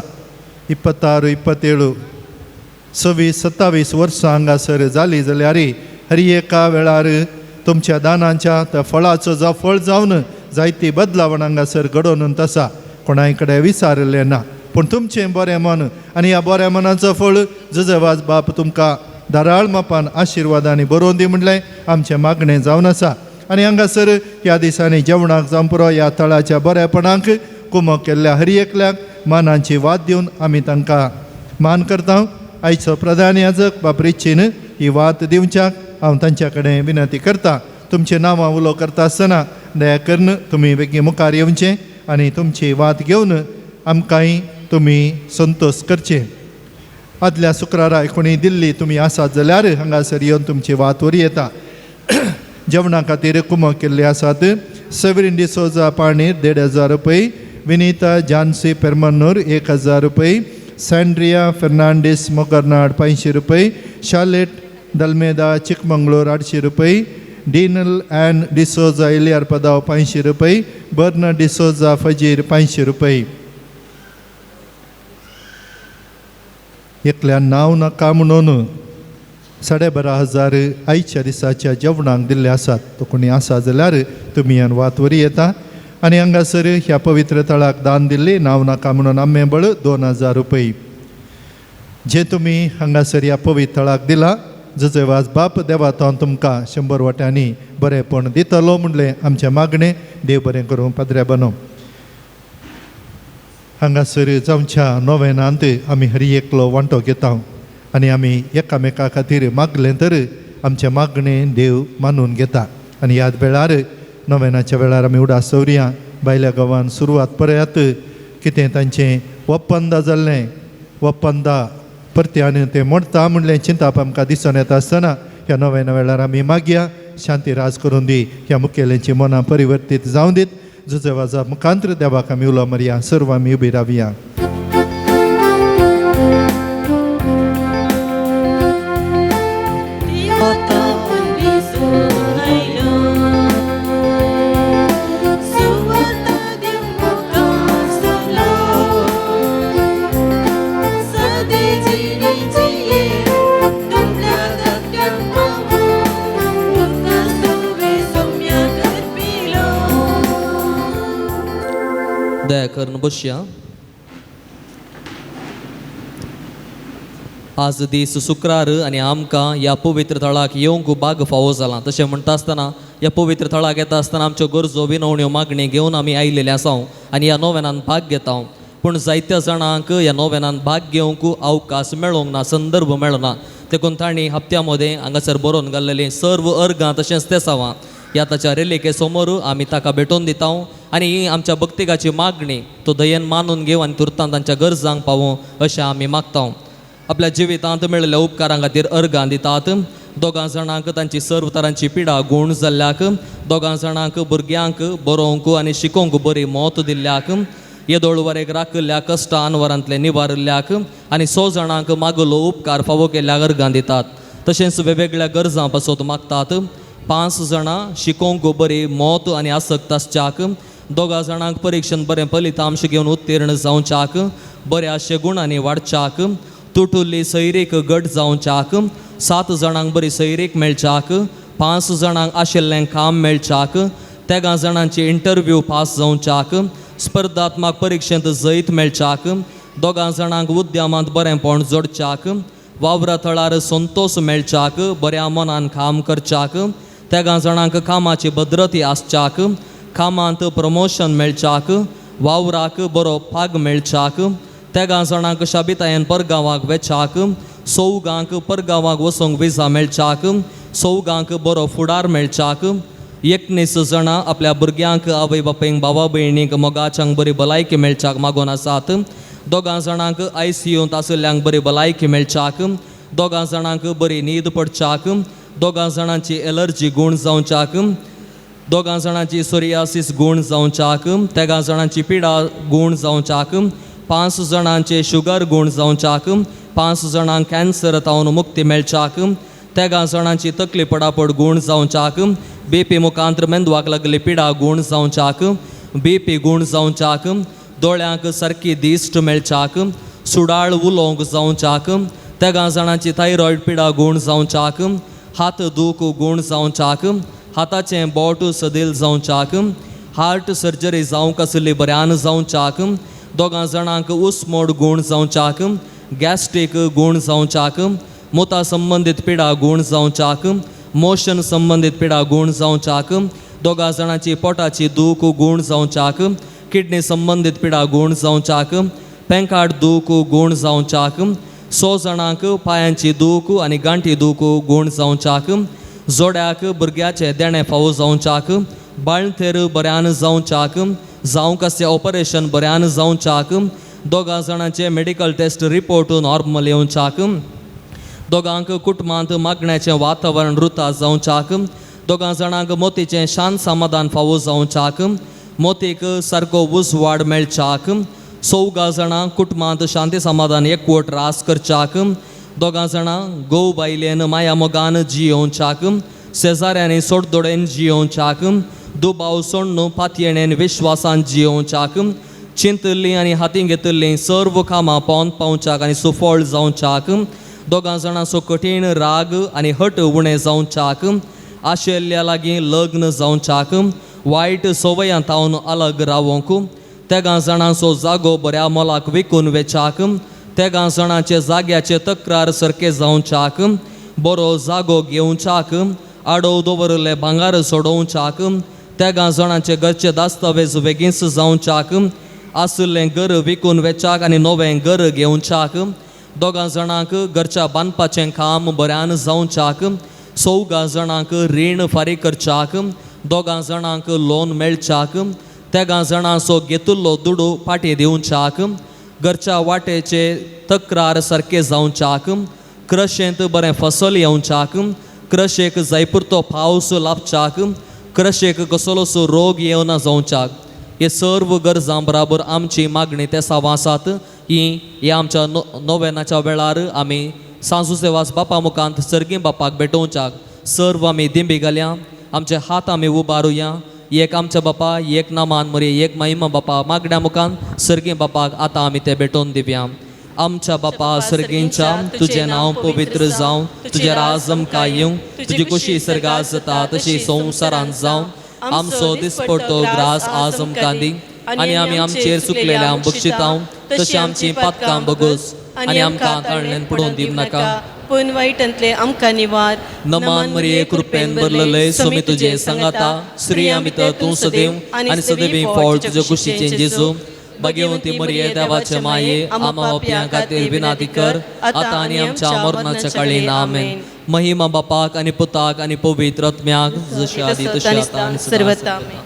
26, 27, 26, 27 वर्सां हांगासर जाली जाल्यार हर एका वेळार तुमच्या दानांच्या त्या फळाचो जावं फळ जावन जायती बदलावण हांगासर घडोवन आसा. कोणाय कडेन विचारिल्लें ना, पूण तुमचें बरें मन आनी ह्या बऱ्या मनाचो फळ जुजेवाज बाप तुमकां धाराळ मापान आशिर्वादांनी बरोवन दी म्हणलें आमचें मागणें जावन आसा. आनी हांगासर ह्या दिसांनी जेवणाक जावं पुरो ह्या थळाच्या बऱ्यापणाक कुमक केल्ल्या हर एकल्याक मानांची वाद दिवन आमी तांकां मान करता. आयचो प्रधान याजक बाप रिचीन ही वात दिवच्याक हांव तांच्या कडेन विनंती करता. तुमचें नांवां उलो करता आसतना दया करून तुमी बेगीन मुखार येवचें आनी तुमची वात घेवन आमकांय तुमी संतोश करचे. आदल्या शुक्रारा कोणी दिल्ली तुमी आसात जाल्यार हांगासर येवन तुमची वात व्हरी येता. जेवणा खातीर कुमक केल्ले आसात सेवरीन डिसोजा पाणीर 1500 रुपये, विनीता जानसी पेरमन्नूर 1000 रुपये, सँड्रिया फेर्नांडीस मोगरनाड 500 रुपये, शालेट दल्मेदा चिकमंगळूर 800 रुपये, डिनल एन डिसोजा इलियार पदाव 500 रुपये, बर्न डिसोजा फजीर 500 रुपये. एकल्यान नांव नाका म्हणून 12,500 आयच्या दिसाच्या जेवणाक दिल्ले आसात. तो कोणी आसा जाल्यार तुमी ह्यान वात वरी येता. आनी हांगासर ह्या पवित्र थळाक दान दिल्ली नांव नाका म्हणून आम्मेबळ 2000 रुपये. जे तुमी हांगासर ह्या पवित्र थळाक दिला जुजेवाज बाप देवातान तुमकां 100 वाट्यांनी बरेंपण दितलो म्हणलें आमचें मागणें. देव बरें करूं. पाद्र्या बनो हांगासर जावच्या नोवेनांत आमी हर एकलो वांटो घेता आनी आमी एकामेका खातीर मागलें तर आमचें मागणें देव मानून घेता. आनी ह्याच वेळार नोवेनाच्या वेळार आमी उडास दवरया. बायल्या गांवान सुरवात पळयात कितें तांचें ಒಪ್ಪಂದ जाल्लें ಒಪ್ಪಂದ परत्यान तें मोडटा म्हणलें चिंताप आमकां दिसून येता आसतना ह्या नव्या वेळार आमी मागया शांती राज करून दी. ह्या मुखेल्यांची मनां परिवर्तीत जावं दीत. जुजेवाजा मुखांत्र देवाक आमी उलो मारया. सर्व आमी उबी रावया. दया करून बसया. आज दीस शुक्रार आनी आमकां ह्या पवित्र थळाक येवंक भाग फावो जाला. तशें म्हणटा आसतना ह्या पवित्र थळाक येता आसतना आमच्यो गरजो विनवण्यो मागणी घेवन आमी आयिल्ले आसा आनी ह्या नोवेनान भाग घेता. पूण जायत्या जाणांक ह्या नोवेनान भाग घेवंक अवकाश मेळोंक ना, संदर्भ मेळना. देखून तांणी हप्त्या मदें हांगासर बरोवन घाल्लेलीं सर्व अर्गां तशेंच तेसावां ह्या ताच्या रेलिके समोर आमी ताका भेटोवन दिता आनी ही आमच्या भक्तिकाची मागणी तो दयेन मानून घेवन आनी तुर्तान तांच्या गरजांक पावूं अशें आमी मागता. आपल्या जिवितांत मेळिल्ल्या उपकारां खातीर अर्गां दितात. दोगां जाणांक तांची सर्व तरांची पिडा गूण जाल्ल्याक, दोगां जाणांक भुरग्यांक बरोवंक आनी शिकोवंक बरी मौत दिल्ल्याक, येदोळ वरेक राखिल्ल्या कश्टां अनवरांतले निवारिल्ल्याक आनी 100 जाणांक मागलो उपकार फावो केल्ल्या अर्गां दितात. तशेंच वेगवेगळ्या गरजां पासत मागतात. 5 जाणां शिकोवंक बरी मौत आनी आसक्त आसच्याक, 2 जाणांक परिक्षण बरें फलितांश घेवन उत्तीर्ण जावच्याक, बऱ्या शेगुणांनी वाडच्याक, तुटुल्ली सैरीक गट जावच्याक, 7 जाणांक बरी सैरीक मेळच्याक, 5 जाणांक आशिल्लें काम मेळच्याक, 13 जाणांची इंटरव्यू पास जावच्याक, स्पर्धात्मक परिक्षेंत जैत मेळच्याक, 2 जाणांक उद्यमांत बरेंपण जोडच्याक, वावरा थळार संतोश मेळच्याक, बऱ्या मनान काम करच्याक, 13 जाणांक कामाची भद्रती आसच्याक, कामांत प्रमोशन मेळच्याक, वावराक बरो पाग मेळच्याक, 13 जाणांक शाबितायेन परगांवाक वेच्याक, 4 परगांवाक वचूंक विजा मेळच्याक, 4 बरो फुडार मेळच्याक, 19 जाणां आपल्या भुरग्यांक आवय बापायक भावा भयणीक मोगाच्यांक बरी भलायकी मेळच्याक मागून आसात. 2 जाणांक आयसीयूंत आशिल्ल्यांक बरी भलायकी मेळच्याक, 2 जाणांक बरी न्हीद पडच्याक, 2 जाणांची एलर्जी गूण जावच्याक, 2 जाणांची सोरियासीस गूण जावच्याक, 13 जाणांची पिडा गूण जावच्याक, 5 जाणांचे शुगर गूण जावच्याक, 5 जाणांक कॅन्सर तावन मुक्ती मेळच्याक, 13 जाणांची तकली पडापड गूण जावच्याक, बीपी मुखांत मेंदवाक लागली पिडा गूण जावच्याक, बीपी गूण जावच्याक, दोळ्यांक सारकी दिश्ट मेळच्याक, सुडाळ उलोवंक जावच्याक, 13 जाणांची थायरॉयड पिडा गूण जावच्याक, हात दूख गूण जावच्याक, हाताचें बोट सदील जावच्याक, हार्ट सर्जरी जावंक आशिल्ली बऱ्यान जावच्याक, 2 जाणांक उसमोड गूण जावच्याक, गॅस्ट्रीक गूण जावच्याक, मुता संबंदीत पिडा गूण जावच्याक, मोशन संबंदीत पिडा गूण जावच्याक, 2 जाणांची पोटाची दूख गूण जावच्याक, किडनी संबंदीत पिडा गूण जावच्याक, पेंकाट दूख गूण जावच्याक, 100 जाणांक पांयांची दूख आनी गांठी दूख गूण जावच्याक, जोड्याक भुरग्याचें देणें फावो जावच्याक, बाळंतेर बऱ्यान जावच्याक, जावंक आसचें ऑपरेशन बऱ्यान जावच्याक, 2 जाणांचे मेडिकल टेस्ट रिपोर्ट नॉर्मल येवच्याक, 2 कुटुंबांत मागण्याचें वातावरण रुता जावच्याक, 2 जाणांक मोतीचें शांत समाधान फावो जावच्याक, मोतीक सारको उजवाड मेळच्याक, 4 जाणां कुटुंबांत शांती समाधान एकवट रास करच्याक, 2 जाणां घोव बायलेन माया मोगान जियोवच्याक, शेजाऱ्यांनी सोडदोडेन जियोवच्याक, दुबाव सोडून पातयेणेन विश्वासान जियोवच्याक, चिंतिल्लीं आनी हातीं घेतिल्लीं सर्व कामां पोंत पावच्याक आनी सुफळ जावच्याक, 2 जाणांचो कठीण राग आनी हट उणें जावच्याक, आशिल्ल्या लागीं लग्न जावच्याक, वायट संवयां तावन अलग रावोंक, 13 जाणांचो जागो बऱ्या मोलाक विकून वेच्याक, 13 जाणांचे जाग्याचे तक्रार सारके जावच्याक, बरो जागो घेवच्याक, आडोव दवरिल्ले भांगार सोडोवच्याक, 13 जाणांचे घरचे दस्तावेज बेगीनच जावच्याक, आशिल्लें घर विकून वेच्याक आनी नवें घर घेवच्याक, 2 जाणांक घरच्या बांदपाचें काम बऱ्यान जावच्याक, 4 जाणांक रीण फारीक करच्याक, 2 जाणांक लोन मेळच्याक, 13 जाणांचो घेतिल्लो दुडू फाटीं दिवच्याक, घरच्या वाटेचे तक्रार सारके जावच्याक, क्रशेंत बरें फसल येवच्याक, क्रशेक जायपुरतो पावस लाभच्याक, क्रशेक कसलोसो रोग येवना जावच्याक. हे सर्व गरजां बराबर आमची मागणी ते सावां आसात. ही ह्या आमच्या नोवेनाच्या वेळार आमी सांजुसेवास बापा मुखांत सर्गी बापाक भेटोवच्याक सर्व आमी दिंबी घालया, आमचे हात आमी उबारुया. एक आमच्या बापा, एक नामान मरे, एक महिमा बापा मागण्या मुखान सर्गी बापाक आतां आमी ते भेटोवन दिवया. आमच्या बापा सर्गींच्या, तुजें नांव पवित्र जावं, तुजें राज आमकां येवं, तुजी खुशी सर्गात जाता तशी संवसारांत जावं. आमचो दिसपडतो ग्रास आज आमकां दी आनी आमी आमचेर चुकलेल्या बक्षितांव तशी आमची पातकां बगोस आनी आमकां ताळण्यान पडोवन दिवं नाका, पूण वायटांतले आमकां निवार. नमान मरिये, कृपेन भरलेले, स्वामी तुजे सांगाता, स्त्रियां भितर तूं सदैव आनी सदैवी फळ तुज्या कुशीचें जेजू. भाग्यवंती मरिये, देवाचे माये, आमा पापयां खातीर विनाती कर, आतां आनी आमच्या मरणाच्या काळीन. आमेन. महिमा बापाक आनी पुताक आनी पवित्र आत्म्याक, जशें आदी तशें आतां आनी सदां सर्वता. सर्वदा.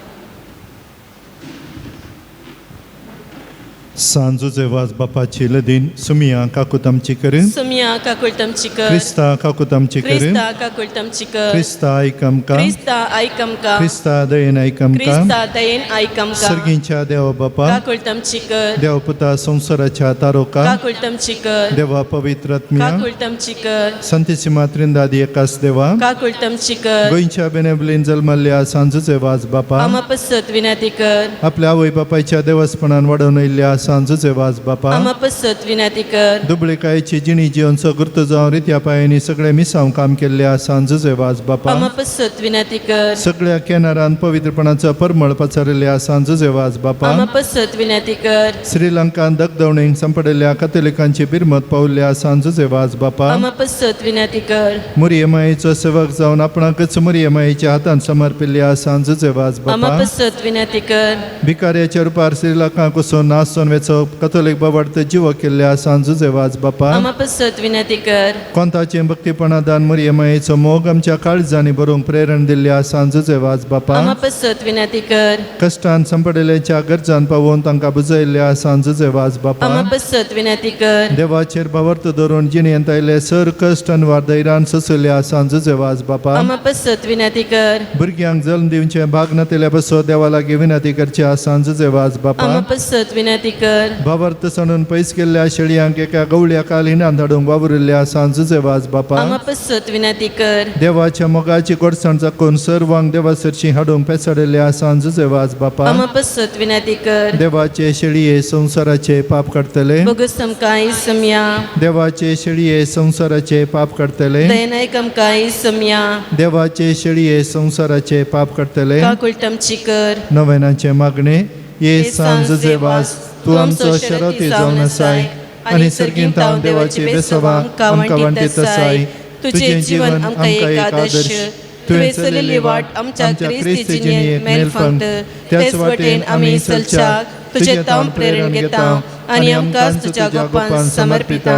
सांजूचे वाज बापाची लदीन. सुमिया काकूत आमची कर. सुमिया काकुळट आमची कर. क्रिस्ता काकूत आमची कर. क्रिस्ता काकुळट आमची कर. क्रिस्ता आयक आमकां. क्रिस्ता आयक आमकां. क्रिस्ता दयेन आयक आमकां. क्रिस्ता दयेन आयक आमकां. सर्गींच्या देवा बापा, काकुळट आमची कर. देव पुता संवसाराच्या तारोका, काकुळट आमची कर. देवा पवित्र आत्म्या, काकुळट आमची कर. संतीसिमा त्रिंदादी एकास देवा, काकुळट आमची कर. गोंयच्या बेनेबलीन जल्मल्ल्या सांजूचे वाज बापा, आमा पसत विनंती कर. आपल्या आवय बापायच्या देवस्पणान वाडोवन येयल्ल्या सांजूचे वाज बापा, आमा पसत विनंती कर. दुबळेकायेची जिणी जिवन सगृत जावन रित्या पायांनी सगळे मिसांव काम केल्ल्या सांजूचे वाज बापा, आमा पसत विनंती कर. सगळ्या केनारान पवित्रपणाचो परमळ पसरिल्ल्या सांजूचे वाज बापा, आमा पसत विनंती कर. श्रीलंकान दगदवणेक सांपडिल्ल्या कथोलिकांची बिरमत पावल्ल्या सांजूचे वाज बापा, आमा पसत विनंती कर. मुरये मायेचो सेवक जावन आपणाकच मुरये मायेच्या हातान समर्पिल्ल्या सांजूचे वाज आमा बापा, पसत विनंती कर. भिकाऱ्याच्या रुपार श्रीलंका कुसून नासून वेचो कथोलीक बाबार्थ जीव केल्ल्या सांजूचे वाज बापा, आमा पसत विनंती कर. कोंताचें भक्तीपणादान मुरये मायेचो मोग आमच्या काळजांनी बरोवंक प्रेरण दिल्ल्या सांजूचे वाज बापा, आमा पसत विनंती कर. कश्टान सांपडिल्ल्याच्या गरजान पावोवन तांकां बुजयल्ल्या सांजूचे वाज बापा, आमा पसत विनंती कर. देवाचेर भावार्थ धरून जिणेंत आयले सर कश्ट आनी वारदैरान सोंसल्या सांजूचे वाज बापा, आमा पसत विनंती कर. भुरग्यांक जल्म दिवचें भाग नातिल्ल्या बसो देवा लागीं विनंती करच्या सांजूचे वाज बापा, आमा पसत विनंती कर. भावार्थ सांडून पयस केल्ल्या शेळयांक एका गवळ्या कालिनान धाडूंक वावुरिल्ल्या सांजूचे वाज बापा, आमा पसत विनंती कर. देवाच्या मोगाची गोडसाण चाकून सर्वांक देवा सरशी हाडूंक पेसाडिल्ल्या सांजूचे वाज बापा, आमा पसत विनंती कर. देवाचे शेळये संवसाराचे पाप काडटले, बोगस आमकां इसमया. देवाचे शेळये संवसाराचे पाप काडटले, दयनायक आमकां इसमया. देवाचे शेळये संवसाराचे पाप काडटले. काकुळट आमची कर. नव्यानाचे मागणे. ये सांजूचे वास, तूं आमचो शरती जावन आसाय आनी सर्गींत हांव देवाची बेसवा आमकां वांटीत आसाय. तुजें जीवन आमकां एक आदर्श, तुवें चलयल्ली वाट आमच्या क्रिस्ती जिणेक मेलफंत, तेच वटेन आमी चलच्याक तुजें तांव प्रेरण घेता आनी आमकांच तुज्या गोपान समर्पिता.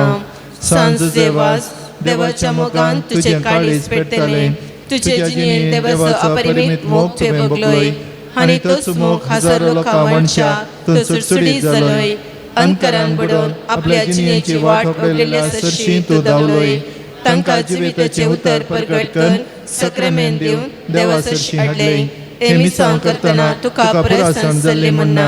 सांजूचे वास, देवाच्या मोगान तुजें काळीज पेटतलें. तुजे जिणेन देवाचो अपरिमीत मोग तुवें भोगलोय आनी तोच मोग हजारो लोकां वणशाक तूं सुडसुडीत जालोय. अंतरान बुडोवन आपल्या जिणेची वाट वगळिल्ल्या सरशी तूं धांवलोय. तांकां जिविताचें उतर परगट करून सक्रेमेन दिवन देवा सरशी हाडले. हे मिसांव करतना तुका पुरस्कार जाल्ली म्हणना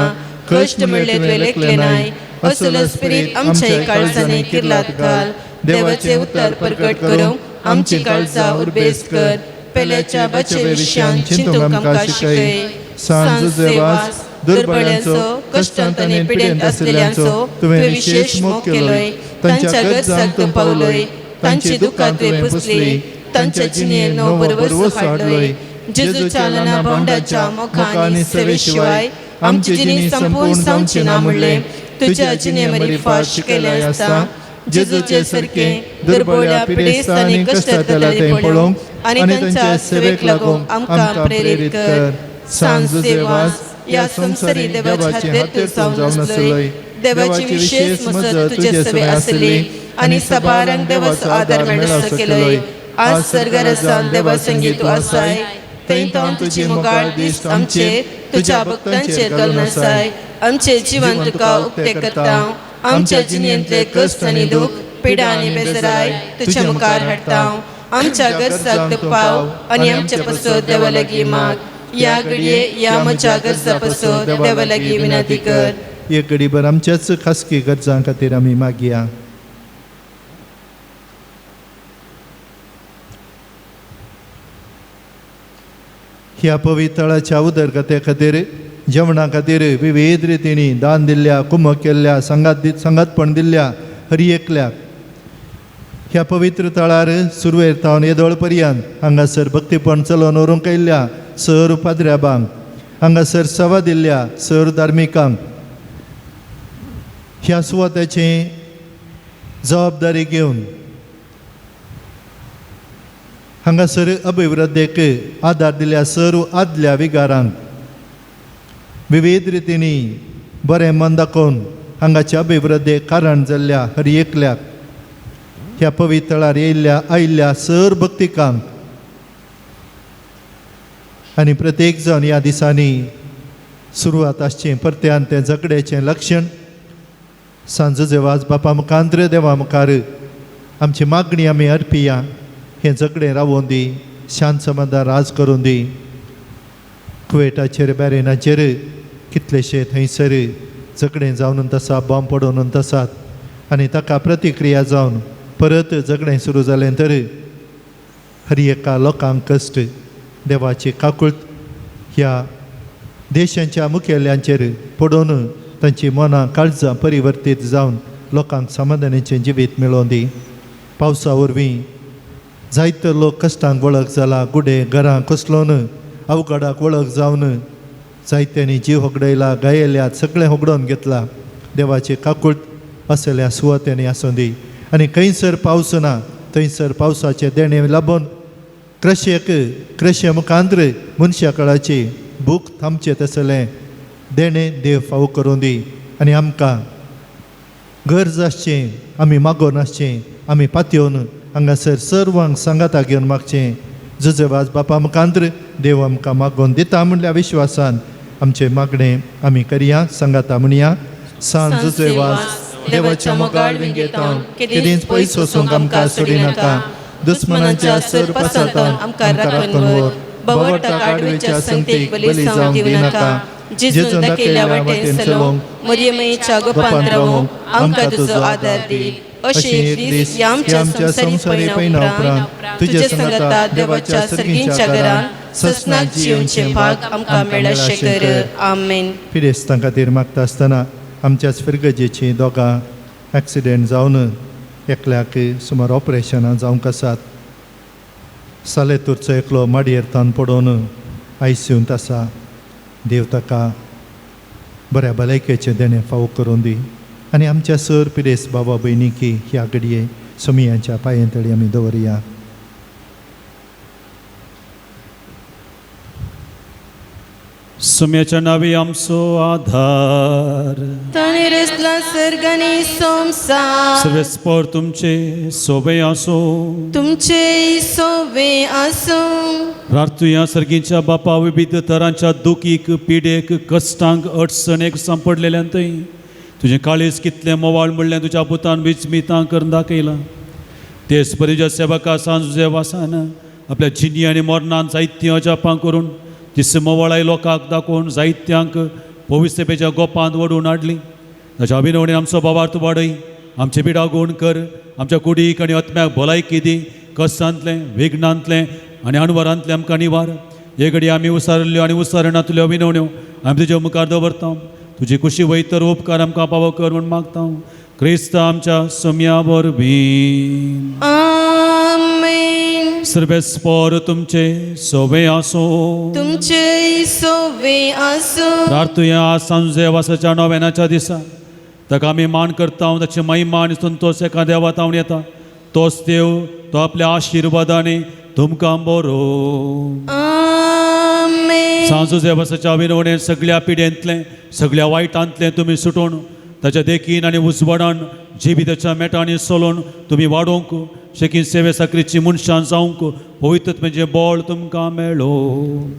कश्ट म्हणले तुवें लेखलें नाय. असलो स्पिरीत आमच्या काळजांनी किर्लात घाल. देवाचें उतर परगट करूंक आमची काळजां उर्बेस कर. पेल्याच्या बचे विशयान चिंतूंक आमकां शिकय. सांजूचे वास, दुर्बळ्यांचो, कश्टांत आनी पिडेंत आशिल्ल्यांचो तुवें विशेश मोग केलोय. तांच्या गरजांक तूं पावलोय, तांची दुकां तुवें पुसली, तांच्या जिणेंत नवो भरवंसो हाडलोय. जेजूच्या ल्हाना भावंडाच्या मोगा आनी सेवे शिवाय आमची जिणी संपूर्ण जावची ना म्हणलें तुज्या जिणे मरी फार शिकयलें आसता. जेजूचे सारकें दुर्बळ्या, पिडेस्त आनी कश्टांतल्या तें पळोवंक आनी तांच्या सेवेक लागूंक आमकां प्रेरीत कर. सांजूचे वास, ह्या संवसारी देवाच्या हातेर तूं जावन आसलोय. देवाची विशेष मजत तुजे सवे आसली आनी सबारांक देवाचो आदार मेळसो केलोय. आज सर्गार आसान देवा संगी तूं आसाय, थंय तावन तुजी मोगाळ दिश्ट आमचेर तुज्या भक्तांचेर घालून आसाय. आमचें जिवन तुका उक्तें करता. आमच्या जिणेंतले कश्ट आनी दूख, पिडा आनी बेजराय तुज्या मुखार हाडटा. आमच्या गरजाक तूं पाव आनी आमच्या पासत देवा लागीं माग. ह्या घडये ह्या म्हज्या गरजा पासत देवा लागीं विनंती कर. एक घडीभर आमच्याच खासगी गरजां खातीर आमी मागया. ह्या पवित्रळाच्या उदरगते खातीर, जेवणा खातीर विविध रितींनी दान दिल्ल्या, कुमक केल्ल्या, सांगातपण दिल्ल्या हर एकल्याक ह्या पवित्र तळार सुरवेर तावन येदोळ पर्यंत हांगासर भक्तीपण चलोवन व्हरूंक आयिल्ल्या सर पाद्र्याबांक, हांगासर सवा दिल्ल्या सर धार्मिकांक, ह्या सुवातेचें जबाबदारी घेवन हांगासर अभिवृद्धेक आदार दिल्या सर्व आदल्या विगारांक विविध रितींनी बरें मन दाखोवन हांगाच्या अभिवृद्धेक कारण जाल्ल्या हर एकल्याक ह्या पवित्रळार येयल्ल्या आयिल्ल्या सर भक्तिकांक आनी प्रत्येक जाण ह्या दिसांनी सुरवात आसचें परत्यान तें झगड्याचें लक्षण सांजो जेवाज बापा मुखांत्र देवा मुखार आमची मागणी आमी अर्पिया हें झगडें रावोवन दी शांत समाधान राज करून दी. कुवेटाचेर बॅरेनाचेर कितलेशे थंयसर झगडें जावन आसा बॉम्ब पडोवन आसात आनी ताका प्रतिक्रिया जावन परत झगडें सुरू जालें तर हर एका लोकांक कश्ट देवाची काकूळत ह्या देशांच्या मुखेल्यांचेर पडोवन तांची मनां काळजां परिवर्तीत जावन लोकांक समाधानाचें जिवीत मेळोवन दी. पावसा वरवीं जायते लोक कश्टांक वळख जाला गुडे घरां कोसलोन अवघडाक वळख जावन जायत्यांनी जीव होगडयला गायल्यात सगळें होगडोवन घेतला. देवाची काकूळत असल्या सुवात्यांनी आसूं दी आनी खंयसर पावस ना थंयसर पावसाचें देणें लाबोवन क्रशेक क्रशे मुखांत्र मनशा कळाची भूक थांबचें तसलें देणें देव फावो करूं दी आनी आमकां गरज आसचें आमी मागोवन आसचें आमी पातयेवन हांगासर सर्वांक सांगाता घेवन मागचें. जुजेवाज बापा मुखांत्र देव आमकां मागोवन दिता म्हणल्या विश्वासान आमचें मागणें आमी करया सांगाता म्हणया. सांज जुजेवाज देवाच्या मोगाळ विंगेता केदींच पयस वचूंक आमकां सोडिनाका दुस्मनांच्या सर पासांतान आमकां राखून व्हर बवटा काडवेच्या संगतीक बली जावंक दिनाका जेजून दाखयल्या वाटेन चलोवंक मरियमाईच्या गोपांत रावूंक आमकां तुजो आदार दी. अशें एक दीस ह्या आमच्या संवसारी पयना उपरांत तुज्या सांगाता देवाच्या सर्गींच्या घरान ससनाक जियेवचें भाग आमकां मेळाशें कर. आमेन. पिडेस्तां खातीर मागता आसतना आमच्याच फिरगजेचीं दोगां एक्सिडेंट जावन एकल्याक सुमार ऑपरेशनां जावंक आसात. सालेतूरचो एकलो माडयेर तान पडोवन आयसीयूंत आसा. देव ताका बऱ्या भलायकेचें देणें फावो करून दी आनी आमच्या सर पिडेस्त बाबा भयणीकी ह्या घडये सोमियांच्या पांये तळी आमी दवरया. सुम्याच्या नावी आमचो आधार ताणें रचला सर्ग आनी संवसार सर्वेस्पर तुमचे सोबे आसो तुमचे सोवे आसूं. प्रार्थुया सर्गीच्या बापा विविध तरांच्या दुखीक पिडेक कश्टांक अडचणेक सांपडलेल्यान थंय तुजें काळीज कितलें मोवाळ म्हणलें तुज्या पुतान विस्मितां करून दाखयलां. तेच परी तुज्या सेवका सांजुजे वासान आपल्या जिनी आनी मरणान जायतीं अजापां करून दिस मोवाळाय लोकांक दाखोवन जायत्यांक पवित्रपेच्या गोपांत ओडून हाडली. ताच्या अभिनवणीन आमचो बाबार्थ वाडय आमचे पिडा गुण कर आमच्या कुडीक आनी आत्म्याक भलायकी दी. कश्टांतलें विघ्नांतलें आनी अणवरांतलें आमकां निवार. हे घडी आमी उसारिल्ल्यो आनी उसारणांतल्यो विनवण्यो आमी तुज्या मुखार दवरता. तुजी कुशी वयतर उपकार आमकां पावो कर म्हूण मागता. क्रिस्त आमच्या सम्या वरवीं. आमेन. सर्वेस्पर तुमचे सोवे आसो तुमचे सोवे आसूं. प्रार्थुया सांजे वासाच्या नव्यानाच्या दिसा ताका आमी मान करता. ताची महिमा आनी संतोश एका देवा तावन येता. तोच देव तो आपल्या आशिर्वादांनी तुमकां बरो. आमेन. सांजो देवासाच्या विनवणेन सगळ्या पिड्यांतलें सगळ्या वायटांतलें तुमी सुटोवन ताच्या देखीन आनी उजवाडान जिविताच्या मेटांनी सोलोवन तुमी वाडोवंक शेकीन सेवे साकरीची मनशां जावंक पवित्रत्वाचें बळ तुमकां मेळो.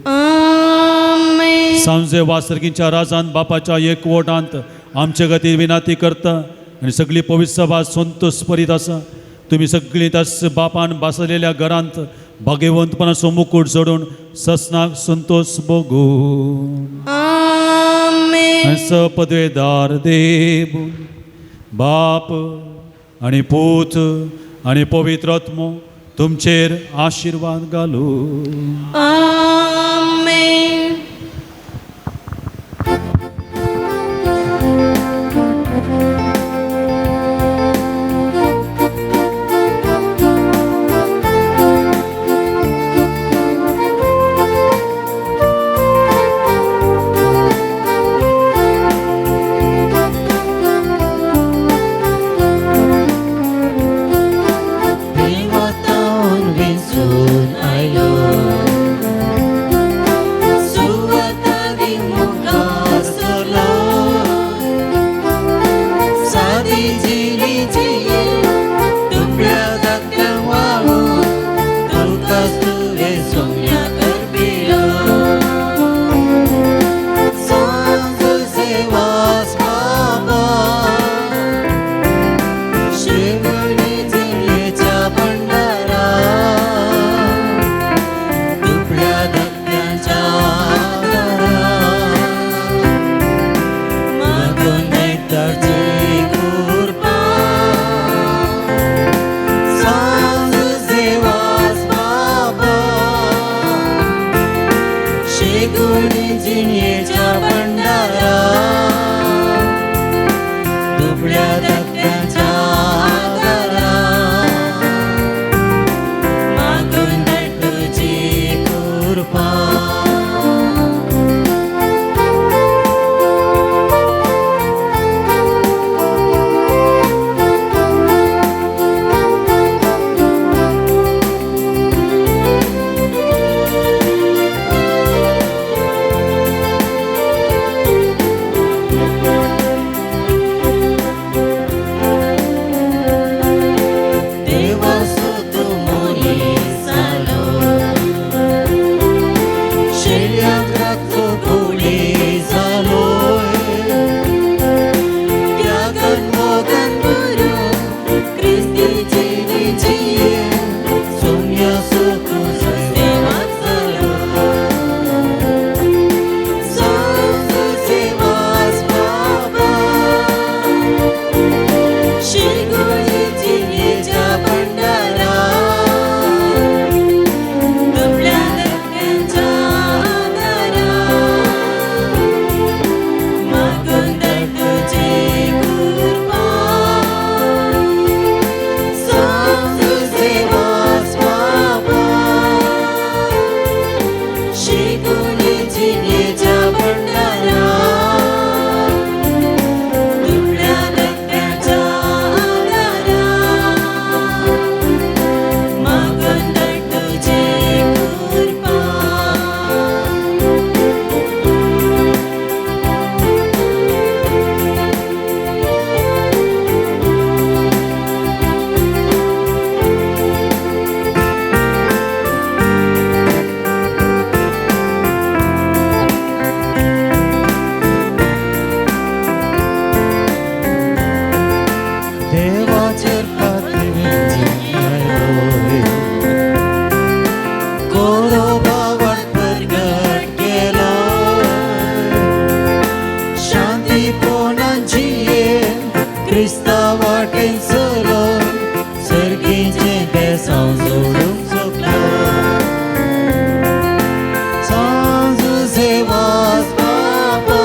आमेन. सांजे वासर्गींच्या राजान बापाच्या एकवटांत आमचे खातीर विनाती करता आनी सगळी पवित्र सभा संतोष परीत आसा. तुमी सगळीं त्याच बापान बासलेल्या घरांत भाग्यवंतपणाचो मुकूट जोडून ससनाक संतोष भोगू. आमेन. सपदवेदार देव बाप आनी पूत आनी पवित्र आत्मो तुमचेर आशिर्वाद घालू. आमेन. सादी जिली दुबळ्या धाकट्यांक वाळून तुकाच तुवें सोम्या करपिलो. सांज जुझे वास बाबा शेगुणी जिणेच्या भंडारा दुबळ्या धाकट्यांच्या आदारा मागून धाडची कृपा. सांज जुझे वास बाबा शेगुणी जिणेच्या भंडारा दुबळ्या धाकट्यांच्या आदारा मागून धाड तुजी कृपा. देवा सुत मनीस जालो शेळ्यांक राखचो कोळी जालो त्यागान मोगान भरून क्रिस्तीची जिये सोम्या सुख सेवाक जालो. सांज जुझे वास बाबा शेगुणी जिणेच्या भंडारा दुबळ्या धाकट्यांच्या आदारा मागून धाड तुजी कृपा. सांज जुझे वास बाबा शेगुणी जिणेच्या भंडारा दुबळ्या धाकट्यांच्या आदारा मागून धाड तुजी कृपा. देवाचेर कोरो बावट प्रगट केलो शांतीपणान जिये क्रिस्ता वाटेन चलो सर्गीचें बेसांव जोडूंक सोपलो. सांज जुझे वास बाबा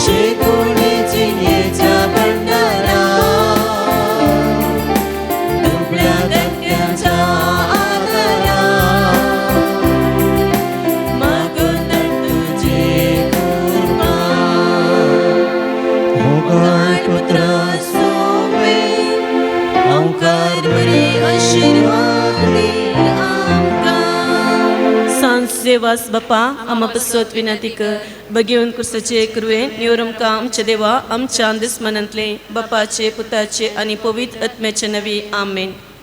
शेगुणी जिणेच्या भंडारा दुबळ्या धाकट्यांच्या आदारा मागून धाड तुजी कृपा. मोगाळ पुत्रा सोंपे ओंकार बरी आशिर्वाद दी आमकां. सांज जुझे वास बापा आमा पसत विनंती कर बगेवन कुर्साचे कृवे निवरमका आमच्या देवा आमच्या दुस्मनांतले बापाचे पुताचे आनी पवित्र आत्म्याचे नवी. आमेन.